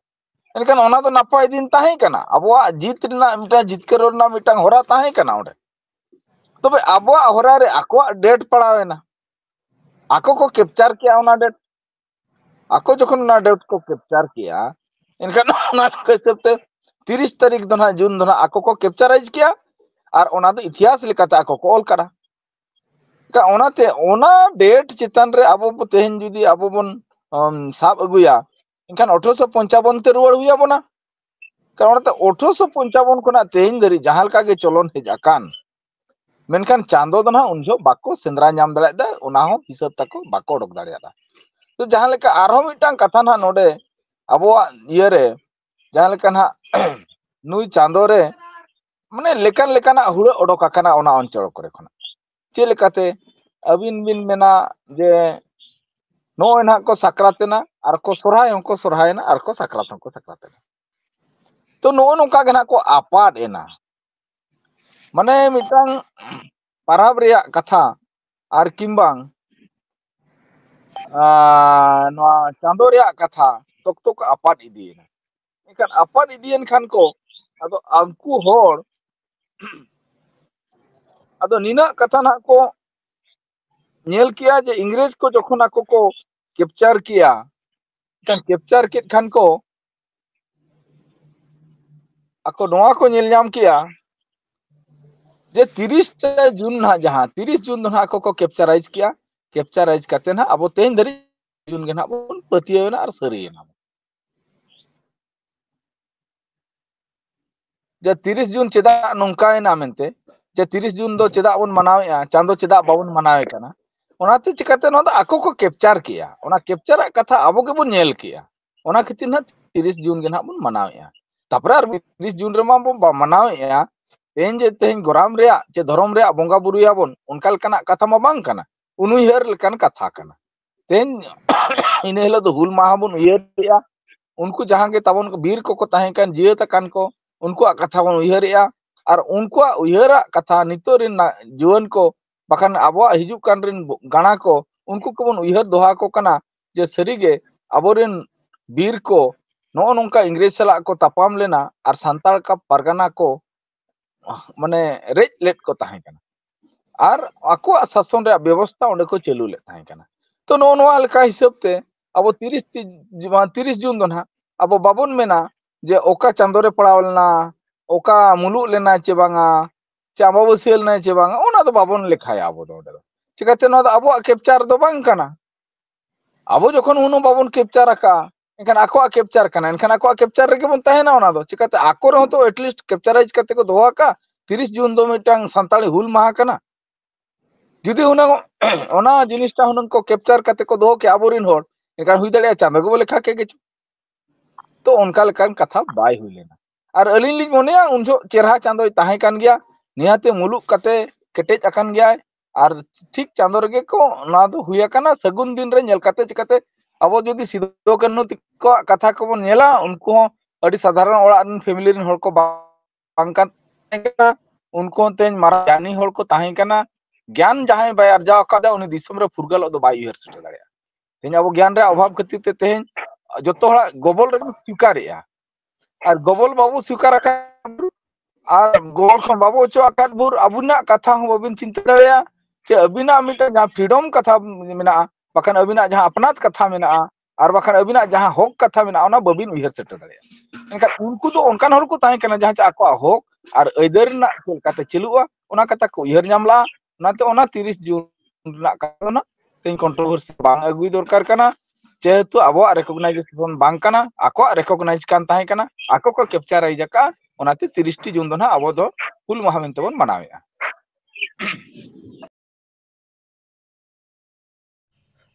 ᱮᱱᱠᱷᱟᱱ ᱚᱱᱟ ᱫᱚ ᱱᱟᱯᱟᱭ ᱫᱤᱱ ᱛᱟᱦᱮᱸ ᱠᱟᱱᱟ, ᱟᱵᱚᱣᱟᱜ ᱡᱤᱛ ᱨᱮᱱᱟᱜ ᱢᱤᱫᱴᱟᱝ, ᱡᱤᱛᱠᱟᱹᱨ ᱨᱮᱱᱟᱜ ᱢᱤᱫᱴᱟᱝ ᱦᱚᱨᱟ ᱛᱟᱦᱮᱸ ᱠᱟᱱᱟ ᱚᱸᱰᱮ᱾ ᱛᱚᱵᱮ ᱟᱵᱚᱣᱟᱜ ᱦᱚᱨᱟ ᱨᱮ ᱟᱠᱚᱣᱟᱜ ᱰᱮᱴ ᱯᱟᱲᱟᱣ ᱮᱱᱟ, ᱟᱠᱚ ᱠᱚ ᱠᱮᱯᱪᱟᱨ ᱠᱮᱜᱼᱟ ᱚᱱᱟ ᱰᱮᱴ᱾ ᱟᱠᱚ ᱡᱚᱠᱷᱚᱱ ᱚᱱᱟ ᱰᱮᱴ ᱠᱚ ᱠᱮᱯᱪᱟᱨ ᱠᱮᱜᱼᱟ, ᱮᱱᱠᱷᱟᱱ ᱚᱱᱟ ᱦᱤᱥᱟᱹᱵ ᱛᱮ ᱛᱤᱨᱤᱥ ᱛᱟᱹᱨᱤᱠᱷ ᱫᱚ ᱱᱟᱦᱟᱜ ᱡᱩᱱ ᱫᱚ ᱱᱟᱦᱟᱜ ᱟᱠᱚ ᱠᱚ ᱠᱮᱯᱪᱟᱨᱟᱭᱤᱡᱽ ᱠᱮᱜᱼᱟ, ᱟᱨ ᱚᱱᱟ ᱫᱚ ᱤᱛᱤᱦᱟᱥ ᱞᱮᱠᱟᱛᱮ ᱟᱠᱚ ᱠᱚ ᱚᱞ ᱠᱟᱜᱼᱟ᱾ ᱚᱱᱟᱛᱮ ᱚᱱᱟ ᱰᱮᱴ ᱪᱮᱛᱟᱱ ᱨᱮ ᱟᱵᱚ ᱵᱚ ᱛᱮᱦᱮᱧ ᱡᱩᱫᱤ ᱟᱵᱚ ᱵᱚᱱ ᱥᱟᱵ ᱟᱹᱜᱩᱭᱟ, ᱮᱱᱠᱷᱟᱱ ᱟᱴᱷᱨᱚᱥᱚ ᱯᱚᱧᱪᱟᱵᱚᱱ ᱛᱮ ᱨᱩᱣᱟᱹᱲ ᱦᱩᱭ ᱟᱵᱚᱱᱟ᱾ ᱠᱟᱨᱚᱱ ᱚᱱᱟᱛᱮ ᱟᱴᱷᱨᱚᱥᱚ ᱯᱚᱧᱪᱟᱵᱚᱱ ᱠᱷᱚᱱᱟᱜ ᱛᱮᱦᱮᱧ ᱫᱷᱟᱹᱨᱤᱡ ᱡᱟᱦᱟᱸ ᱞᱮᱠᱟ ᱜᱮ ᱪᱚᱞᱚᱱ ᱦᱮᱡ ᱟᱠᱟᱱ, ᱢᱮᱱᱠᱷᱟᱱ ᱪᱟᱸᱫᱚ ᱫᱚ ᱱᱟᱦᱟᱜ ᱩᱱ ᱡᱚᱦᱚᱜ ᱵᱟᱠᱚ ᱥᱮᱸᱫᱽᱨᱟ ᱧᱟᱢ ᱫᱟᱲᱮᱭᱟᱜᱼᱟ, ᱚᱱᱟ ᱦᱚᱸ ᱦᱤᱥᱟᱹᱵ ᱛᱟᱠᱚ ᱵᱟᱠᱚ ᱚᱰᱚᱠ ᱫᱟᱲᱮᱭᱟᱜᱼᱟ᱾ ᱛᱚ ᱡᱟᱦᱟᱸ ᱞᱮᱠᱟ ᱟᱨᱦᱚᱸ ᱢᱤᱫᱴᱟᱝ ᱠᱟᱛᱷᱟ ᱱᱟᱦᱟᱜ ᱱᱚᱰᱮ ᱟᱵᱚᱣᱟᱜ ᱤᱭᱟᱹᱨᱮ ᱡᱟᱦᱟᱸ ᱞᱮᱠᱟ ᱱᱟᱦᱟᱜ ᱱᱩᱭ ᱪᱟᱸᱫᱚ ᱨᱮ ᱢᱟᱱᱮ ᱞᱮᱠᱟᱱ ᱞᱮᱠᱟᱱᱟᱜ ᱦᱩᱲᱟᱹ ᱚᱰᱚᱠ ᱟᱠᱟᱱᱟ ᱚᱱᱟ ᱚᱧᱪᱚᱞ ᱠᱚᱨᱮ ᱠᱷᱚᱱᱟᱜ᱾ ᱪᱮᱫ ᱞᱮᱠᱟᱛᱮ? ᱟᱹᱵᱤᱱ ᱵᱤᱱ ᱢᱮᱱᱟ ᱡᱮ ᱱᱚᱜᱼᱚᱭ ᱱᱟᱦᱟᱜ ᱠᱚ ᱥᱟᱠᱨᱟᱛ ᱮᱱᱟ, ᱟᱨ ᱠᱚ ᱥᱚᱨᱦᱟᱭ ᱦᱚᱸᱠᱚ ᱥᱚᱨᱦᱟᱭ ᱮᱱᱟ, ᱟᱨ ᱠᱚ ᱥᱟᱠᱨᱟᱛ ᱦᱚᱸᱠᱚ ᱥᱟᱠᱨᱟᱛ ᱮᱱᱟ᱾ ᱛᱚ ᱱᱚᱜᱼᱚ ᱱᱚᱝᱠᱟ ᱜᱮ ᱱᱟᱦᱟᱜ ᱠᱚ ᱟᱯᱟᱫ ᱮᱱᱟ᱾ ᱢᱟᱱᱮ ᱢᱤᱫᱴᱟᱝ ᱯᱟᱨᱟᱵᱽ ᱨᱮᱭᱟᱜ ᱠᱟᱛᱷᱟ ᱟᱨ ᱠᱤᱢᱵᱟᱝ ᱟᱨ ᱱᱚᱣᱟ ᱪᱟᱸᱫᱚ ᱨᱮᱭᱟᱜ ᱠᱟᱛᱷᱟ ᱥᱚᱠᱛᱚ ᱠᱚ ᱟᱯᱟᱫ ᱤᱫᱤᱭᱮᱱᱟ᱾ ᱮᱱᱠᱷᱟᱱ ᱟᱯᱟᱫ ᱤᱫᱤᱭᱮᱱ ᱠᱷᱟᱱ ᱠᱚ, ᱟᱫᱚ ᱩᱱᱠᱩ ᱦᱚᱲ ᱟᱫᱚ ᱱᱤᱱᱟᱹᱜ ᱠᱟᱛᱷᱟ ᱱᱟᱦᱟᱜ ᱠᱚ ᱧᱮᱞ ᱠᱮᱜᱼᱟ ᱡᱮ ᱤᱝᱨᱮᱡᱽ ᱠᱚ ᱡᱚᱠᱷᱚᱱ ᱟᱠᱚ ᱠᱚ ᱠᱮᱯᱪᱟᱨ ᱠᱮᱜᱼᱟ, ᱮᱱᱠᱷᱟᱱ ᱠᱮᱯᱪᱟᱨ ᱠᱮᱫ ᱠᱷᱟᱱ ᱠᱚ ᱟᱠᱚ ᱱᱚᱣᱟ ᱠᱚ ᱧᱮᱞ ᱧᱟᱢ ᱠᱮᱜᱼᱟ ᱡᱮ ᱛᱤᱨᱤᱥ ᱡᱩᱱ ᱱᱟᱦᱟᱜ, ᱡᱟᱦᱟᱸ ᱛᱤᱨᱤᱥ ᱡᱩᱱ ᱫᱚ ᱱᱟᱦᱟᱜ ᱟᱠᱚ ᱠᱚ ᱠᱮᱯᱪᱟᱨᱟᱭᱤᱡᱽ ᱠᱮᱜᱼᱟ᱾ ᱠᱮᱯᱪᱟᱨᱟᱭᱤᱡᱽ ᱠᱟᱛᱮ ᱱᱟᱦᱟᱜ ᱟᱵᱚ ᱛᱮᱦᱮᱧ ᱫᱷᱟᱹᱨᱤᱡ ᱡᱩᱱ ᱜᱮ ᱱᱟᱦᱟᱜ ᱵᱚᱱ ᱯᱟᱹᱛᱭᱟᱹᱣ ᱮᱱᱟ ᱟᱨ ᱥᱟᱹᱨᱤᱭᱮᱱᱟ᱾ ᱡᱮ ᱛᱤᱨᱤᱥ ᱡᱩᱱ ᱪᱮᱫᱟᱜ ᱱᱚᱝᱠᱟᱭᱮᱱᱟ ᱢᱮᱱᱛᱮ, ᱡᱮ ᱛᱤᱨᱤᱥ ᱡᱩᱱ ᱫᱚ ᱪᱮᱫᱟᱜ ᱵᱚᱱ ᱢᱟᱱᱟᱣᱮᱫᱼᱟ, ᱪᱟᱸᱫᱚ ᱪᱮᱫᱟᱜ ᱵᱟᱵᱚᱱ ᱢᱟᱱᱟᱣᱮ ᱠᱟᱱᱟ? ᱚᱱᱟᱛᱮ ᱪᱤᱠᱟᱹᱛᱮ ᱱᱚᱣᱟ ᱫᱚ ᱟᱠᱚ ᱠᱚ ᱠᱮᱯᱪᱟᱨ ᱠᱮᱜᱼᱟ, ᱚᱱᱟ ᱠᱮᱯᱪᱟᱨᱟᱜ ᱠᱟᱛᱷᱟ ᱟᱵᱚ ᱜᱮᱵᱚᱱ ᱧᱮᱞ ᱠᱮᱜᱼᱟ᱾ ᱚᱱᱟ ᱠᱷᱟᱹᱛᱤᱨ ᱱᱟᱦᱟᱜ ᱛᱤᱨᱤᱥ ᱡᱩᱱ ᱜᱮ ᱱᱟᱦᱟᱜ ᱵᱚᱱ ᱢᱟᱱᱟᱣᱮᱫᱼᱟ᱾ ᱛᱟᱯᱚᱨᱮ ᱟᱨ ᱛᱤᱨᱤᱥ ᱡᱩᱱ ᱨᱮᱢᱟ ᱵᱚᱱ ᱵᱟ-, ᱢᱟᱱᱟᱣᱮᱫᱼᱟ᱾ ᱛᱮᱦᱮᱧ ᱡᱮ ᱛᱮᱦᱮᱧ ᱜᱚᱨᱟᱢ ᱨᱮᱭᱟᱜ ᱪᱮ ᱫᱷᱚᱨᱚᱢ ᱨᱮᱭᱟᱜ ᱵᱚᱸᱜᱟ ᱵᱩᱨᱩᱭᱟᱵᱚᱱ, ᱚᱱᱠᱟ ᱞᱮᱠᱟᱱᱟᱜ ᱠᱟᱛᱷᱟ ᱢᱟ ᱵᱟᱝ ᱠᱟᱱᱟ, ᱩᱱᱩᱭᱦᱟᱹᱨ ᱞᱮᱠᱟᱱ ᱠᱟᱛᱷᱟ ᱠᱟᱱᱟ᱾ ᱛᱮᱦᱮᱧ ᱤᱱᱟᱹ ᱦᱤᱞᱳᱜ ᱫᱚ ᱦᱩᱞ ᱢᱟᱦᱟ ᱵᱚᱱ ᱩᱭᱦᱟᱹᱨᱮᱜᱼᱟ᱾ ᱩᱱᱠᱩ ᱡᱟᱦᱟᱸ ᱜᱮ ᱛᱟᱵᱚᱱ ᱠᱚ ᱵᱤᱨ ᱠᱚᱠᱚ ᱛᱟᱦᱮᱸ ᱠᱟᱱ, ᱡᱤᱭᱟᱹᱛ ᱟᱠᱟᱱ ᱠᱚ, ᱩᱱᱠᱩᱣᱟᱜ ᱠᱟᱛᱷᱟ ᱵᱚᱱ ᱩᱭᱦᱟᱹᱨᱮᱜᱼᱟ᱾ ᱟᱨ ᱩᱱᱠᱩᱣᱟᱜ ᱩᱭᱦᱟᱹᱨᱟᱜ ᱠᱟᱛᱷᱟ ᱱᱤᱛᱚᱜ ᱨᱮᱱ ᱱᱟ-, ᱡᱩᱣᱟᱹᱱ ᱠᱚ, ᱵᱟᱠᱷᱟᱱ ᱟᱵᱚᱣᱟᱜ ᱦᱤᱡᱩᱜ ᱠᱟᱱ ᱨᱮᱱ ᱵᱚ-, ᱜᱟᱬᱟ ᱠᱚ, ᱩᱱᱠᱩ ᱠᱚᱵᱚᱱ ᱩᱭᱦᱟᱹᱨ ᱫᱚᱦᱚ ᱟᱠᱚ ᱠᱟᱱᱟ ᱡᱮ ᱥᱟᱹᱨᱤᱜᱮ ᱟᱵᱚᱨᱮᱱ ᱵᱤᱨ ᱠᱚ ᱱᱚᱜᱼᱚ ᱱᱚᱝᱠᱟ ᱤᱝᱨᱮᱡᱽ ᱥᱟᱞᱟᱜ ᱠᱚ ᱛᱟᱯᱟᱢ ᱞᱮᱱᱟ ᱟᱨ ᱥᱟᱱᱛᱟᱲ ᱠᱟ-, ᱯᱟᱨᱜᱟᱱᱟ ᱠᱚ ᱢᱟᱱᱮ ᱨᱮᱡ ᱞᱮᱫ ᱠᱚ ᱛᱟᱦᱮᱸ ᱠᱟᱱᱟ᱾ ᱟᱨ ᱟᱠᱚᱣᱟᱜ ᱥᱟᱥᱚᱱ ᱨᱮᱭᱟᱜ ᱵᱮᱵᱚᱥᱛᱷᱟ ᱚᱸᱰᱮ ᱠᱚ ᱪᱟᱹᱞᱩ ᱞᱮᱫ ᱛᱟᱦᱮᱸ ᱠᱟᱱᱟ᱾ ᱛᱚ ᱱᱚᱜᱼᱚ ᱱᱚᱣᱟ ᱞᱮᱠᱟ ᱦᱤᱥᱟᱹᱵ ᱛᱮ ᱟᱵᱚ ᱛᱤᱨᱤᱥ ᱴᱤ ᱡᱩ-, ᱛᱤᱨᱤᱥ ᱡᱩᱱ ᱫᱚ ᱱᱟᱦᱟᱜ ᱟᱵᱚ ᱵᱟᱵᱚᱱ ᱢᱮᱱᱟ ᱡᱮ ᱚᱠᱟ ᱪᱟᱸᱫᱳ ᱨᱮ ᱯᱟᱲᱟᱣ ᱞᱮᱱᱟ, ᱚᱠᱟ ᱢᱩᱞᱩᱜ ᱞᱮᱱᱟ ᱪᱮ ᱵᱟᱝᱟ, ᱪᱮ ᱟᱢᱵᱟᱵᱟᱹᱥᱭᱟᱹ ᱞᱮᱱᱟ ᱪᱮ ᱵᱟᱝᱟ, ᱚᱱᱟ ᱫᱚ ᱵᱟᱵᱚᱱ ᱞᱮᱠᱷᱟᱭᱟ ᱟᱵᱚ ᱫᱚ ᱚᱸᱰᱮ ᱫᱚ᱾ ᱪᱤᱠᱟᱹᱛᱮ ᱱᱚᱣᱟ ᱫᱚ ᱟᱵᱚᱣᱟᱜ ᱠᱮᱯᱪᱟᱨ ᱫᱚ ᱵᱟᱝ ᱠᱟᱱᱟ᱾ ᱟᱵᱚ ᱡᱚᱠᱷᱚᱱ ᱦᱩᱱᱟᱹᱝ ᱵᱟᱵᱚᱱ ᱠᱮᱯᱪᱟᱨ ᱟᱠᱟᱫᱼᱟ, ᱮᱱᱠᱷᱟᱱ ᱟᱠᱚᱣᱟᱜ ᱠᱮᱯᱪᱟᱨ ᱠᱟᱱᱟ, ᱮᱱᱠᱷᱟᱱ ᱟᱠᱚᱣᱟᱜ ᱠᱮᱯᱪᱟᱨ ᱨᱮᱜᱮ ᱵᱚᱱ ᱛᱟᱦᱮᱱᱟ ᱚᱱᱟ ᱫᱚ᱾ ᱪᱤᱠᱟᱹᱛᱮ ᱟᱠᱚ ᱨᱮᱦᱚᱸ ᱛᱚ at least ᱠᱮᱯᱪᱟᱨᱟᱭᱤᱡᱽ ᱠᱟᱛᱮ ᱠᱚ ᱫᱚᱦᱚ ᱟᱠᱟᱫᱼᱟ, ᱛᱤᱨᱤᱥ ᱡᱩᱱ ᱫᱚ ᱢᱤᱫᱴᱟᱝ ᱥᱟᱱᱛᱟᱲᱤ ᱦᱩᱞ ᱢᱟᱦᱟ ᱠᱟᱱᱟ᱾ ᱡᱩᱫᱤ ᱦᱩᱱᱟᱹᱝ ᱚᱱᱟ ᱡᱤᱱᱤᱥᱴᱟ ᱦᱩᱱᱟᱹᱝ ᱠᱚ ᱠᱮᱯᱪᱟᱨ ᱠᱟᱛᱮ ᱠᱚ ᱫᱚᱦᱚ ᱠᱮᱭᱟ ᱟᱵᱚᱨᱮᱱ ᱦᱚᱲ, ᱮᱱᱠᱷᱟᱱ ᱦᱩᱭ ᱫᱟᱲᱮᱭᱟᱜᱼᱟ ᱪᱟᱸᱫᱚ ᱜᱮᱵᱚ ᱞᱮᱠᱷᱟ ᱠᱮ ᱜᱮᱪᱚ᱾ ᱛᱚ ᱚᱱᱠᱟ ᱞᱮᱠᱟᱱ ᱠᱟᱛᱷᱟ ᱵᱟᱭ ᱦᱩᱭ ᱞᱮᱱᱟ᱾ ᱟᱨ ᱟᱹᱞᱤᱧ ᱞᱤᱧ ᱢᱚᱱᱮᱭᱟ ᱩᱱ ᱡᱚᱦᱚᱜ ᱪᱮᱨᱦᱟ ᱪᱟᱸᱫᱚᱭ ᱛᱟᱦᱮᱸ ᱠᱟᱱ ᱜᱮᱭᱟ, ᱱᱤᱦᱟᱹᱛᱮ ᱢᱩᱞᱩᱜ ᱠᱟᱛᱮ ᱠᱮᱴᱮᱡ ᱟᱠᱟᱱ ᱜᱮᱭᱟᱭ᱾ ᱟᱨ ᱴᱷᱤᱠ ᱪᱟᱸᱫᱚ ᱨᱮᱜᱮ ᱠᱚ ᱱᱚᱣᱟ ᱫᱚ ᱦᱩᱭ ᱟᱠᱟᱱᱟ᱾ ᱥᱟᱹᱜᱩᱱ ᱫᱤᱱ ᱨᱮ ᱧᱮᱞ ᱠᱟᱛᱮ ᱪᱤᱠᱟᱹᱛᱮ ᱟᱵᱚ ᱡᱩᱫᱤ ᱥᱤᱫᱩ ᱠᱟᱹᱱᱦᱩ ᱛᱟᱠᱚᱣᱟᱜ ᱠᱟᱛᱷᱟ ᱠᱚᱵᱚᱱ ᱧᱮᱞᱟ, ᱩᱱᱠᱩ ᱦᱚᱸ ᱟᱹᱰᱤ ᱥᱟᱫᱷᱟᱨᱚᱱ ᱚᱲᱟᱜ ᱨᱮᱱ ᱯᱷᱮᱢᱤᱞᱤ ᱨᱮᱱ ᱦᱚᱲ ᱠᱚ ᱵᱟᱝ ᱠᱟᱱ ᱛᱟᱦᱮᱸ ᱠᱟᱱᱟ᱾ ᱩᱱᱠᱩ ᱦᱚᱸ ᱛᱮᱦᱮᱧ ᱢᱟᱨᱟᱝ ᱜᱮᱭᱟᱱᱤ ᱦᱚᱲ ᱠᱚ ᱛᱟᱦᱮᱸ ᱠᱟᱱᱟ᱾ ᱜᱮᱭᱟᱱ ᱡᱟᱦᱟᱸᱭ ᱵᱟᱭ ᱟᱨᱡᱟᱣ ᱟᱠᱟᱫᱟ, ᱩᱱᱤ ᱫᱤᱥᱚᱢ ᱨᱮ ᱯᱷᱩᱨᱜᱟᱹᱞᱚᱜ ᱫᱚ ᱵᱟᱭ ᱩᱭᱦᱟᱹᱨ ᱥᱮᱴᱮᱨ ᱫᱟᱲᱮᱭᱟᱜᱼᱟ᱾ ᱛᱮᱦᱮᱧ ᱟᱵᱚ ᱜᱮᱭᱟᱱ ᱨᱮᱭᱟᱜ ᱚᱵᱷᱟᱵᱽ ᱠᱷᱟᱹᱛᱤᱨ ᱛᱮ ᱛᱮᱦᱮᱧ ᱡᱚᱛᱚ ᱦᱚᱲᱟᱜ ᱜᱚᱵᱚᱞ ᱨᱮᱵᱚᱱ ᱥᱤᱠᱟᱨᱮᱜᱼᱟ᱾ ᱟᱨ ᱜᱚᱵᱚᱞ ᱵᱟᱵᱚ ᱥᱤᱠᱟᱨ ᱟᱠᱟᱫ ᱵᱷᱳᱨ, ᱟᱨ ᱜᱚᱵᱚᱞ ᱠᱷᱚᱱ ᱵᱟᱵᱚ ᱚᱪᱚᱜ ᱟᱠᱟᱫ ᱵᱷᱳᱨ, ᱟᱵᱚᱱᱟᱜ ᱠᱟᱛᱷᱟ ᱦᱚᱸ ᱵᱟᱵᱤᱱ ᱪᱤᱱᱛᱟᱹ ᱫᱟᱲᱮᱭᱟᱜᱼᱟ ᱪᱮ ᱟᱹᱵᱤᱱᱟᱜ ᱢᱤᱫᱴᱟᱝ ᱡᱟᱦᱟᱸ ᱯᱷᱨᱤᱰᱚᱢ ᱠᱟᱛᱷᱟ ᱢᱮᱱᱟᱜᱼᱟ, ᱵᱟᱠᱷᱟᱱ ᱟᱹᱵᱤᱱᱟᱜ ᱡᱟᱦᱟᱸ ᱟᱯᱱᱟᱛ ᱠᱟᱛᱷᱟ ᱢᱮᱱᱟᱜᱼᱟ, ᱟᱨ ᱵᱟᱠᱷᱟᱱ ᱟᱹᱵᱤᱱᱟᱜ ᱡᱟᱦᱟᱸ ᱦᱚᱠ ᱠᱟᱛᱷᱟ ᱢᱮᱱᱟᱜᱼᱟ, ᱚᱱᱟ ᱵᱟᱹᱵᱤᱱ ᱩᱭᱦᱟᱹᱨ ᱥᱮᱴᱮᱨ ᱫᱟᱲᱮᱭᱟᱜᱼᱟ᱾ ᱮᱱᱠᱷᱟᱱ ᱩᱱᱠᱩ ᱫᱚ ᱚᱱᱠᱟᱱ ᱦᱚᱲ ᱠᱚ ᱛᱟᱦᱮᱸ ᱠᱟᱱᱟ ᱡᱟᱦᱟᱸ ᱪᱮ ᱟᱠᱚᱣᱟᱜ ᱦᱚᱠ ᱟᱨ ᱟᱹᱭᱫᱟᱹᱨ ᱨᱮᱱᱟᱜ ᱪᱮᱫ ᱞᱮᱠᱟᱛᱮ ᱪᱟᱹᱞᱩᱜᱼᱟ, ᱚᱱᱟ ᱠᱟᱛᱷᱟ ᱠᱚ ᱩᱭᱦᱟᱹᱨ ᱧᱟᱢ ᱞᱟᱜᱼᱟ᱾ ᱚᱱᱟᱛᱮ ᱚᱱᱟ ᱛᱤᱨᱤᱥ ᱡᱩᱱ ᱨᱮᱱᱟᱜ ᱠᱟᱛᱷᱟ ᱫᱚ ᱱᱟᱜ ᱛᱮᱦᱮᱧ ᱠᱚᱱᱴᱨᱳᱵᱷᱟᱨᱥᱤ ᱵᱟᱝ ᱟᱹᱜᱩᱭ ᱫᱚᱨᱠᱟᱨ ᱠᱟᱱᱟ᱾ ᱡᱮᱦᱮᱛᱩ ᱟᱵᱚᱣᱟᱜ ᱨᱮᱠᱚᱜᱱᱟᱭᱡᱮᱥᱚᱱ ᱵᱟᱝ ᱠᱟᱱᱟ, ᱟᱠᱚᱣᱟᱜ ᱨᱮᱠᱚᱜᱱᱟᱭᱤᱡᱽ ᱠᱟᱱ ᱛᱟᱦᱮᱸ ᱠᱟᱱᱟ, ᱟᱠᱚ ᱠᱚ ᱠᱮᱯᱪᱟᱨᱟᱭᱤᱡᱽ ᱟᱠᱟᱫᱼᱟ᱾ ᱚᱱᱟᱛᱮ ᱛᱤᱨᱤᱥ ᱴᱤ ᱡᱩᱱ ᱫᱚ ᱱᱟᱜ ᱟᱵᱚ ᱫᱚ ᱦᱩᱞ ᱢᱟᱦᱟ ᱢᱮᱱᱛᱮ ᱵᱚᱱ ᱢᱟᱱᱟᱣᱮᱫᱼᱟ᱾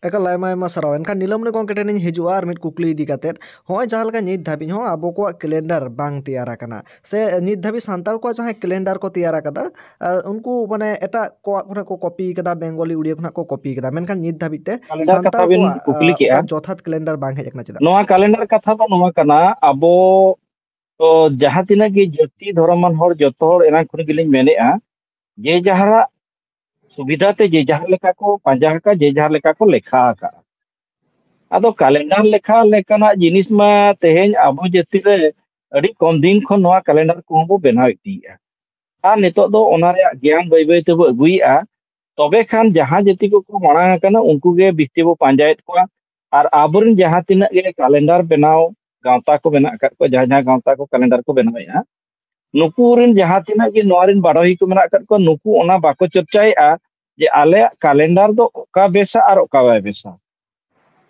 ᱮᱠᱟᱞ ᱟᱭᱢᱟ ᱟᱭᱢᱟ ᱥᱟᱨᱦᱟᱣ᱾ ᱮᱱᱠᱷᱟᱱ ᱱᱤᱞᱚᱢᱱᱤ ᱜᱚᱢᱠᱮ ᱴᱷᱮᱱ ᱤᱧ ᱦᱤᱡᱩᱜᱼᱟ ᱟᱨ ᱢᱤᱫ ᱠᱩᱠᱞᱤ ᱤᱫᱤ ᱠᱟᱛᱮᱫ᱾ ᱦᱚᱸᱜᱼᱚᱭ ᱡᱟᱦᱟᱸ ᱞᱮᱠᱟ ᱱᱤᱛ ᱫᱷᱟᱹᱵᱤᱡ ᱦᱚᱸ ᱟᱵᱚ ᱠᱚᱣᱟᱜ ᱠᱮᱞᱮᱱᱰᱟᱨ ᱵᱟᱝ ᱛᱮᱭᱟᱨ ᱟᱠᱟᱱᱟ, ᱥᱮ ᱱᱤᱛ ᱫᱷᱟᱹᱵᱤᱡ ᱥᱟᱱᱛᱟᱲ ᱠᱚᱣᱟᱜ ᱡᱟᱦᱟᱸ ᱠᱮᱞᱮᱱᱰᱟᱨ ᱠᱚ ᱛᱮᱭᱟᱨ ᱟᱠᱟᱫᱟ, ᱟ, ᱩᱱᱠᱩ ᱢᱟᱱᱮ ᱮᱴᱟᱜ ᱠᱚᱣᱟᱜ ᱠᱷᱚᱱᱟᱜ ᱠᱚ ᱠᱚᱯᱤ ᱠᱟᱫᱟ, ᱵᱮᱝᱜᱚᱞᱤ ᱩᱲᱤᱭᱟ ᱠᱷᱚᱱᱟᱜ ᱠᱚ ᱠᱚᱯᱤ ᱠᱟᱫᱟ, ᱢᱮᱱᱠᱷᱟᱱ ᱱᱤᱛ ᱫᱷᱟᱹᱵᱤᱡ ᱛᱮ ᱠᱮᱞᱮᱱᱰᱟᱨ ᱠᱟᱛᱷᱟ ᱥᱟᱱᱛᱟᱲ ᱵᱤᱱ ᱠᱚᱣᱟᱜ, ᱠᱩᱠᱞᱤ ᱟ, ᱠᱮᱜᱼᱟ᱾ ᱚᱱᱠᱟ ᱡᱚᱛᱷᱟᱛ ᱠᱮᱞᱮᱱᱰᱟᱨ ᱵᱟᱝ ᱦᱮᱡ ᱟᱠᱟᱱᱟ ᱪᱮᱫᱟᱜ? ᱱᱚᱣᱟ ᱠᱮᱞᱮᱱᱰᱟᱨ ᱠᱟᱛᱷᱟ ᱫᱚ ᱱᱚᱣᱟ ᱠᱟᱱᱟ, ᱟᱵᱚ ᱛᱚ ᱡᱟᱦᱟᱸ ᱛᱤᱱᱟᱹᱜ ᱜᱮ ᱡᱟᱹᱛᱤ ᱫᱷᱚᱨᱚᱢᱟᱱ ᱦᱚᱲ ᱡᱚᱛᱚ ᱦᱚᱲ ᱮᱱᱟᱝ ᱠᱷᱚᱱ ᱜᱮᱞᱤᱧ ᱢᱮᱱᱮᱫᱼᱟ, ᱡᱮ ᱡᱟᱦᱟᱨᱟᱜ ᱥᱩᱵᱤᱫᱷᱟ ᱛᱮ ᱡᱮ ᱡᱟᱦᱟᱸ ᱞᱮᱠᱟ ᱠᱚ ᱯᱟᱸᱡᱟ ᱟᱠᱟᱫ, ᱡᱮ ᱡᱟᱦᱟᱸ ᱞᱮᱠᱟ ᱠᱚ ᱞᱮᱠᱷᱟ ᱟᱠᱟᱫᱼᱟ᱾ ᱟᱫᱚ ᱠᱮᱞᱮᱱᱰᱟᱨ ᱞᱮᱠᱷᱟ ᱞᱮᱠᱟᱱᱟᱜ ᱡᱤᱱᱤᱥ ᱢᱟ ᱛᱮᱦᱮᱧ ᱟᱵᱚ ᱡᱟᱹᱛᱤ ᱨᱮ ᱟᱹᱰᱤ ᱠᱚᱢ ᱫᱤᱱ ᱠᱷᱚᱱ ᱱᱚᱣᱟ ᱠᱮᱞᱮᱱᱰᱟᱨ ᱠᱚᱦᱚᱸ ᱵᱚ ᱵᱮᱱᱟᱣ ᱤᱫᱤᱭᱮᱫᱼᱟ᱾ ᱟᱨ ᱱᱤᱛᱚᱜ ᱫᱚ ᱚᱱᱟ ᱨᱮᱭᱟᱜ ᱜᱮᱭᱟᱱ ᱵᱟᱹᱭ ᱵᱟᱹᱭ ᱛᱮᱵᱚ ᱟᱹᱜᱩᱭᱮᱫᱼᱟ᱾ ᱛᱚᱵᱮ ᱠᱷᱟᱱ ᱡᱟᱦᱟᱸ ᱡᱟᱹᱛᱤ ᱠᱚᱠᱚ ᱢᱟᱲᱟᱝ ᱟᱠᱟᱱᱟ, ᱩᱱᱠᱩ ᱜᱮ ᱵᱤᱥᱛᱤ ᱵᱚ ᱯᱟᱸᱡᱟᱭᱮᱫ ᱠᱚᱣᱟ᱾ ᱟᱨ ᱟᱵᱚᱨᱮᱱ ᱡᱟᱦᱟᱸ ᱛᱤᱱᱟᱹᱜ ᱜᱮ ᱠᱟᱞᱮᱱᱰᱟᱨ ᱵᱮᱱᱟᱣ ᱜᱟᱶᱛᱟ ᱠᱚ ᱢᱮᱱᱟᱜ ᱟᱠᱟᱫ ᱠᱚᱣᱟ, ᱡᱟᱦᱟᱸ ᱡᱟᱦᱟᱸ ᱜᱟᱶᱛᱟ ᱠᱚ ᱠᱟᱞᱮᱱᱰᱟᱨ ᱠᱚ ᱵᱮᱱᱟᱣᱮᱫᱼᱟ, ᱱᱩᱠᱩ ᱨᱮᱱ ᱡᱟᱦᱟᱸ ᱛᱤᱱᱟᱹᱜ ᱜᱮ ᱱᱚᱣᱟ ᱨᱮᱱ ᱵᱟᱰᱚᱦᱤ ᱠᱚ ᱢᱮᱱᱟᱜ ᱟᱠᱟᱫ ᱠᱚᱣᱟ, ᱱᱩᱠᱩ ᱚᱱᱟ ᱵᱟᱠᱚ ᱪᱚᱨᱪᱟᱭᱮᱫᱼᱟ ᱡᱮ ᱟᱞᱮᱭᱟᱜ ᱠᱟᱞᱮᱱᱰᱟᱨ ᱫᱚ ᱚᱠᱟ ᱵᱮᱥᱟ ᱟᱨ ᱚᱠᱟ ᱵᱟᱭ ᱵᱮᱥᱟ᱾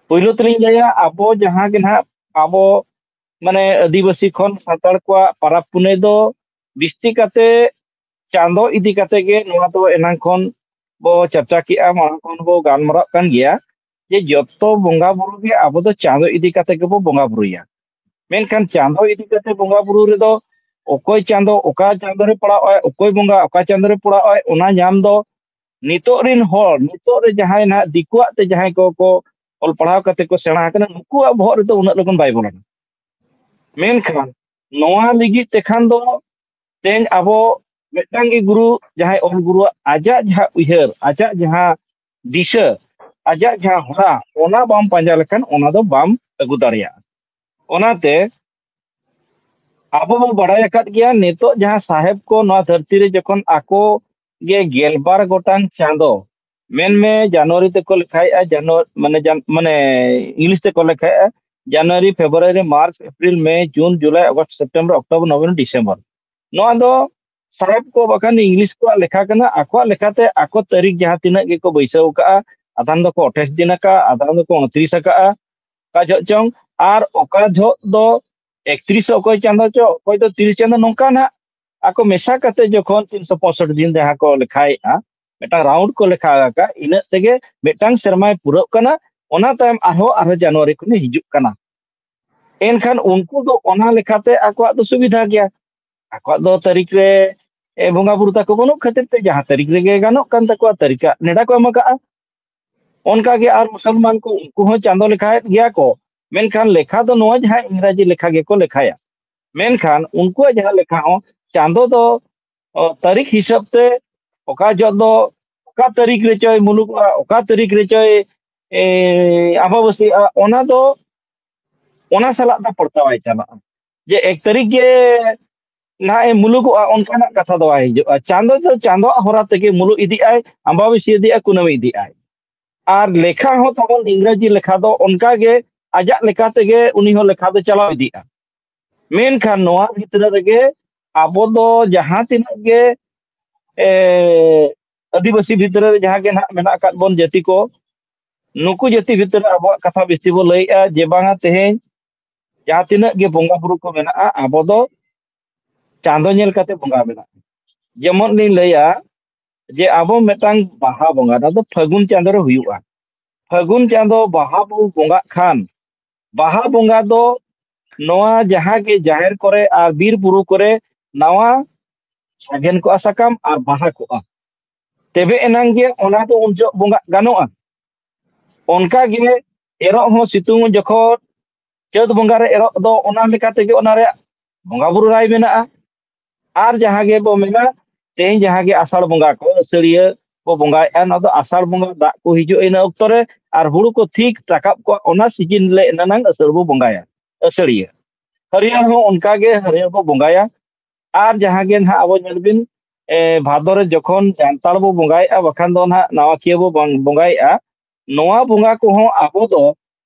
ᱯᱳᱭᱞᱳ ᱛᱮᱞᱤᱧ ᱞᱟᱹᱭᱟ, ᱟᱵᱚ ᱡᱟᱦᱟᱸ ᱜᱮ ᱱᱟᱦᱟᱜ ᱟᱵᱚ ᱢᱟᱱᱮ ᱟᱹᱫᱤᱵᱟᱹᱥᱤ ᱠᱷᱚᱱ ᱥᱟᱱᱛᱟᱲ ᱠᱚᱣᱟᱜ ᱯᱟᱨᱟᱵᱽ ᱯᱩᱱᱟᱹᱭ ᱫᱚ ᱵᱤᱥᱛᱤ ᱠᱟᱛᱮ ᱪᱟᱸᱫᱚ ᱤᱫᱤ ᱠᱟᱛᱮ ᱜᱮ ᱱᱚᱣᱟ ᱫᱚ ᱮᱱᱟᱝ ᱠᱷᱚᱱ ᱵᱚ ᱪᱟᱨᱪᱟ ᱠᱮᱜᱼᱟ, ᱢᱟᱲᱟᱝ ᱠᱷᱚᱱ ᱵᱚ ᱜᱟᱞᱢᱟᱨᱟᱜ ᱠᱟᱱ ᱜᱮᱭᱟ ᱡᱮ ᱡᱚᱛᱚ ᱵᱚᱸᱜᱟ ᱵᱩᱨᱩ ᱜᱮ ᱟᱵᱚ ᱫᱚ ᱪᱟᱸᱫᱚ ᱤᱫᱤ ᱠᱟᱛᱮ ᱜᱮᱵᱚ ᱵᱚᱸᱜᱟ ᱵᱩᱨᱩᱭᱟ᱾ ᱢᱮᱱᱠᱷᱟᱱ ᱪᱟᱸᱫᱚ ᱤᱫᱤ ᱠᱟᱛᱮ ᱵᱚᱸᱜᱟ ᱵᱩᱨᱩ ᱨᱮᱫᱚ ᱚᱠᱚᱭ ᱪᱟᱸᱫᱚ ᱚᱠᱟ ᱪᱟᱸᱫᱚ ᱨᱮ ᱯᱟᱲᱟᱜ ᱟᱭ, ᱚᱠᱚᱭ ᱵᱚᱸᱜᱟ ᱚᱠᱟ ᱪᱟᱸᱫᱚ ᱨᱮ ᱯᱟᱲᱟᱜ ᱟᱭ, ᱚᱱᱟ ᱧᱟᱢ ᱫᱚ ᱱᱤᱛᱚᱜ ᱨᱤᱱ ᱦᱚᱲ, ᱱᱤᱛᱚᱜ ᱨᱮ ᱡᱟᱦᱟᱸᱭ ᱱᱟᱦᱟᱜ ᱫᱤᱠᱩᱣᱟᱜ ᱛᱮ ᱡᱟᱦᱟᱸᱭ ᱠᱚ ᱠᱚ ᱚᱞ ᱯᱟᱲᱦᱟᱣ ᱠᱟᱛᱮ ᱠᱚ ᱥᱮᱬᱟ ᱟᱠᱟᱱᱟ, ᱱᱩᱠᱩᱣᱟᱜ ᱵᱚᱦᱚᱜ ᱨᱮᱫᱚ ᱩᱱᱟᱹᱜ ᱞᱚᱜᱚᱱ ᱵᱟᱭ ᱵᱚᱞᱚᱱᱟ᱾ ᱢᱮᱱᱠᱷᱟᱱ ᱱᱚᱣᱟ ᱞᱟᱹᱜᱤᱫ ᱛᱮᱠᱷᱟᱱ ᱫᱚ ᱛᱮᱦᱮᱧ ᱟᱵᱚ ᱢᱤᱫᱴᱟᱝ ᱜᱮ ᱜᱩᱨᱩ, ᱡᱟᱦᱟᱸᱭ ᱚᱞ ᱜᱩᱨᱩᱣᱟᱜ ᱟᱡᱟᱜ ᱡᱟᱦᱟᱸ ᱩᱭᱦᱟᱹᱨ, ᱟᱡᱟᱜ ᱡᱟᱦᱟᱸ ᱫᱤᱥᱟᱹ, ᱟᱡᱟᱜ ᱡᱟᱦᱟᱸ ᱦᱚᱨᱟ, ᱚᱱᱟ ᱵᱟᱢ ᱯᱟᱸᱡᱟ ᱞᱮᱠᱷᱟᱱ ᱚᱱᱟ ᱫᱚ ᱵᱟᱢ ᱟᱹᱜᱩ ᱫᱟᱲᱮᱭᱟᱜᱼᱟ᱾ ᱚᱱᱟᱛᱮ ᱟᱵᱚ ᱵᱚᱱ ᱵᱟᱲᱟᱭ ᱟᱠᱟᱫ ᱜᱮᱭᱟ, ᱱᱤᱛᱚᱜ ᱡᱟᱦᱟᱸ ᱥᱟᱦᱮᱵ ᱠᱚ ᱱᱚᱣᱟ ᱫᱷᱟᱹᱨᱛᱤ ᱨᱮ ᱡᱚᱠᱷᱚᱱ ᱟᱠᱚ ᱜᱮ ᱜᱮᱞᱵᱟᱨ ᱜᱚᱴᱟᱝ ᱪᱟᱸᱫᱚ, ᱢᱮᱱᱢᱮ ᱡᱟᱱᱩᱣᱟᱨᱤ ᱛᱮᱠᱚ ᱞᱮᱠᱷᱟᱭᱮᱫᱼᱟ, ᱡᱟᱱᱩᱣᱟᱨ ᱢᱟᱱᱮ ᱡᱟᱱ, ᱢᱟᱱᱮ ᱤᱝᱞᱤᱥ ᱛᱮᱠᱚ ᱞᱮᱠᱷᱟᱭᱮᱫᱼᱟ, January, February, March, April, May, June, July, August, September, October, November, December. ᱱᱚᱣᱟ ᱫᱚ ᱥᱟᱦᱮᱵ ᱠᱚ ᱵᱟᱠᱷᱟᱱ ᱤᱝᱞᱤᱥ ᱠᱚᱣᱟᱜ ᱞᱮᱠᱷᱟ ᱠᱟᱱᱟ, ᱟᱠᱚᱣᱟᱜ ᱞᱮᱠᱟᱛᱮ ᱟᱠᱚ ᱛᱟᱹᱨᱤᱠᱷ ᱡᱟᱦᱟᱸ ᱛᱤᱱᱟᱹᱜ ᱜᱮᱠᱚ ᱵᱟᱹᱭᱥᱟᱹᱣ ᱟᱠᱟᱫᱼᱟ, ᱟᱫᱷᱟᱱ ᱫᱚᱠᱚ ᱟᱴᱷᱟᱥ ᱫᱤᱱ ᱟᱠᱟᱫᱼᱟ, ᱟᱫᱷᱟᱱ ᱫᱚᱠᱚ ᱩᱱᱛᱨᱤᱥ ᱟᱠᱟᱫᱼᱟ, ᱚᱠᱟ ᱡᱚᱦᱚᱜ ᱪᱚᱝ, ᱟᱨ ᱚᱠᱟ ᱡᱚᱦᱚᱜ ᱫᱚ ᱮᱠᱛᱨᱤᱥ ᱚᱠᱚᱭ ᱪᱟᱸᱫᱚ ᱪᱚ, ᱚᱠᱚᱭ ᱫᱚ ᱛᱤᱨᱤᱥ ᱪᱟᱸᱫᱚ, ᱱᱚᱝᱠᱟ ᱱᱟᱜ ᱟᱠᱚ ᱢᱮᱥᱟ ᱠᱟᱛᱮ ᱡᱚᱠᱷᱚᱱ ᱛᱤᱱᱥᱚ ᱯᱚᱸᱭᱥᱚᱴᱴᱤ ᱫᱤᱱ ᱡᱟᱦᱟᱸ ᱠᱚ ᱞᱮᱠᱷᱟᱭᱮᱫᱼᱟ, ᱢᱤᱫᱴᱟᱝ ᱨᱟᱣᱩᱱᱰ ᱠᱚ ᱞᱮᱠᱷᱟ ᱟᱠᱟᱫ, ᱤᱱᱟᱹᱜ ᱛᱮᱜᱮ ᱢᱤᱫᱴᱟᱝ ᱥᱮᱨᱢᱟᱭ ᱯᱩᱨᱟᱹᱜ ᱠᱟᱱᱟ᱾ ᱚᱱᱟ ᱛᱟᱭᱚᱢ ᱟᱨᱦᱚᱸ, ᱟᱨᱦᱚᱸ ᱡᱟᱱᱩᱣᱟᱨᱤ ᱠᱷᱚᱱᱮ ᱦᱤᱡᱩᱜ ᱠᱟᱱᱟ᱾ ᱮᱱᱠᱷᱟᱱ ᱩᱱᱠᱩ ᱫᱚ ᱚᱱᱟ ᱞᱮᱠᱟᱛᱮ ᱟᱠᱚᱣᱟᱜ ᱫᱚ ᱥᱩᱵᱤᱫᱷᱟ ᱜᱮᱭᱟ᱾ ᱟᱠᱚᱣᱟᱜ ᱫᱚ ᱛᱟᱹᱨᱤᱠᱷ ᱨᱮ, ᱮ, ᱵᱚᱸᱜᱟ ᱵᱩᱨᱩ ᱛᱟᱠᱚ ᱵᱟᱹᱱᱩᱜ ᱠᱷᱟᱹᱛᱤᱨ ᱛᱮ ᱡᱟᱦᱟᱸ ᱛᱟᱹᱨᱤᱠᱷ ᱨᱮᱜᱮ ᱜᱟᱱᱚᱜ ᱠᱟᱱ ᱛᱟᱠᱚᱣᱟ, ᱛᱟᱹᱨᱤᱠᱷ ᱟᱜ ᱱᱮᱰᱟ ᱠᱚ ᱮᱢ ᱟᱠᱟᱜᱼᱟ᱾ ᱚᱱᱠᱟ ᱜᱮ ᱟᱨ ᱢᱩᱥᱚᱞᱢᱟᱱ ᱠᱚ, ᱩᱱᱠᱩ ᱦᱚᱸ ᱪᱟᱸᱫᱚ ᱞᱮᱠᱷᱟᱭᱮᱫ ᱜᱮᱭᱟ ᱠᱚ, ᱢᱮᱱᱠᱷᱟᱱ ᱞᱮᱠᱷᱟ ᱫᱚ ᱱᱚᱣᱟ ᱡᱟᱦᱟᱸ ᱤᱝᱨᱟᱡᱤ ᱞᱮᱠᱷᱟ ᱜᱮᱠᱚ ᱞᱮᱠᱷᱟᱭᱟ᱾ ᱢᱮᱱᱠᱷᱟᱱ ᱩᱱᱠᱩᱣᱟᱜ ᱡᱟᱦᱟᱸ ᱞᱮᱠᱷᱟ ᱦᱚᱸ ᱪᱟᱸᱫᱚ ᱫᱚ, ᱚ, ᱛᱟᱹᱨᱤᱠᱷ ᱦᱤᱥᱟᱹᱵ ᱛᱮ ᱚᱠᱟ ᱡᱚᱦᱚᱜ ᱫᱚ ᱚᱠᱟ ᱛᱟᱹᱨᱤᱠᱷ ᱨᱮᱪᱚᱭ ᱢᱩᱞᱩᱠᱚᱜᱼᱟ, ᱚᱠᱟ ᱛᱟᱹᱨᱤᱠᱷ ᱨᱮᱪᱚᱭ, ᱮ, ᱟᱢᱵᱟᱵᱟᱹᱥᱭᱟᱹᱜᱼᱟ, ᱚᱱᱟ ᱫᱚ, ᱚᱱᱟ ᱥᱟᱞᱟᱜ ᱫᱚ ᱯᱚᱲᱛᱟᱣᱟᱭ ᱪᱟᱞᱟᱜᱼᱟ᱾ ᱡᱮ ᱮᱠ ᱛᱟᱹᱨᱤᱠᱷ ᱜᱮ ᱱᱟᱦᱟᱜ ᱮ ᱢᱩᱞᱩᱠᱚᱜᱼᱟ, ᱚᱱᱠᱟᱱᱟᱜ ᱠᱟᱛᱷᱟ ᱫᱚ ᱵᱟᱭ ᱦᱤᱡᱩᱜᱼᱟ᱾ ᱪᱟᱸᱫᱚ ᱫᱚ ᱪᱟᱸᱫᱚᱣᱟᱜ ᱦᱚᱨᱟ ᱛᱮᱜᱮ ᱢᱩᱞᱩᱜ ᱤᱫᱤᱜᱼᱟᱭ, ᱟᱢᱵᱟᱵᱟᱹᱥᱭᱟᱹ ᱤᱫᱤᱜᱼᱟᱭ, ᱠᱩᱱᱟᱹᱢᱤ ᱤᱫᱤᱜᱼᱟᱭ᱾ ᱟᱨ ᱞᱮᱠᱷᱟ ᱦᱚᱸ ᱛᱟᱵᱚᱱ ᱤᱝᱨᱮᱡᱤ ᱞᱮᱠᱷᱟ ᱫᱚ ᱚᱱᱠᱟ ᱜᱮ ᱟᱡᱟᱜ ᱞᱮᱠᱟ ᱛᱮᱜᱮ ᱩᱱᱤ ᱦᱚᱸ ᱞᱮᱠᱷᱟ ᱫᱚ ᱪᱟᱞᱟᱣ ᱤᱫᱤᱜᱼᱟ᱾ ᱢᱮᱱᱠᱷᱟᱱ ᱱᱚᱣᱟ ᱵᱷᱤᱛᱨᱤ ᱨᱮᱜᱮ ᱟᱵᱚ ᱫᱚ ᱡᱟᱦᱟᱸ ᱛᱤᱱᱟᱹᱜ ᱜᱮ ᱮ, ᱟᱹᱫᱤᱵᱟᱹᱥᱤ ᱵᱷᱤᱛᱨᱤ ᱨᱮ ᱡᱟᱦᱟᱸ ᱜᱮ ᱱᱟᱦᱟᱜ ᱢᱮᱱᱟᱜ ᱟᱠᱟᱫ ᱵᱚᱱ ᱡᱟᱹᱛᱤ ᱠᱚ, ᱱᱩᱠᱩ ᱡᱟᱹᱛᱤ ᱵᱷᱤᱛᱨᱤ ᱨᱮ ᱟᱵᱚᱣᱟᱜ ᱠᱟᱛᱷᱟ ᱵᱮᱥᱤ ᱵᱚ ᱞᱟᱹᱭᱮᱜᱼᱟ ᱡᱮ ᱵᱟᱝᱟ ᱛᱮᱦᱮᱧ ᱡᱟᱦᱟᱸ ᱛᱤᱱᱟᱹᱜ ᱜᱮ ᱵᱚᱸᱜᱟ ᱵᱩᱨᱩ ᱠᱚ ᱢᱮᱱᱟᱜᱼᱟ, ᱟᱵᱚ ᱫᱚ ᱪᱟᱸᱫᱚ ᱧᱮᱞ ᱠᱟᱛᱮ ᱵᱚᱸᱜᱟ ᱢᱮᱱᱟᱜᱼᱟ᱾ ᱡᱮᱢᱚᱱ ᱞᱤᱧ ᱞᱟᱹᱭᱟ ᱡᱮ ᱟᱵᱚ ᱢᱤᱫᱴᱟᱝ ᱵᱟᱦᱟ ᱵᱚᱸᱜᱟ, ᱱᱚᱣᱟ ᱫᱚ ᱯᱷᱟᱹᱜᱩᱱ ᱪᱟᱸᱫᱚ ᱨᱮ ᱦᱩᱭᱩᱜᱼᱟ᱾ ᱯᱷᱟᱹᱜᱩᱱ ᱪᱟᱸᱫᱚ ᱵᱟᱦᱟ ᱵᱚ ᱵᱚᱸᱜᱟᱜ ᱠᱷᱟᱱ, ᱵᱟᱦᱟ ᱵᱚᱸᱜᱟ ᱫᱚ ᱱᱚᱣᱟ ᱡᱟᱦᱟᱸ ᱜᱮ ᱡᱟᱦᱮᱨ ᱠᱚᱨᱮ ᱟᱨ ᱵᱤᱨ ᱵᱩᱨᱩ ᱠᱚᱨᱮ ᱱᱟᱣᱟ ᱥᱟᱜᱮᱱ ᱠᱚᱜᱼᱟ ᱥᱟᱠᱟᱢ ᱟᱨ ᱵᱟᱦᱟ ᱠᱚᱜᱼᱟ, ᱛᱚᱵᱮ ᱮᱱᱟᱝ ᱜᱮ ᱚᱱᱟ ᱫᱚ ᱩᱱ ᱡᱚᱦᱚᱜ ᱵᱚᱸᱜᱟᱜ ᱜᱟᱱᱚᱜᱼᱟ᱾ ᱚᱱᱠᱟ ᱜᱮ ᱮᱨᱚᱜ ᱦᱚᱸ ᱥᱤᱛᱩᱝ ᱡᱚᱠᱷᱚᱱ ᱪᱟᱹᱛ ᱵᱚᱸᱜᱟ ᱨᱮ ᱮᱨᱚᱜ ᱫᱚ ᱚᱱᱟ ᱞᱮᱠᱟ ᱛᱮᱜᱮ ᱚᱱᱟ ᱨᱮᱭᱟᱜ ᱵᱚᱸᱜᱟ ᱵᱩᱨᱩ ᱨᱟᱭ ᱢᱮᱱᱟᱜᱼᱟ᱾ ᱟᱨ ᱡᱟᱦᱟᱸ ᱜᱮ ᱵᱚ ᱢᱮᱱᱟ ᱛᱮᱦᱮᱧ ᱡᱟᱦᱟᱸ ᱜᱮ ᱟᱥᱟᱲ ᱵᱚᱸᱜᱟ ᱠᱚ ᱟᱹᱥᱟᱹᱲᱤᱭᱟᱹ ᱵᱚ ᱵᱚᱸᱜᱟᱭᱮᱫᱼᱟ, ᱱᱚᱣᱟ ᱫᱚ ᱟᱥᱟᱲ ᱵᱚᱸᱜᱟ ᱫᱟᱜ ᱠᱚ ᱦᱤᱡᱩᱜᱼᱟ ᱤᱱᱟᱹ ᱚᱠᱛᱚ ᱨᱮ, ᱟᱨ ᱦᱩᱲᱩ ᱠᱚ ᱴᱷᱤᱠ ᱨᱟᱠᱟᱵ ᱠᱚᱜᱼᱟ ᱚᱱᱟ ᱥᱤᱡᱤᱱ ᱞᱮ ᱮᱱᱟᱱᱟᱝ ᱟᱹᱥᱟᱹᱲ ᱵᱚ ᱵᱚᱸᱜᱟᱭᱟ, ᱟᱹᱥᱟᱹᱲᱤᱭᱟᱹ᱾ ᱦᱟᱹᱨᱭᱟᱹᱲ ᱦᱚᱸ ᱚᱱᱠᱟ ᱜᱮ ᱦᱟᱹᱨᱭᱟᱹᱲ ᱵᱚ ᱵᱚᱸᱜᱟᱭᱟ᱾ ᱟᱨ ᱡᱟᱦᱟᱸ ᱜᱮ ᱱᱟᱦᱟᱜ ᱟᱵᱚ ᱧᱮᱞ ᱵᱤᱱ, ᱮ, ᱵᱷᱟᱫᱚᱨ ᱨᱮ ᱡᱚᱠᱷᱚᱱ ᱡᱟᱱᱛᱟᱲ ᱵᱚ ᱵᱚᱸᱜᱟᱭᱮᱫᱼᱟ, ᱵᱟᱠᱷᱟᱱ ᱫᱚ ᱱᱟᱦᱟᱜ ᱱᱟᱣᱟ ᱠᱤᱭᱟᱹ ᱵᱚ ᱵᱚᱝ-, ᱵᱚᱸᱜᱟᱭᱮᱫᱼᱟ, ᱱᱚᱣᱟ ᱵᱚᱸᱜᱟ ᱠᱚᱦᱚᱸ ᱟᱵᱚ ᱫᱚ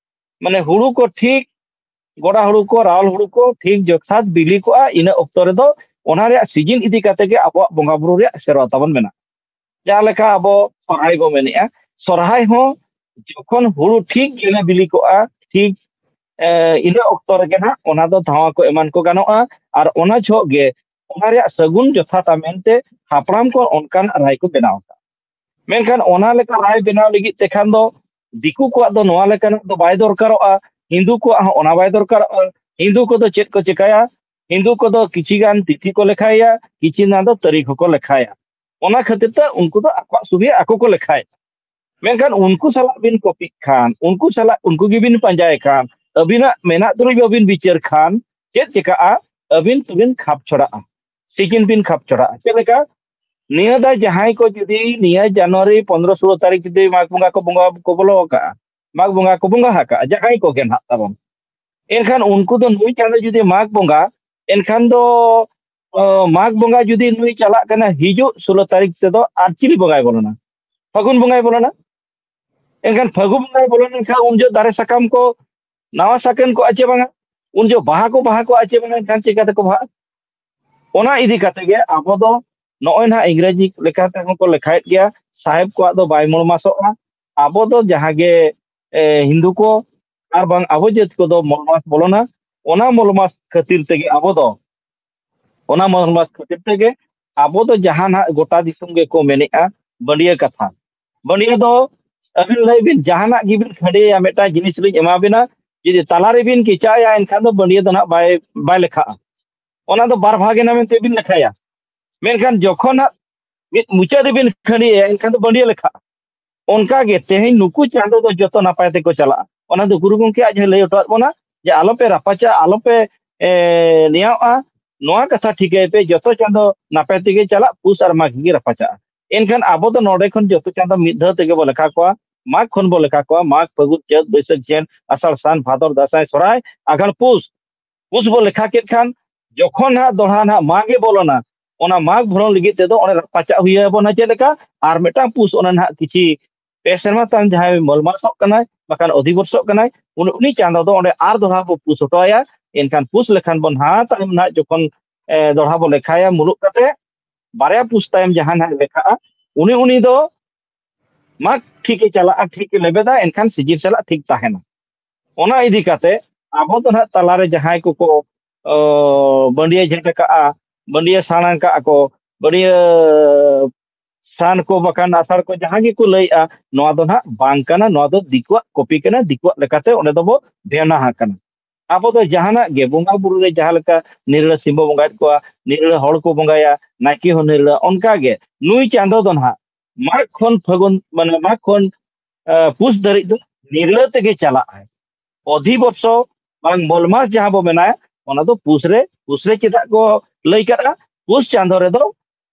ᱢᱟᱱᱮ ᱦᱩᱲᱩ ᱠᱚ ᱴᱷᱤᱠ ᱜᱚᱰᱟ ᱦᱩᱲᱩ ᱠᱚ, ᱨᱟᱣᱟᱞ ᱦᱩᱲᱩ ᱠᱚ ᱴᱷᱤᱠ ᱡᱚᱛᱷᱟᱛ ᱵᱤᱞᱤ ᱠᱚᱜᱼᱟ, ᱤᱱᱟᱹ ᱚᱠᱛᱚ ᱨᱮᱫᱚ ᱚᱱᱟ ᱨᱮᱭᱟᱜ ᱥᱤᱡᱤᱱ ᱤᱫᱤ ᱠᱟᱛᱮ ᱜᱮ ᱟᱵᱚᱣᱟᱜ ᱵᱚᱸᱜᱟ ᱵᱩᱨᱩ ᱨᱮᱭᱟᱜ ᱥᱮᱨᱣᱟ ᱛᱟᱵᱚᱱ ᱢᱮᱱᱟᱜᱼᱟ᱾ ᱡᱟᱦᱟᱸ ᱞᱮᱠᱟ ᱟᱵᱚ ᱥᱚᱨᱦᱟᱭ ᱵᱚ ᱢᱮᱱᱮᱜᱼᱟ, ᱥᱚᱨᱦᱟᱭ ᱦᱚᱸ ᱡᱚᱠᱷᱚᱱ ᱦᱩᱲᱩ ᱴᱷᱤᱠ ᱜᱮᱞᱮ ᱵᱤᱞᱤ ᱠᱚᱜᱼᱟ, ᱴᱷᱤᱠ, ᱮ, ᱤᱱᱟᱹ ᱚᱠᱛᱚ ᱨᱮᱜᱮ ᱱᱟᱜ ᱚᱱᱟ ᱫᱚ ᱫᱷᱟᱣᱟ ᱠᱚ ᱮᱢᱟᱱ ᱠᱚ ᱜᱟᱱᱚᱜᱼᱟ, ᱟᱨ ᱚᱱᱟ ᱡᱚᱦᱚᱜ ᱜᱮ ᱚᱱᱟ ᱨᱮᱭᱟᱜ ᱥᱟᱹᱜᱩᱱ ᱡᱚᱛᱷᱟᱛᱟ ᱢᱮᱱᱛᱮ ᱦᱟᱯᱲᱟᱢ ᱠᱚ ᱚᱱᱠᱟᱱᱟᱜ ᱨᱟᱭ ᱠᱚ ᱵᱮᱱᱟᱣ ᱟᱠᱟᱫ᱾ ᱢᱮᱱᱠᱷᱟᱱ ᱚᱱᱟ ᱞᱮᱠᱟ ᱨᱟᱭ ᱵᱮᱱᱟᱣ ᱞᱟᱹᱜᱤᱫ ᱛᱮᱠᱷᱟᱱ ᱫᱚ ᱫᱤᱠᱩ ᱠᱚᱣᱟᱜ ᱫᱚ ᱱᱚᱣᱟ ᱞᱮᱠᱟᱱᱟᱜ ᱫᱚ ᱵᱟᱭ ᱫᱚᱨᱠᱟᱨᱚᱜᱼᱟ, ᱦᱤᱱᱫᱩ ᱠᱚᱣᱟᱜ ᱦᱚᱸ ᱚᱱᱟ ᱵᱟᱭ ᱫᱚᱨᱠᱟᱨᱚᱜᱼᱟ᱾ ᱦᱤᱱᱫᱩ ᱠᱚᱫᱚ ᱪᱮᱫ ᱠᱚ ᱪᱮᱠᱟᱭᱟ? ᱦᱤᱱᱫᱩ ᱠᱚᱫᱚ ᱠᱤᱪᱷᱤ ᱜᱟᱱ ᱛᱤᱛᱷᱤ ᱠᱚ ᱞᱮᱠᱷᱟᱭᱟ, ᱠᱤᱪᱷᱤ ᱜᱟᱱ ᱫᱚ ᱛᱟᱹᱨᱤᱠᱷ ᱦᱚᱸᱠᱚ ᱞᱮᱠᱷᱟᱭᱟ᱾ ᱚᱱᱟ ᱠᱷᱟᱹᱛᱤᱨ ᱛᱮ ᱩᱱᱠᱩ ᱫᱚ ᱟᱠᱚᱣᱟᱜ ᱥᱩᱵᱤᱫᱷᱟ ᱟᱠᱚ ᱠᱚ ᱞᱮᱠᱷᱟᱭᱟ᱾ ᱢᱮᱱᱠᱷᱟᱱ ᱩᱱᱠᱩ ᱥᱟᱞᱟᱜ ᱵᱤᱱ ᱠᱚᱯᱤᱜ ᱠᱷᱟᱱ, ᱩᱱᱠᱩ ᱥᱟᱞᱟᱜ, ᱩᱱᱠᱩ ᱜᱮᱵᱤᱱ ᱯᱟᱸᱡᱟᱭ ᱠᱷᱟᱱ, ᱟᱹᱵᱤᱱᱟᱜ ᱢᱮᱱᱟᱜ ᱛᱩᱞᱩᱡ ᱵᱟᱹᱵᱤᱱ ᱵᱤᱪᱟᱹᱨ ᱠᱷᱟᱱ, ᱪᱮᱫ ᱪᱤᱠᱟᱹᱜᱼᱟ? ᱟᱹᱵᱤᱱ ᱛᱚᱵᱤᱱ ᱠᱷᱟᱯ ᱪᱷᱚᱲᱟᱜᱼᱟ, ᱥᱤᱡᱤᱱ ᱵᱤᱱ ᱠᱷᱟᱯ ᱪᱷᱚᱲᱟᱜᱼᱟ᱾ ᱪᱮᱫ ᱞᱮᱠᱟ? ᱱᱤᱭᱟᱹ ᱫᱷᱟᱣ ᱡᱟᱦᱟᱸᱭ ᱠᱚ ᱡᱩᱫᱤ ᱱᱤᱭᱟᱹ ᱡᱟᱱᱩᱣᱟᱨᱤ ᱯᱚᱱᱨᱚ ᱥᱳᱞᱳ ᱛᱟᱹᱨᱤᱠᱷ ᱡᱩᱫᱤ ᱢᱟᱜᱽ ᱵᱚᱸᱜᱟ ᱠᱚ ᱵᱚᱸᱜᱟ ᱠᱚ ᱵᱚᱞᱚ ᱟᱠᱟᱜᱼᱟ, ᱢᱟᱜᱽ ᱵᱚᱸᱜᱟ ᱠᱚ ᱵᱚᱸᱜᱟ ᱟᱠᱟᱜᱼᱟ, ᱡᱟᱦᱟᱸᱭ ᱠᱚᱜᱮ ᱱᱟᱦᱟᱜ ᱛᱟᱵᱚᱱ, ᱮᱱᱠᱷᱟᱱ ᱩᱱᱠᱩ ᱫᱚ ᱱᱩᱭ ᱪᱟᱸᱫᱚ ᱡᱩᱫᱤ ᱢᱟᱜᱽ ᱵᱚᱸᱜᱟ, ᱮᱱᱠᱷᱟᱱ ᱫᱚ ᱚ, ᱢᱟᱜᱽ ᱵᱚᱸᱜᱟ ᱡᱩᱫᱤ ᱱᱩᱭ ᱪᱟᱞᱟᱜ ᱠᱟᱱᱟ, ᱦᱤᱡᱩᱜ ᱥᱳᱞᱳ ᱛᱟᱹᱨᱤᱠᱷ ᱛᱮᱫᱚ ᱟᱨ ᱪᱤᱞᱤ ᱵᱚᱸᱜᱟᱭ ᱵᱚᱞᱚᱱᱟ? ᱯᱷᱟᱹᱜᱩᱱ ᱵᱚᱸᱜᱟᱭ ᱵᱚᱞᱚᱱᱟ᱾ ᱮᱱᱠᱷᱟᱱ ᱯᱷᱟᱹᱜᱩ ᱵᱚᱸᱜᱟᱭ ᱵᱚᱞᱚ ᱞᱮᱱᱠᱷᱟᱱ ᱩᱱ ᱡᱚᱦᱚᱜ ᱫᱟᱨᱮ ᱥᱟᱠᱟᱢ ᱠᱚ ᱱᱟᱣᱟ ᱥᱟᱠᱟᱢ ᱠᱚᱜᱼᱟ ᱪᱮ ᱵᱟᱝᱟ? ᱩᱱ ᱡᱚᱦᱚᱜ ᱵᱟᱦᱟ ᱠᱚ ᱵᱟᱦᱟ ᱠᱚᱜᱼᱟ ᱪᱮ ᱵᱟᱝᱟ? ᱮᱱᱠᱷᱟᱱ ᱪᱤᱠᱟᱹ ᱛᱮᱠᱚ ᱵᱟᱦᱟᱜᱼᱟ? ᱚᱱᱟ ᱤᱫᱤ ᱠᱟᱛᱮ ᱜᱮ ᱟᱵᱚ ᱫᱚ ᱱᱚᱜᱼᱚᱭ ᱱᱟᱦᱟᱜ ᱤᱝᱨᱮᱡᱤ ᱞᱮᱠᱟ ᱛᱮᱦᱚᱸ ᱠᱚ ᱞᱮᱠᱷᱟᱭᱮᱫ ᱜᱮᱭᱟ, ᱥᱟᱦᱮᱵ ᱠᱚᱣᱟᱜ ᱫᱚ ᱵᱟᱭ ᱢᱚᱲ ᱢᱟᱥᱚᱜᱼᱟ᱾ ᱟᱵᱚ ᱫᱚ ᱡᱟᱦᱟᱸ ᱜᱮ, ᱮ, ᱦᱤᱱᱫᱩ ᱠᱚ ᱟᱨ ᱵᱟᱝ ᱟᱵᱚ ᱡᱟᱹᱛ ᱠᱚᱫᱚ ᱢᱚᱲ ᱢᱟᱥ ᱵᱚᱞᱚᱱᱟ, ᱚᱱᱟ ᱢᱚᱲ ᱢᱟᱥ ᱠᱷᱟᱹᱛᱤᱨ ᱛᱮᱜᱮ ᱟᱵᱚ ᱫᱚ, ᱚᱱᱟ ᱢᱚᱲ ᱢᱟᱥ ᱠᱷᱟᱹᱛᱤᱨ ᱛᱮᱜᱮ ᱟᱵᱚ ᱫᱚ ᱡᱟᱦᱟᱸ ᱱᱟᱦᱟᱜ ᱜᱚᱴᱟ ᱫᱤᱥᱚᱢ ᱜᱮᱠᱚ ᱢᱮᱱᱮᱫᱼᱟ ᱵᱟᱹᱰᱭᱟᱹ ᱠᱟᱛᱷᱟ᱾ ᱵᱟᱹᱰᱭᱟᱹ ᱫᱚ ᱟᱹᱵᱤᱱ ᱞᱟᱹᱭ ᱵᱤᱱ, ᱡᱟᱦᱟᱱᱟᱜ ᱜᱮᱵᱤᱱ ᱠᱷᱟᱹᱰᱮᱭᱟ, ᱢᱤᱫᱴᱟᱝ ᱡᱤᱱᱤᱥ ᱞᱤᱧ ᱮᱢᱟ ᱵᱤᱱᱟ, ᱡᱩᱫᱤ ᱛᱟᱞᱟ ᱨᱮᱵᱤᱱ ᱠᱮᱪᱟᱜ ᱮᱭᱟ, ᱮᱱᱠᱷᱟᱱ ᱫᱚ ᱵᱟᱹᱰᱭᱟᱹ ᱫᱚ ᱱᱟᱦᱟᱜ ᱵᱟᱭ, ᱵᱟᱭ ᱞᱮᱠᱷᱟᱜᱼᱟ᱾ ᱚᱱᱟ ᱫᱚ ᱵᱟᱨ ᱵᱷᱟᱜᱽ ᱮᱱᱟ ᱢᱮᱱᱛᱮ ᱵᱤᱱ ᱞᱮᱠᱷᱟᱭᱟ᱾ ᱢᱮᱱᱠᱷᱟᱱ ᱡᱚᱠᱷᱚᱱ ᱦᱟᱸᱜ ᱢᱤᱫ ᱢᱩᱪᱟᱹᱫ ᱨᱮᱵᱤᱱ ᱠᱷᱟᱹᱰᱮᱭᱟ, ᱮᱱᱠᱷᱟᱱ ᱫᱚ ᱵᱟᱹᱰᱭᱟᱹ ᱞᱮᱠᱷᱟᱜᱼᱟ᱾ ᱚᱱᱠᱟ ᱜᱮ ᱛᱮᱦᱮᱧ ᱱᱩᱠᱩ ᱪᱟᱸᱫᱚ ᱫᱚ ᱡᱚᱛᱚ ᱱᱟᱯᱟᱭ ᱛᱮᱠᱚ ᱪᱟᱞᱟᱜᱼᱟ᱾ ᱚᱱᱟ ᱫᱚ ᱜᱩᱨᱩ ᱜᱚᱢᱠᱮ ᱟᱡ ᱦᱚᱸᱭ ᱞᱟᱹᱭ ᱦᱚᱴᱚᱣᱟᱫ ᱵᱚᱱᱟ ᱡᱮ ᱟᱞᱚᱯᱮ ᱨᱟᱯᱟᱪᱟᱜᱼᱟ, ᱟᱞᱚᱯᱮ, ᱮ, ᱱᱮᱭᱟᱣᱜᱼᱟ᱾ ᱱᱚᱣᱟ ᱠᱟᱛᱷᱟ ᱴᱷᱤᱠᱟᱹᱭ ᱯᱮ, ᱡᱚᱛᱚ ᱪᱟᱸᱫᱚ ᱱᱟᱯᱟᱭ ᱛᱮᱜᱮ ᱪᱟᱞᱟᱜ, ᱯᱩᱥ ᱟᱨ ᱢᱟᱜᱽ ᱜᱮ ᱨᱟᱯᱟᱪᱟᱜᱼᱟ᱾ ᱮᱱᱠᱷᱟᱱ ᱟᱵᱚ ᱫᱚ ᱱᱚᱰᱮ ᱠᱷᱚᱱ ᱡᱚᱛᱚ ᱪᱟᱸᱫᱚ ᱢᱤᱫ ᱫᱷᱟᱣ ᱛᱮᱜᱮ ᱵᱚ ᱞᱮᱠᱷᱟ ᱠᱚᱣᱟ᱾ ᱢᱟᱜᱽ ᱠᱷᱚᱱ ᱵᱚ ᱞᱮᱠᱷᱟ ᱠᱚᱣᱟ, ᱢᱟᱜᱽ, ᱯᱷᱟᱹᱜᱩᱱ, ᱪᱟᱹᱛ, ᱵᱟᱹᱭᱥᱟᱹᱠᱷ, ᱡᱷᱮᱸᱴ, ᱟᱥᱟᱲ, ᱥᱟᱱ, ᱵᱷᱟᱫᱚᱨ, ᱫᱟᱸᱥᱟᱭ, ᱥᱚᱨᱦᱟᱭ, ᱟᱜᱷᱟᱬ, ᱯᱩᱥ᱾ ᱯᱩᱥ ᱵᱚ ᱞᱮᱠᱷᱟ ᱠᱮᱫ ᱠᱷᱟᱱ, ᱡᱚᱠᱷᱚᱱ ᱦᱟᱸᱜ ᱫᱚᱲᱦᱟ ᱱᱟᱦᱟᱜ ᱢᱟᱜᱽ ᱮ ᱵᱚᱞᱚᱱᱟ, ᱚᱱᱟ ᱢᱟᱜᱽ ᱵᱷᱚᱨᱚᱱ ᱞᱟᱹᱜᱤᱫ ᱛᱮᱫᱚ ᱚᱸᱰᱮ ᱨᱟᱯᱟᱪᱟᱜ ᱦᱩᱭ ᱟᱵᱚᱱᱟ᱾ ᱪᱮᱫ ᱞᱮᱠᱟ? ᱟᱨ ᱢᱤᱫᱴᱟᱝ ᱯᱩᱥ ᱚᱱᱟ ᱱᱟᱦᱟᱜ ᱠᱤᱪᱷᱤ ᱯᱮ ᱥᱮᱨᱢᱟ ᱛᱟᱭᱚᱢ ᱡᱟᱦᱟᱸᱭ ᱢᱚᱞᱢᱟᱥᱚᱜ ᱠᱟᱱᱟᱭ, ᱵᱟᱠᱷᱟᱱ ᱚᱫᱷᱤᱵᱚᱨᱥᱚᱜ ᱠᱟᱱᱟᱭ, ᱩᱱᱤ, ᱩᱱᱤ ᱪᱟᱸᱫᱚ ᱫᱚ ᱚᱸᱰᱮ ᱟᱨ ᱫᱚᱲᱦᱟ ᱵᱚ ᱯᱩᱥ ᱦᱚᱴᱚ ᱟᱭᱟ᱾ ᱮᱱᱠᱷᱟᱱ ᱯᱩᱥ ᱞᱮᱠᱷᱟᱱ ᱵᱚᱱ ᱱᱟᱦᱟᱜ ᱛᱟᱭᱚᱢ ᱱᱟᱦᱟᱜ ᱡᱚᱠᱷᱚᱱ, ᱮ, ᱫᱚᱲᱦᱟ ᱵᱚ ᱞᱮᱠᱷᱟᱭᱟ ᱢᱩᱞᱩᱜ ᱠᱟᱛᱮ, ᱵᱟᱨᱭᱟ ᱯᱩᱥ ᱛᱟᱭᱚᱢ ᱡᱟᱦᱟᱸ ᱱᱟᱦᱟᱜ ᱞᱮᱠᱷᱟᱜᱼᱟ, ᱩᱱᱤ, ᱩᱱᱤ ᱫᱚ ᱢᱟᱜᱽ ᱴᱷᱤᱠᱮ ᱪᱟᱞᱟᱜᱼᱟ, ᱴᱷᱤᱠᱮ ᱞᱮᱵᱮᱫᱟ, ᱮᱱᱠᱷᱟᱱ ᱥᱤᱡᱤᱱ ᱥᱟᱞᱟᱜ ᱴᱷᱤᱠ ᱛᱟᱦᱮᱱᱟ᱾ ᱚᱱᱟ ᱤᱫᱤ ᱠᱟᱛᱮ ᱟᱵᱚ ᱫᱚ ᱱᱟᱦᱟᱜ ᱛᱟᱞᱟᱨᱮ ᱡᱟᱦᱟᱸᱭ ᱠᱚᱠᱚ, ᱚ, ᱵᱟᱹᱰᱭᱟᱹ ᱡᱷᱮᱸᱴ ᱟᱠᱟᱜᱼᱟ, ᱵᱟᱹᱰᱭᱟᱹ ᱥᱟᱬ ᱟᱠᱟᱜᱼᱟ ᱠᱚ, ᱵᱟᱹᱰᱭᱟᱹ ᱥᱟᱱ ᱠᱚ ᱵᱟᱠᱷᱟᱱ ᱟᱥᱟᱲ ᱠᱚ ᱡᱟᱦᱟᱸ ᱜᱮᱠᱚ ᱞᱟᱹᱭᱮᱜᱼᱟ, ᱱᱚᱣᱟ ᱫᱚ ᱱᱟᱦᱟᱜ ᱵᱟᱝ ᱠᱟᱱᱟ, ᱱᱚᱣᱟ ᱫᱚ ᱫᱤᱠᱩᱣᱟᱜ ᱠᱚᱯᱤ ᱠᱟᱱᱟ, ᱫᱤᱠᱩᱣᱟᱜ ᱞᱮᱠᱟᱛᱮ ᱚᱸᱰᱮ ᱫᱚᱵᱚ ᱵᱮᱱᱟᱣ ᱟᱠᱟᱱᱟ᱾ ᱟᱵᱚ ᱫᱚ ᱡᱟᱦᱟᱱᱟᱜ ᱜᱮ ᱵᱚᱸᱜᱟ ᱵᱩᱨᱩ ᱨᱮ ᱡᱟᱦᱟᱸ ᱞᱮᱠᱟ ᱱᱤᱨᱞᱟᱹ ᱥᱤᱢ ᱵᱚ ᱵᱚᱸᱜᱟᱭᱮᱫ ᱠᱚᱣᱟ, ᱱᱤᱨᱞᱟᱹ ᱦᱚᱲ ᱠᱚ ᱵᱚᱸᱜᱟᱭᱟ, ᱱᱟᱭᱠᱮ ᱦᱚᱸ ᱱᱤᱨᱞᱟᱹ, ᱚᱱᱠᱟ ᱜᱮ ᱱᱩᱭ ᱪᱟᱸᱫᱚ ᱫᱚ ᱱᱟᱦᱟᱜ ᱢᱟᱜᱽ ᱠᱷᱚᱱ ᱯᱷᱟᱹᱜᱩᱱ, ᱢᱟᱱᱮ ᱢᱟᱜᱽ ᱠᱷᱚᱱ, ᱟ, ᱯᱩᱥ ᱫᱷᱟᱹᱨᱤᱡ ᱫᱚ ᱱᱤᱨᱞᱟᱹ ᱛᱮᱜᱮ ᱪᱟᱞᱟᱜᱼᱟᱭ᱾ ᱚᱫᱷᱤᱵᱚᱨᱥᱚ ᱵᱟᱝ ᱢᱚᱞᱢᱟᱥ ᱡᱟᱦᱟᱸ ᱵᱚ ᱢᱮᱱᱟ, ᱚᱱᱟ ᱫᱚ ᱯᱩᱥ ᱨᱮ, ᱯᱩᱥ ᱨᱮ ᱪᱮᱫᱟᱜ ᱠᱚ ᱞᱟᱹᱭ ᱠᱟᱜᱼᱟ? ᱯᱩᱥ ᱪᱟᱸᱫᱚ ᱨᱮᱫᱚ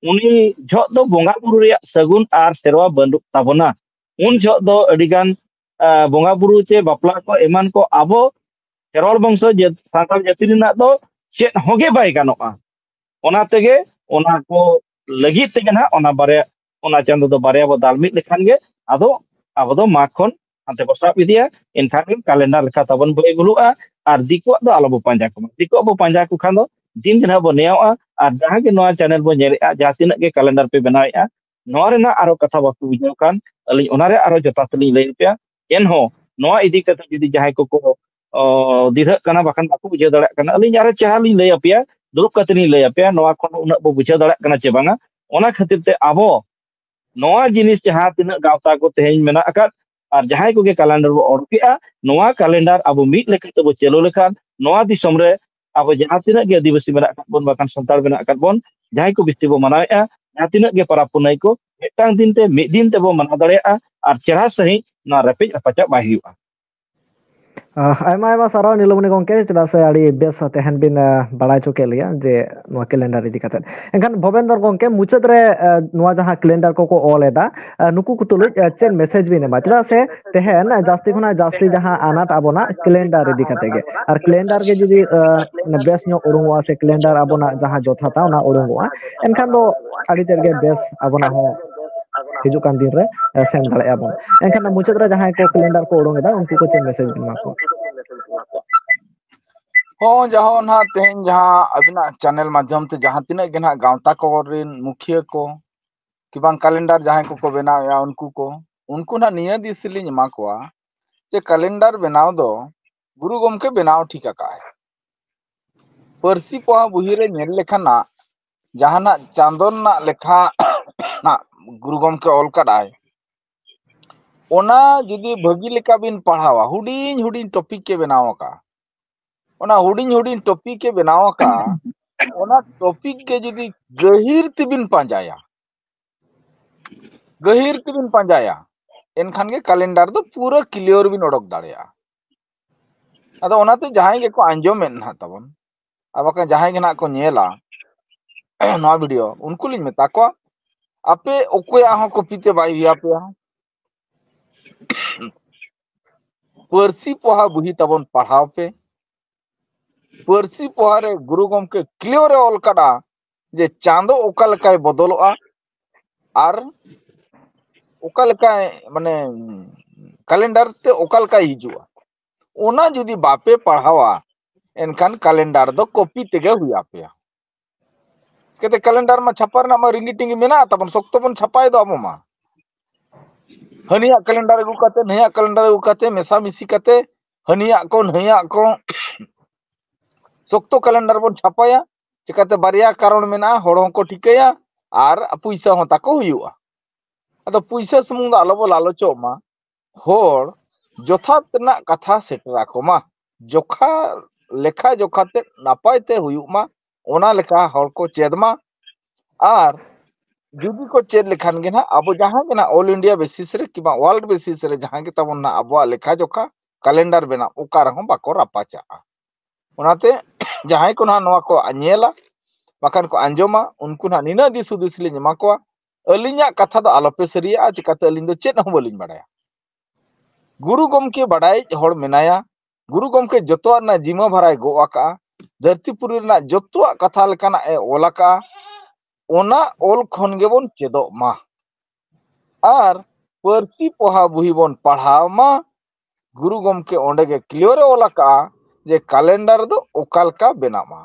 ᱩᱱᱤ ᱡᱚᱦᱚᱜ ᱫᱚ ᱵᱚᱸᱜᱟ ᱵᱩᱨᱩ ᱨᱮᱭᱟᱜ ᱥᱟᱹᱜᱩᱱ ᱟᱨ ᱥᱮᱨᱣᱟ ᱵᱟᱹᱱᱩᱜ ᱛᱟᱵᱚᱱᱟ᱾ ᱩᱱ ᱡᱚᱦᱚᱜ ᱫᱚ ᱟᱹᱰᱤᱜᱟᱱ, ᱟ, ᱵᱚᱸᱜᱟ ᱵᱩᱨᱩ ᱪᱮ ᱵᱟᱯᱞᱟ ᱠᱚ ᱮᱢᱟᱱ ᱠᱚ ᱟᱵᱚ ᱠᱷᱮᱨᱣᱟᱲ ᱵᱚᱝᱥᱚ ᱡᱟᱹᱛ-, ᱥᱟᱱᱛᱟᱲ ᱡᱟᱹᱛᱤ ᱨᱮᱱᱟᱜ ᱫᱚ ᱪᱮᱫ ᱦᱚᱸᱜᱮ ᱵᱟᱭ ᱜᱟᱱᱚᱜᱼᱟ᱾ ᱚᱱᱟ ᱛᱮᱜᱮ ᱚᱱᱟ ᱠᱚ ᱞᱟᱹᱜᱤᱫ ᱛᱮᱜᱮ ᱱᱟᱦᱟᱜ ᱚᱱᱟ ᱵᱟᱨᱭᱟ, ᱚᱱᱟ ᱪᱟᱸᱫᱚ ᱫᱚ ᱵᱟᱨᱭᱟ ᱵᱚ ᱫᱟᱞ ᱢᱤᱫ ᱞᱮᱠᱷᱟᱱ ᱜᱮ ᱟᱫᱚ ᱟᱵᱚ ᱫᱚ ᱢᱟᱜᱽ ᱠᱷᱚᱱ ᱦᱟᱱᱛᱮ ᱵᱚ ᱥᱟᱵ ᱤᱫᱤᱭᱟ, ᱮᱱᱠᱷᱟᱱ ᱜᱮ ᱠᱟᱞᱮᱱᱰᱟᱨ ᱞᱮᱠᱟ ᱛᱟᱵᱚᱱ ᱵᱟᱹᱭ ᱵᱷᱩᱞᱩᱜᱼᱟ᱾ ᱟᱨ ᱫᱤᱠᱩᱣᱟᱜ ᱫᱚ ᱟᱞᱚ ᱵᱚ ᱯᱟᱸᱡᱟ ᱠᱚᱢᱟ᱾ ᱫᱤᱠᱩᱣᱟᱜ ᱵᱚ ᱯᱟᱸᱡᱟ ᱠᱚ ᱠᱷᱟᱱ ᱫᱚ ᱫᱤᱱ ᱜᱮ ᱱᱟᱦᱟᱜ ᱵᱚ ᱱᱮᱭᱟᱣᱚᱜᱼᱟ᱾ ᱟᱨ ᱡᱟᱦᱟᱸ ᱜᱮ ᱱᱚᱣᱟ ᱪᱮᱱᱮᱞ ᱵᱚ ᱧᱮᱞᱮᱫᱼᱟ, ᱡᱟᱦᱟᱸ ᱛᱤᱱᱟᱹᱜ ᱜᱮ ᱠᱟᱞᱮᱱᱰᱟᱨ ᱯᱮ ᱵᱮᱱᱟᱣᱮᱫᱼᱟ, ᱱᱚᱣᱟ ᱨᱮᱱᱟᱜ ᱟᱨᱚ ᱠᱟᱛᱷᱟ ᱵᱟᱠᱚ ᱵᱩᱡᱷᱟᱹᱣ ᱠᱷᱟᱱ ᱟᱹᱞᱤᱧ ᱚᱱᱟ ᱨᱮ ᱟᱨᱚ ᱡᱚᱛᱷᱟᱛ ᱞᱤᱧ ᱞᱟᱹᱭ ᱟᱯᱮᱭᱟ᱾ ᱮᱱᱦᱚᱸ ᱱᱚᱣᱟ ᱤᱫᱤ ᱠᱟᱛᱮ ᱡᱩᱫᱤ ᱡᱟᱦᱟᱸᱭ ᱠᱚᱠᱚ, ᱚ, ᱫᱤᱫᱷᱟᱹᱜ ᱠᱟᱱᱟ, ᱵᱟᱠᱷᱟᱱ ᱵᱟᱠᱚ ᱵᱩᱡᱷᱟᱹᱣ ᱫᱟᱲᱮᱭᱟᱜ ᱠᱟᱱᱟ, ᱟᱹᱞᱤᱧ ᱟᱨᱚ ᱪᱮᱦᱨᱟ ᱞᱤᱧ ᱞᱟᱹᱭ ᱟᱯᱮᱭᱟ, ᱫᱩᱲᱩᱵ ᱠᱟᱛᱮ ᱞᱤᱧ ᱞᱟᱹᱭ ᱟᱯᱮᱭᱟ, ᱱᱚᱣᱟ ᱠᱷᱚᱱ ᱩᱱᱟᱹᱜ ᱵᱚ ᱵᱩᱡᱷᱟᱹᱣ ᱫᱟᱲᱮᱭᱟᱜ ᱠᱟᱱᱟ ᱪᱮ ᱵᱟᱝᱟ᱾ ᱚᱱᱟ ᱠᱷᱟᱹᱛᱤᱨ ᱛᱮ ᱟᱵᱚ ᱱᱚᱣᱟ ᱡᱤᱱᱤᱥ ᱡᱟᱦᱟᱸ ᱛᱤᱱᱟᱹᱜ ᱜᱟᱶᱛᱟ ᱠᱚ ᱛᱮᱦᱮᱧ ᱢᱮᱱᱟᱜ ᱟᱠᱟᱫ, ᱟᱨ ᱡᱟᱦᱟᱸᱭ ᱠᱚᱜᱮ ᱠᱟᱞᱮᱱᱰᱟᱨ ᱵᱚ ᱚᱰᱚᱠᱮᱜᱼᱟ, ᱱᱚᱣᱟ ᱠᱟᱞᱮᱱᱰᱟᱨ ᱟᱵᱚ ᱢᱤᱫ ᱞᱮᱠᱟ ᱛᱮᱵᱚ ᱪᱟᱹᱞᱩ ᱞᱮᱠᱷᱟᱱ, ᱱᱚᱣᱟ ᱫᱤᱥᱚᱢ ᱨᱮ ᱟᱵᱚ ᱡᱟᱦᱟᱸ ᱛᱤᱱᱟᱹᱜ ᱜᱮ ᱟᱹᱫᱤᱵᱟᱹᱥᱤ ᱢᱮᱱᱟᱜ ᱟᱠᱟᱫ ᱵᱚᱱ, ᱵᱟᱠᱷᱟᱱ ᱥᱟᱱᱛᱟᱲ ᱢᱮᱱᱟᱜ ᱟᱠᱟᱫ ᱵᱚᱱ, ᱡᱟᱦᱟᱸᱭ ᱠᱚ ᱵᱤᱥᱛᱤ ᱵᱚ ᱢᱟᱱᱟᱣᱮᱫᱼᱟ, ᱡᱟᱦᱟᱸ ᱛᱤᱱᱟᱹᱜ ᱜᱮ ᱯᱚᱨᱚᱵᱽ ᱯᱩᱱᱟᱹᱭ ᱠᱚ, ᱢᱤᱫᱴᱟᱝ ᱫᱤᱱ ᱛᱮ, ᱢᱤᱫ ᱫᱤᱱ ᱛᱮᱵᱚ ᱢᱟᱱᱟᱣ ᱫᱟᱲᱮᱭᱟᱜᱼᱟ ᱟᱨ ᱪᱮᱦᱨᱟ ᱥᱟᱺᱦᱤᱡ ᱱᱚᱣᱟ ᱨᱮᱯᱮᱡ ᱨᱟᱯᱟᱪᱟᱜ ᱵᱟᱭ ᱦᱩᱭᱩᱜᱼᱟ᱾ ᱟᱦ, ᱟᱭᱢᱟ ᱟᱭᱢᱟ ᱥᱟᱨᱦᱟᱣ ᱱᱤᱞᱚᱢᱚᱱᱤ ᱜᱚᱢᱠᱮ, ᱪᱮᱫᱟᱜ ᱥᱮ ᱟᱹᱰᱤ ᱵᱮᱥ ᱛᱮᱦᱮᱧ ᱵᱤᱱ, ᱟᱦ, ᱵᱟᱲᱟᱭ ᱦᱚᱪᱚ ᱠᱮᱫ ᱞᱮᱭᱟ ᱡᱮ ᱱᱚᱣᱟ ᱠᱮᱞᱮᱱᱰᱟᱨ ᱤᱫᱤ ᱠᱟᱛᱮᱫ᱾ ᱮᱱᱠᱷᱟᱱ ᱵᱷᱚᱵᱮᱱᱫᱚᱨ ᱜᱚᱢᱠᱮ, ᱢᱩᱪᱟᱹᱫ ᱨᱮ, ᱟᱦ, ᱱᱚᱣᱟ ᱡᱟᱦᱟᱸ ᱠᱮᱞᱮᱱᱰᱟᱨ ᱠᱚᱠᱚ ᱚᱞ ᱮᱫᱟ, ᱟᱦ, ᱱᱩᱠᱩ ᱠᱚ ᱛᱩᱞᱩᱡ, ᱟᱦ, ᱪᱮᱫ ᱢᱮᱥᱮᱡᱽ ᱵᱤᱱ ᱮᱢᱟ? ᱪᱮᱫᱟᱜ ᱥᱮ ᱛᱮᱦᱮᱧ ᱡᱟᱹᱥᱛᱤ ᱠᱷᱚᱱᱟᱜ ᱡᱟᱹᱥᱛᱤ ᱡᱟᱦᱟᱸ ᱟᱱᱟᱴ ᱟᱵᱚᱱᱟᱜ ᱠᱮᱞᱮᱱᱰᱟᱨ ᱤᱫᱤ ᱠᱟᱛᱮ ᱜᱮ, ᱟᱨ ᱠᱮᱞᱮᱱᱰᱟᱨ ᱜᱮ ᱡᱩᱫᱤ, ᱟᱦ, ᱵᱮᱥ ᱧᱚᱜ ᱩᱰᱩᱝᱚᱜᱼᱟ ᱥᱮ ᱠᱮᱞᱮᱱᱰᱟᱨ ᱟᱵᱚᱱᱟᱜ ᱡᱟᱦᱟᱸ ᱡᱚᱛᱷᱟᱛᱟ ᱚᱱᱟ ᱩᱰᱩᱝᱚᱜᱼᱟ, ᱮᱱᱠᱷᱟᱱ ᱫᱚ ᱟᱹᱰᱤ ᱛᱮᱫ ᱜᱮ ᱵᱮᱥ ᱟᱵᱚᱱᱟᱜ ᱦᱚᱸ ᱦᱤᱡᱩᱜ ᱠᱟᱱ ᱫᱤᱱ ᱨᱮ, ᱟᱦ, ᱥᱮᱱ ᱫᱟᱲᱮᱭᱟᱜᱼᱟ ᱵᱚᱱ᱾ ᱮᱱᱠᱷᱟᱱ ᱢᱩᱪᱟᱹᱫ ᱨᱮ ᱡᱟᱦᱟᱸᱭ ᱠᱚ ᱠᱮᱞᱮᱱᱰᱟᱨ ᱠᱚ ᱩᱰᱩᱝ ᱮᱫᱟ, ᱩᱱᱠᱩ ᱠᱚ ᱪᱮᱫ ᱢᱮᱥᱮᱡᱽ ᱵᱤᱱ ᱮᱢᱟ ᱠᱚᱣᱟ? ᱦᱚᱸ, ᱡᱟᱦᱟᱸ ᱱᱟᱦᱟᱜ ᱛᱮᱦᱮᱧ ᱡᱟᱦᱟᱸ ᱟᱹᱵᱤᱱᱟᱜ ᱪᱮᱱᱮᱞ ᱢᱟᱫᱽᱫᱷᱚᱢ ᱛᱮ ᱡᱟᱦᱟᱸ ᱛᱤᱱᱟᱹᱜ ᱜᱮ ᱱᱟᱦᱟᱜ ᱜᱟᱶᱛᱟ ᱠᱚ ᱨᱮᱱ ᱢᱩᱠᱷᱤᱭᱟᱹ ᱠᱚ, ᱠᱤ ᱵᱟᱝ ᱠᱮᱞᱮᱱᱰᱟᱨ ᱡᱟᱦᱟᱸᱭ ᱠᱚᱠᱚ ᱵᱮᱱᱟᱣᱮᱫᱼᱟ, ᱩᱱᱠᱩ ᱠᱚ, ᱩᱱᱠᱩ ᱱᱟᱦᱟᱜ ᱱᱤᱭᱟᱹ ᱫᱤᱥᱟᱹ ᱞᱤᱧ ᱮᱢᱟ ᱠᱚᱣᱟ ᱡᱮ ᱠᱮᱞᱮᱱᱰᱟᱨ ᱵᱮᱱᱟᱣ ᱫᱚ ᱜᱩᱨᱩ ᱜᱚᱢᱠᱮ ᱵᱮᱱᱟᱣ ᱴᱷᱤᱠ ᱟᱠᱟᱫᱼᱟᱭ᱾ ᱯᱟᱹᱨᱥᱤ ᱯᱚᱦᱟ ᱵᱩᱦᱤ ᱨᱮ ᱧᱮᱞ ᱞᱮᱠᱷᱟᱱ ᱱᱟᱜ ᱡᱟᱦᱟᱱᱟᱜ ᱪᱟᱸᱫᱚ ᱨᱮᱱᱟᱜ ᱞᱮᱠᱷᱟ ᱱᱟᱜ ᱜᱩᱨᱩ ᱜᱚᱢᱠᱮ ᱚᱞ ᱠᱟᱫᱟᱭ, ᱚᱱᱟ ᱡᱩᱫᱤ ᱵᱷᱟᱹᱜᱤ ᱞᱮᱠᱟ ᱵᱤᱱ ᱯᱟᱲᱦᱟᱣᱟ, ᱦᱩᱰᱤᱧ ᱦᱩᱰᱤᱧ ᱴᱚᱯᱤᱠ ᱮ ᱵᱮᱱᱟᱣ ᱟᱠᱟᱫᱼᱟ᱾ ᱚᱱᱟ ᱦᱩᱰᱤᱧ ᱦᱩᱰᱤᱧ ᱴᱚᱯᱤᱠ ᱮ ᱵᱮᱱᱟᱣ ᱟᱠᱟᱫᱼᱟ, ᱚᱱᱟ ᱴᱚᱯᱤᱠ ᱜᱮ ᱡᱩᱫᱤ ᱜᱟᱹᱦᱤᱨ ᱛᱮᱵᱤᱱ ᱯᱟᱸᱡᱟᱭᱟ, ᱜᱟᱹᱦᱤᱨ ᱛᱮᱵᱤᱱ ᱯᱟᱸᱡᱟᱭᱟ, ᱮᱱᱠᱷᱟᱱ ᱜᱮ ᱠᱮᱞᱮᱱᱰᱟᱨ ᱫᱚ ᱯᱩᱨᱟᱹ ᱠᱞᱤᱭᱟᱨ ᱵᱤᱱ ᱚᱰᱚᱠ ᱫᱟᱲᱮᱭᱟᱜᱼᱟ᱾ ᱟᱫᱚ ᱚᱱᱟᱛᱮ ᱡᱟᱦᱟᱸᱭ ᱜᱮᱠᱚ ᱟᱸᱡᱚᱢᱮᱫ ᱱᱟᱦᱟᱜ ᱛᱟᱵᱚᱱ, ᱟᱨ ᱵᱟᱠᱷᱟᱱ ᱡᱟᱦᱟᱸᱭ ᱜᱮ ᱱᱟᱦᱟᱜ ᱠᱚ ᱧᱮᱞᱟ ᱱᱚᱣᱟ ᱵᱷᱤᱰᱤᱭᱳ, ᱩᱱᱠᱩ ᱞᱤᱧ ᱢᱮᱛᱟ ᱠᱚᱣᱟ, ᱟᱯᱮ ᱚᱠᱚᱭᱟᱜ ᱦᱚᱸ ᱠᱚᱯᱤ ᱛᱮ ᱵᱟᱭ ᱦᱩᱭ ᱟᱯᱮᱭᱟ᱾ ᱯᱟᱹᱨᱥᱤ ᱯᱚᱦᱟ ᱵᱩᱦᱤ ᱛᱟᱵᱚᱱ ᱯᱟᱲᱦᱟᱣ ᱯᱮ᱾ ᱯᱟᱹᱨᱥᱤ ᱯᱚᱦᱟ ᱨᱮ ᱜᱩᱨᱩ ᱜᱚᱢᱠᱮ ᱠᱞᱤᱭᱟᱨ ᱮ ᱚᱞ ᱠᱟᱫᱟ ᱡᱮ ᱪᱟᱸᱫᱚ ᱚᱠᱟ ᱞᱮᱠᱟᱭ ᱵᱚᱫᱚᱞᱚᱜᱼᱟ ᱟᱨ ᱚᱠᱟ ᱞᱮᱠᱟᱭ, ᱢᱟᱱᱮ, ᱠᱟᱞᱮᱱᱰᱟᱨ ᱛᱮ ᱚᱠᱟ ᱞᱮᱠᱟᱭ ᱦᱤᱡᱩᱜᱼᱟ, ᱚᱱᱟ ᱡᱩᱫᱤ ᱵᱟᱯᱮ ᱯᱟᱲᱦᱟᱣᱟ, ᱮᱱᱠᱷᱟᱱ ᱠᱟᱞᱮᱱᱰᱟᱨ ᱫᱚ ᱠᱚᱯᱤ ᱛᱮᱜᱮ ᱦᱩᱭ ᱟᱯᱮᱭᱟ᱾ ᱪᱤᱠᱟᱹᱛᱮ, ᱠᱟᱞᱮᱱᱰᱟᱨ ᱢᱟ ᱪᱷᱟᱯᱟ ᱨᱮᱱᱟᱜ ᱢᱟ ᱨᱤᱝᱜᱤ ᱴᱤᱝᱜᱤ ᱢᱮᱱᱟᱜ ᱛᱟᱵᱚᱱ, ᱥᱚᱠᱛᱚ ᱵᱚᱱ ᱪᱷᱟᱯᱟᱭ ᱫᱚ ᱟᱵᱚ ᱢᱟ᱾ ᱦᱟᱹᱱᱤᱭᱟᱜ ᱠᱟᱞᱮᱱᱰᱟᱨ ᱟᱹᱜᱩ ᱠᱟᱛᱮ, ᱱᱟᱹᱭᱟᱜ ᱠᱟᱞᱮᱱᱰᱟᱨ ᱟᱹᱜᱩ ᱠᱟᱛᱮ, ᱢᱮᱥᱟ ᱢᱤᱥᱤ ᱠᱟᱛᱮ, ᱦᱟᱹᱱᱤᱭᱟᱜ ᱠᱚ ᱱᱟᱹᱭᱟᱜ ᱠᱚ ᱥᱚᱠᱛᱚ ᱠᱟᱞᱮᱱᱰᱟᱨ ᱵᱚᱱ ᱪᱷᱟᱯᱟᱭᱟ᱾ ᱪᱤᱠᱟᱹᱛᱮ, ᱵᱟᱨᱭᱟ ᱠᱟᱨᱚᱱ ᱢᱮᱱᱟᱜᱼᱟ, ᱦᱚᱲ ᱦᱚᱸᱠᱚ ᱴᱷᱤᱠᱟᱹᱭᱟ ᱟᱨ ᱯᱩᱭᱥᱟᱹ ᱦᱚᱸ ᱛᱟᱠᱚ ᱦᱩᱭᱩᱜᱼᱟ᱾ ᱟᱫᱚ ᱯᱩᱭᱥᱟᱹ ᱥᱩᱢᱩᱝ ᱫᱚ ᱟᱞᱚ ᱵᱚ ᱞᱟᱞᱚᱪᱚᱜ ᱢᱟ, ᱦᱚᱲ ᱡᱚᱛᱷᱟᱛ ᱨᱮᱱᱟᱜ ᱠᱟᱛᱷᱟ ᱥᱮᱴᱮᱨ ᱟᱠᱚ ᱢᱟ, ᱡᱚᱠᱷᱟ ᱞᱮᱠᱷᱟ ᱡᱚᱠᱷᱟ ᱛᱮ ᱱᱟᱯᱟᱭ ᱛᱮ ᱦᱩᱭᱩᱜ ᱢᱟ, ᱚᱱᱟ ᱞᱮᱠᱟ ᱦᱚᱲ ᱠᱚ ᱪᱮᱫ ᱢᱟ᱾ ᱟᱨ ᱡᱩᱫᱤ ᱠᱚ ᱪᱮᱫ ᱞᱮᱠᱷᱟᱱ ᱜᱮ ᱱᱟᱦᱟᱜ, ᱟᱵᱚ ᱡᱟᱦᱟᱸ ᱜᱮ ᱱᱟᱦᱟᱜ all India basis ᱨᱮ ᱠᱤᱝᱵᱟ world basis ᱨᱮ ᱡᱟᱦᱟᱸ ᱜᱮ ᱛᱟᱵᱚᱱ ᱱᱟᱦᱟᱜ ᱟᱵᱚᱣᱟᱜ ᱞᱮᱠᱷᱟ ᱡᱚᱠᱷᱟ ᱠᱟᱞᱮᱱᱰᱟᱨ ᱵᱮᱱᱟᱣ, ᱚᱠᱟ ᱨᱮᱦᱚᱸ ᱵᱟᱠᱚ ᱨᱟᱯᱟᱪᱟᱜᱼᱟ᱾ ᱚᱱᱟᱛᱮ ᱡᱟᱦᱟᱸᱭ ᱠᱚ ᱱᱟᱦᱟᱜ ᱱᱚᱣᱟ ᱠᱚ ᱧᱮᱞᱟ, ᱵᱟᱠᱷᱟᱱ ᱠᱚ ᱟᱸᱡᱚᱢᱟ, ᱩᱱᱠᱩ ᱱᱟᱦᱟᱜ ᱱᱤᱱᱟᱹᱜ ᱫᱤᱥ ᱦᱩᱫᱤᱥ ᱞᱤᱧ ᱮᱢᱟ ᱠᱚᱣᱟ, ᱟᱹᱞᱤᱧᱟᱜ ᱠᱟᱛᱷᱟ ᱫᱚ ᱟᱞᱚᱯᱮ ᱥᱟᱹᱨᱤᱭᱟᱜᱼᱟ, ᱪᱤᱠᱟᱹᱛᱮ ᱟᱹᱞᱤᱧ ᱫᱚ ᱪᱮᱫ ᱦᱚᱸ ᱵᱟᱹᱞᱤᱧ ᱵᱟᱲᱟᱭᱟ᱾ ᱜᱩᱨᱩ ᱜᱚᱢᱠᱮ ᱵᱟᱰᱟᱭᱤᱡ ᱦᱚᱲ ᱢᱮᱱᱟᱭᱟ, ᱜᱩᱨᱩ ᱜᱚᱢᱠᱮ ᱡᱚᱛᱚᱣᱟᱜ ᱨᱮᱱᱟᱜ ᱡᱤᱢᱟᱹ ᱵᱷᱟᱨᱟᱭ ᱜᱚᱜ ᱟᱠᱟᱜᱼᱟ, ᱫᱷᱟᱹᱨᱛᱤ ᱯᱩᱨᱤ ᱨᱮᱱᱟᱜ ᱡᱚᱛᱚᱣᱟᱜ ᱠᱟᱛᱷᱟ ᱞᱮᱠᱟᱱᱟᱜ ᱮ ᱚᱞ ᱟᱠᱟᱜᱼᱟ, ᱚᱱᱟ ᱚᱞ ᱠᱷᱚᱱ ᱜᱮᱵᱚᱱ ᱪᱮᱫᱚᱜ ᱢᱟ᱾ ᱟᱨ ᱯᱟᱹᱨᱥᱤ ᱯᱚᱦᱟ ᱵᱩᱦᱤ ᱵᱚᱱ ᱯᱟᱲᱦᱟᱣ ᱢᱟ᱾ ᱜᱩᱨᱩ ᱜᱚᱢᱠᱮ ᱚᱸᱰᱮ ᱜᱮ clear ᱮ ᱚᱞ ᱟᱠᱟᱜᱼᱟ ᱡᱮ ᱠᱟᱞᱮᱱᱰᱟᱨ ᱫᱚ ᱚᱠᱟ ᱞᱮᱠᱟ ᱵᱮᱱᱟᱜ ᱢᱟ᱾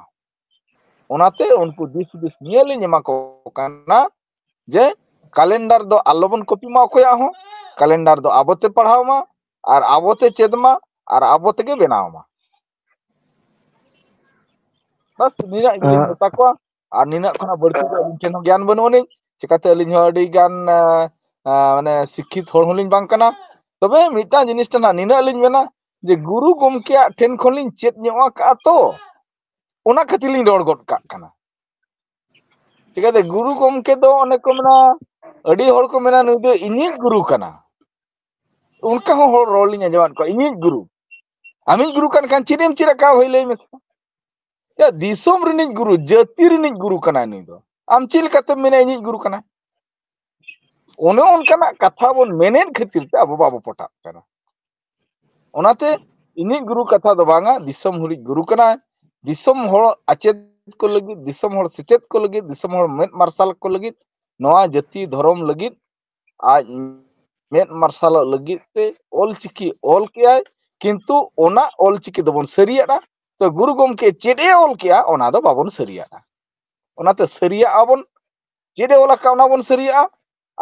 ᱚᱱᱟᱛᱮ ᱩᱱᱠᱩ ᱫᱤᱥ ᱦᱩᱫᱤᱥ ᱱᱤᱭᱟᱹ ᱞᱤᱧ ᱮᱢᱟ ᱠᱚ ᱠᱟᱱᱟ ᱡᱮ ᱠᱟᱞᱮᱱᱰᱟᱨ ᱫᱚ ᱟᱞᱚᱵᱚᱱ ᱠᱚᱯᱤ ᱢᱟ ᱚᱠᱚᱭᱟᱜ ᱦᱚᱸ, ᱠᱟᱞᱮᱱᱰᱟᱨ ᱫᱚ ᱟᱵᱚᱛᱮ ᱯᱟᱲᱦᱟᱣ ᱢᱟ, ᱟᱨ ᱟᱵᱚᱛᱮ ᱪᱮᱫ ᱢᱟ, ᱟᱨ ᱟᱵᱚ ᱛᱮᱜᱮ ᱵᱮᱱᱟᱣ ᱢᱟ᱾ ᱵᱟᱥ ᱱᱤᱱᱟᱹᱜ ᱜᱮᱞᱤᱧ ᱟᱸ, ᱢᱮᱛᱟ ᱠᱚᱣᱟ, ᱟᱨ ᱱᱤᱱᱟᱹᱜ ᱠᱷᱚᱱᱟᱜ ᱵᱟᱹᱲᱛᱤ ᱫᱚ ᱟᱹᱞᱤᱧ ᱴᱷᱮᱱ ᱦᱚᱸ ᱜᱮᱭᱟᱱ ᱵᱟᱹᱱᱩᱜ ᱟᱹᱱᱤᱡ, ᱪᱤᱠᱟᱛᱮ ᱟᱹᱞᱤᱧ ᱦᱚᱸ ᱟᱹᱰᱤ ᱜᱟᱱ, ᱟᱸ, ᱟᱸ, ᱢᱟᱱᱮ ᱥᱤᱠᱠᱷᱤᱛ ᱦᱚᱲ ᱦᱚᱸᱞᱤᱧ ᱵᱟᱝ ᱠᱟᱱᱟ᱾ ᱛᱚᱵᱮ ᱢᱤᱫᱴᱟᱝ ᱡᱤᱱᱤᱥ ᱴᱷᱮᱱ ᱦᱟᱸᱜ ᱱᱤᱱᱟᱹᱜ ᱞᱤᱧ ᱢᱮᱱᱟ ᱡᱮ ᱜᱩᱨᱩ ᱜᱚᱢᱠᱮᱭᱟᱜ ᱴᱷᱮᱱ ᱠᱷᱚᱱ ᱞᱤᱧ ᱪᱮᱫ ᱧᱚᱜ ᱟᱠᱟᱫᱼᱟ ᱛᱚ, ᱚᱱᱟ ᱠᱷᱟᱹᱛᱤᱨ ᱞᱤᱧ ᱨᱚᱲ ᱜᱚᱫ ᱠᱟᱜ ᱠᱟᱱᱟ᱾ ᱪᱤᱠᱟᱹᱛᱮ ᱜᱩᱨᱩ ᱜᱚᱢᱠᱮ ᱫᱚ ᱚᱱᱮ ᱠᱚ ᱢᱮᱱᱟ, ᱟᱹᱰᱤ ᱦᱚᱲ ᱠᱚ ᱢᱮᱱᱟ ᱱᱩᱭ ᱫᱚ ᱤᱧᱤᱡ ᱜᱩᱨᱩ ᱠᱟᱱᱟ᱾ ᱚᱱᱠᱟ ᱦᱚᱸ ᱦᱚᱲ ᱨᱚᱲ ᱞᱤᱧ ᱟᱸᱡᱚᱢᱟᱫ ᱠᱚᱣᱟ, ᱤᱧᱤᱡ ᱜᱩᱨᱩ᱾ ᱟᱢᱤᱡ ᱜᱩᱨᱩ ᱠᱟᱱ ᱠᱷᱟᱱ ᱪᱮᱫ ᱮᱢ ᱪᱮᱫ ᱟᱠᱟᱫᱼᱟ ᱦᱳᱭ ᱞᱟᱹᱭ ᱢᱮᱥᱮ? ᱭᱟ, ᱫᱤᱥᱚᱢ ᱨᱤᱱᱤᱡ ᱜᱩᱨᱩ, ᱡᱟᱹᱛᱤ ᱨᱤᱱᱤᱡ ᱜᱩᱨᱩ ᱠᱟᱱᱟᱭ ᱱᱩᱭ ᱫᱚ᱾ ᱟᱢ ᱪᱮᱫ ᱞᱮᱠᱟᱛᱮᱢ ᱢᱮᱱᱟ ᱤᱧᱤᱡ ᱜᱩᱨᱩ ᱠᱟᱱᱟᱭ? ᱚᱱᱮ ᱚᱱᱠᱟᱱᱟᱜ ᱠᱟᱛᱷᱟ ᱵᱚᱱ ᱢᱮᱱᱮᱫ ᱠᱷᱟᱹᱛᱤᱨ ᱛᱮ ᱟᱵᱚ ᱵᱟᱵᱚ ᱯᱚᱴᱟᱜ ᱠᱟᱱᱟ᱾ ᱚᱱᱟᱛᱮ ᱤᱧᱤᱡ ᱜᱩᱨᱩ ᱠᱟᱛᱷᱟ ᱫᱚ ᱵᱟᱝᱟ, ᱫᱤᱥᱚᱢ ᱦᱚᱲᱤᱡ ᱜᱩᱨᱩ ᱠᱟᱱᱟᱭ᱾ ᱫᱤᱥᱚᱢ ᱦᱚᱲ ᱟᱪᱮᱫ ᱠᱚ ᱞᱟᱹᱜᱤᱫ, ᱫᱤᱥᱚᱢ ᱦᱚᱲ ᱥᱮᱪᱮᱫ ᱠᱚ ᱞᱟᱹᱜᱤᱫ, ᱫᱤᱥᱚᱢ ᱦᱚᱲ ᱢᱮᱫ ᱢᱟᱨᱥᱟᱞ ᱠᱚ ᱞᱟᱹᱜᱤᱫ, ᱱᱚᱣᱟ ᱡᱟᱹᱛᱤ ᱫᱷᱚᱨᱚᱢ ᱞᱟᱹᱜᱤᱫ ᱟᱡ ᱢᱮᱫ ᱢᱟᱨᱥᱟᱞᱚᱜ ᱞᱟᱹᱜᱤᱫ ᱛᱮ ᱚᱞᱪᱤᱠᱤ ᱚᱞ ᱠᱮᱜᱼᱟᱭ, ᱠᱤᱱᱛᱩ ᱚᱱᱟ ᱚᱞᱪᱤᱠᱤ ᱫᱚᱵᱚᱱ ᱥᱟᱹᱨᱤᱭᱟᱜᱼᱟ᱾ ᱛᱚ ᱜᱩᱨᱩ ᱜᱚᱢᱠᱮ ᱪᱮᱫ ᱮ ᱚᱞ ᱠᱮᱜᱼᱟ, ᱚᱱᱟ ᱫᱚ ᱵᱟᱵᱚᱱ ᱥᱟᱹᱨᱤᱭᱟᱜᱼᱟ᱾ ᱚᱱᱟᱛᱮ ᱥᱟᱹᱨᱤᱭᱟᱜ ᱟᱵᱚᱱ, ᱪᱮᱫ ᱮ ᱚᱞ ᱟᱠᱟᱫ ᱚᱱᱟ ᱵᱚᱱ ᱥᱟᱹᱨᱤᱭᱟᱜᱼᱟ᱾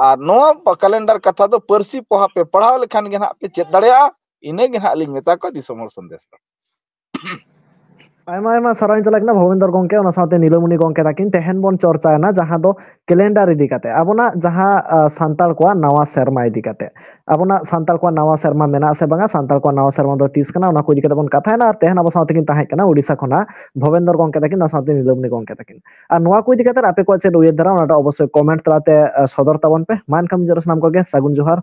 ᱟᱨ ᱱᱚᱣᱟ ᱠᱟᱞᱮᱱᱰᱟᱨ ᱠᱟᱛᱷᱟ ᱫᱚ ᱯᱟᱹᱨᱥᱤ ᱯᱚᱦᱟ ᱯᱮ ᱯᱟᱲᱦᱟᱣ ᱞᱮᱠᱷᱟᱱ ᱜᱮ ᱱᱟᱦᱟᱜ ᱯᱮ ᱪᱮᱫ ᱫᱟᱲᱮᱭᱟᱜᱼᱟ᱾ ᱤᱱᱟᱹ ᱜᱮ ᱱᱟᱦᱟᱜ ᱞᱤᱧ ᱢᱮᱛᱟ ᱠᱚᱣᱟ ᱫᱤᱥᱚᱢ ᱦᱚᱲ ᱥᱚᱱᱫᱮᱥ ᱫᱚ᱾ ᱟᱭᱢᱟ ᱟᱭᱢᱟ ᱥᱟᱨᱦᱟᱣ ᱤᱧ ᱪᱟᱞᱟᱜ ᱠᱟᱱᱟ ᱵᱷᱚᱵᱮᱱᱫᱚᱨ ᱜᱚᱝᱠᱮ, ᱚᱱᱟ ᱥᱟᱶᱛᱮ ᱱᱤᱞᱟᱹᱢᱩᱱᱤ ᱜᱚᱝᱠᱮ ᱛᱟᱹᱠᱤᱱ᱾ ᱛᱮᱦᱮᱧ ᱵᱚᱱ ᱪᱚᱨᱪᱟᱭᱮᱱᱟ ᱡᱟᱦᱟᱸ ᱫᱚ ᱠᱮᱞᱮᱱᱰᱟᱨ ᱤᱫᱤ ᱠᱟᱛᱮ, ᱟᱵᱚᱱᱟᱜ ᱡᱟᱦᱟᱸ ᱟ, ᱥᱟᱱᱛᱟᱲ ᱠᱚᱣᱟᱜ ᱱᱟᱣᱟ ᱥᱮᱨᱢᱟ ᱤᱫᱤ ᱠᱟᱛᱮ, ᱟᱵᱚᱱᱟᱜ ᱥᱟᱱᱛᱟᱲ ᱠᱚᱣᱟᱜ ᱱᱟᱣᱟ ᱥᱮᱨᱢᱟ ᱢᱮᱱᱟᱜ ᱥᱮ ᱵᱟᱝᱟ, ᱥᱟᱱᱛᱟᱲ ᱠᱚᱣᱟᱜ ᱱᱟᱣᱟ ᱥᱮᱨᱢᱟ ᱫᱚ ᱛᱤᱥ ᱠᱟᱱᱟ, ᱚᱱᱟ ᱠᱚ ᱤᱫᱤ ᱠᱟᱛᱮ ᱵᱚᱱ ᱠᱟᱛᱷᱟᱭᱮᱱᱟ᱾ ᱟᱨ ᱛᱮᱦᱮᱧ ᱟᱵᱚ ᱥᱟᱶ ᱛᱮᱠᱤᱱ ᱛᱟᱦᱮᱸ ᱠᱟᱱᱟ ᱳᱰᱤᱥᱟ ᱠᱷᱚᱱᱟᱜ ᱵᱷᱚᱵᱮᱱᱫᱚᱨ ᱜᱚᱝᱠᱮ ᱛᱟᱹᱠᱤᱱ, ᱚᱱᱟ ᱥᱟᱶᱛᱮ ᱱᱤᱞᱟᱹᱢᱩᱱᱤ ᱜᱚᱝᱠᱮ ᱛᱟᱹᱠᱤᱱ᱾ ᱟᱨ ᱱᱚᱣᱟ ᱠᱚ ᱤᱫᱤ ᱠᱟᱛᱮ ᱟᱯᱮ ᱠᱚᱣᱟᱜ ᱪᱮᱫ ᱩᱭᱦᱟᱹᱨ ᱫᱷᱟᱨᱟ, ᱚᱱᱟᱴᱟᱜ ᱚᱵᱚᱥᱥᱳᱭ ᱠᱚᱢᱮᱱᱴ ᱛᱟᱞᱟᱛᱮ ᱟ, ᱥᱚᱫᱚᱨ ᱛᱟᱵᱚᱱ ᱯᱮ᱾ ᱢᱟ ᱮᱱᱠᱷᱟᱱ ᱡᱚᱛᱚ ᱥᱟᱱᱟᱢ ᱠᱚᱜᱮ ᱥᱟᱹᱜᱩᱱ ᱡᱚᱦᱟᱨ᱾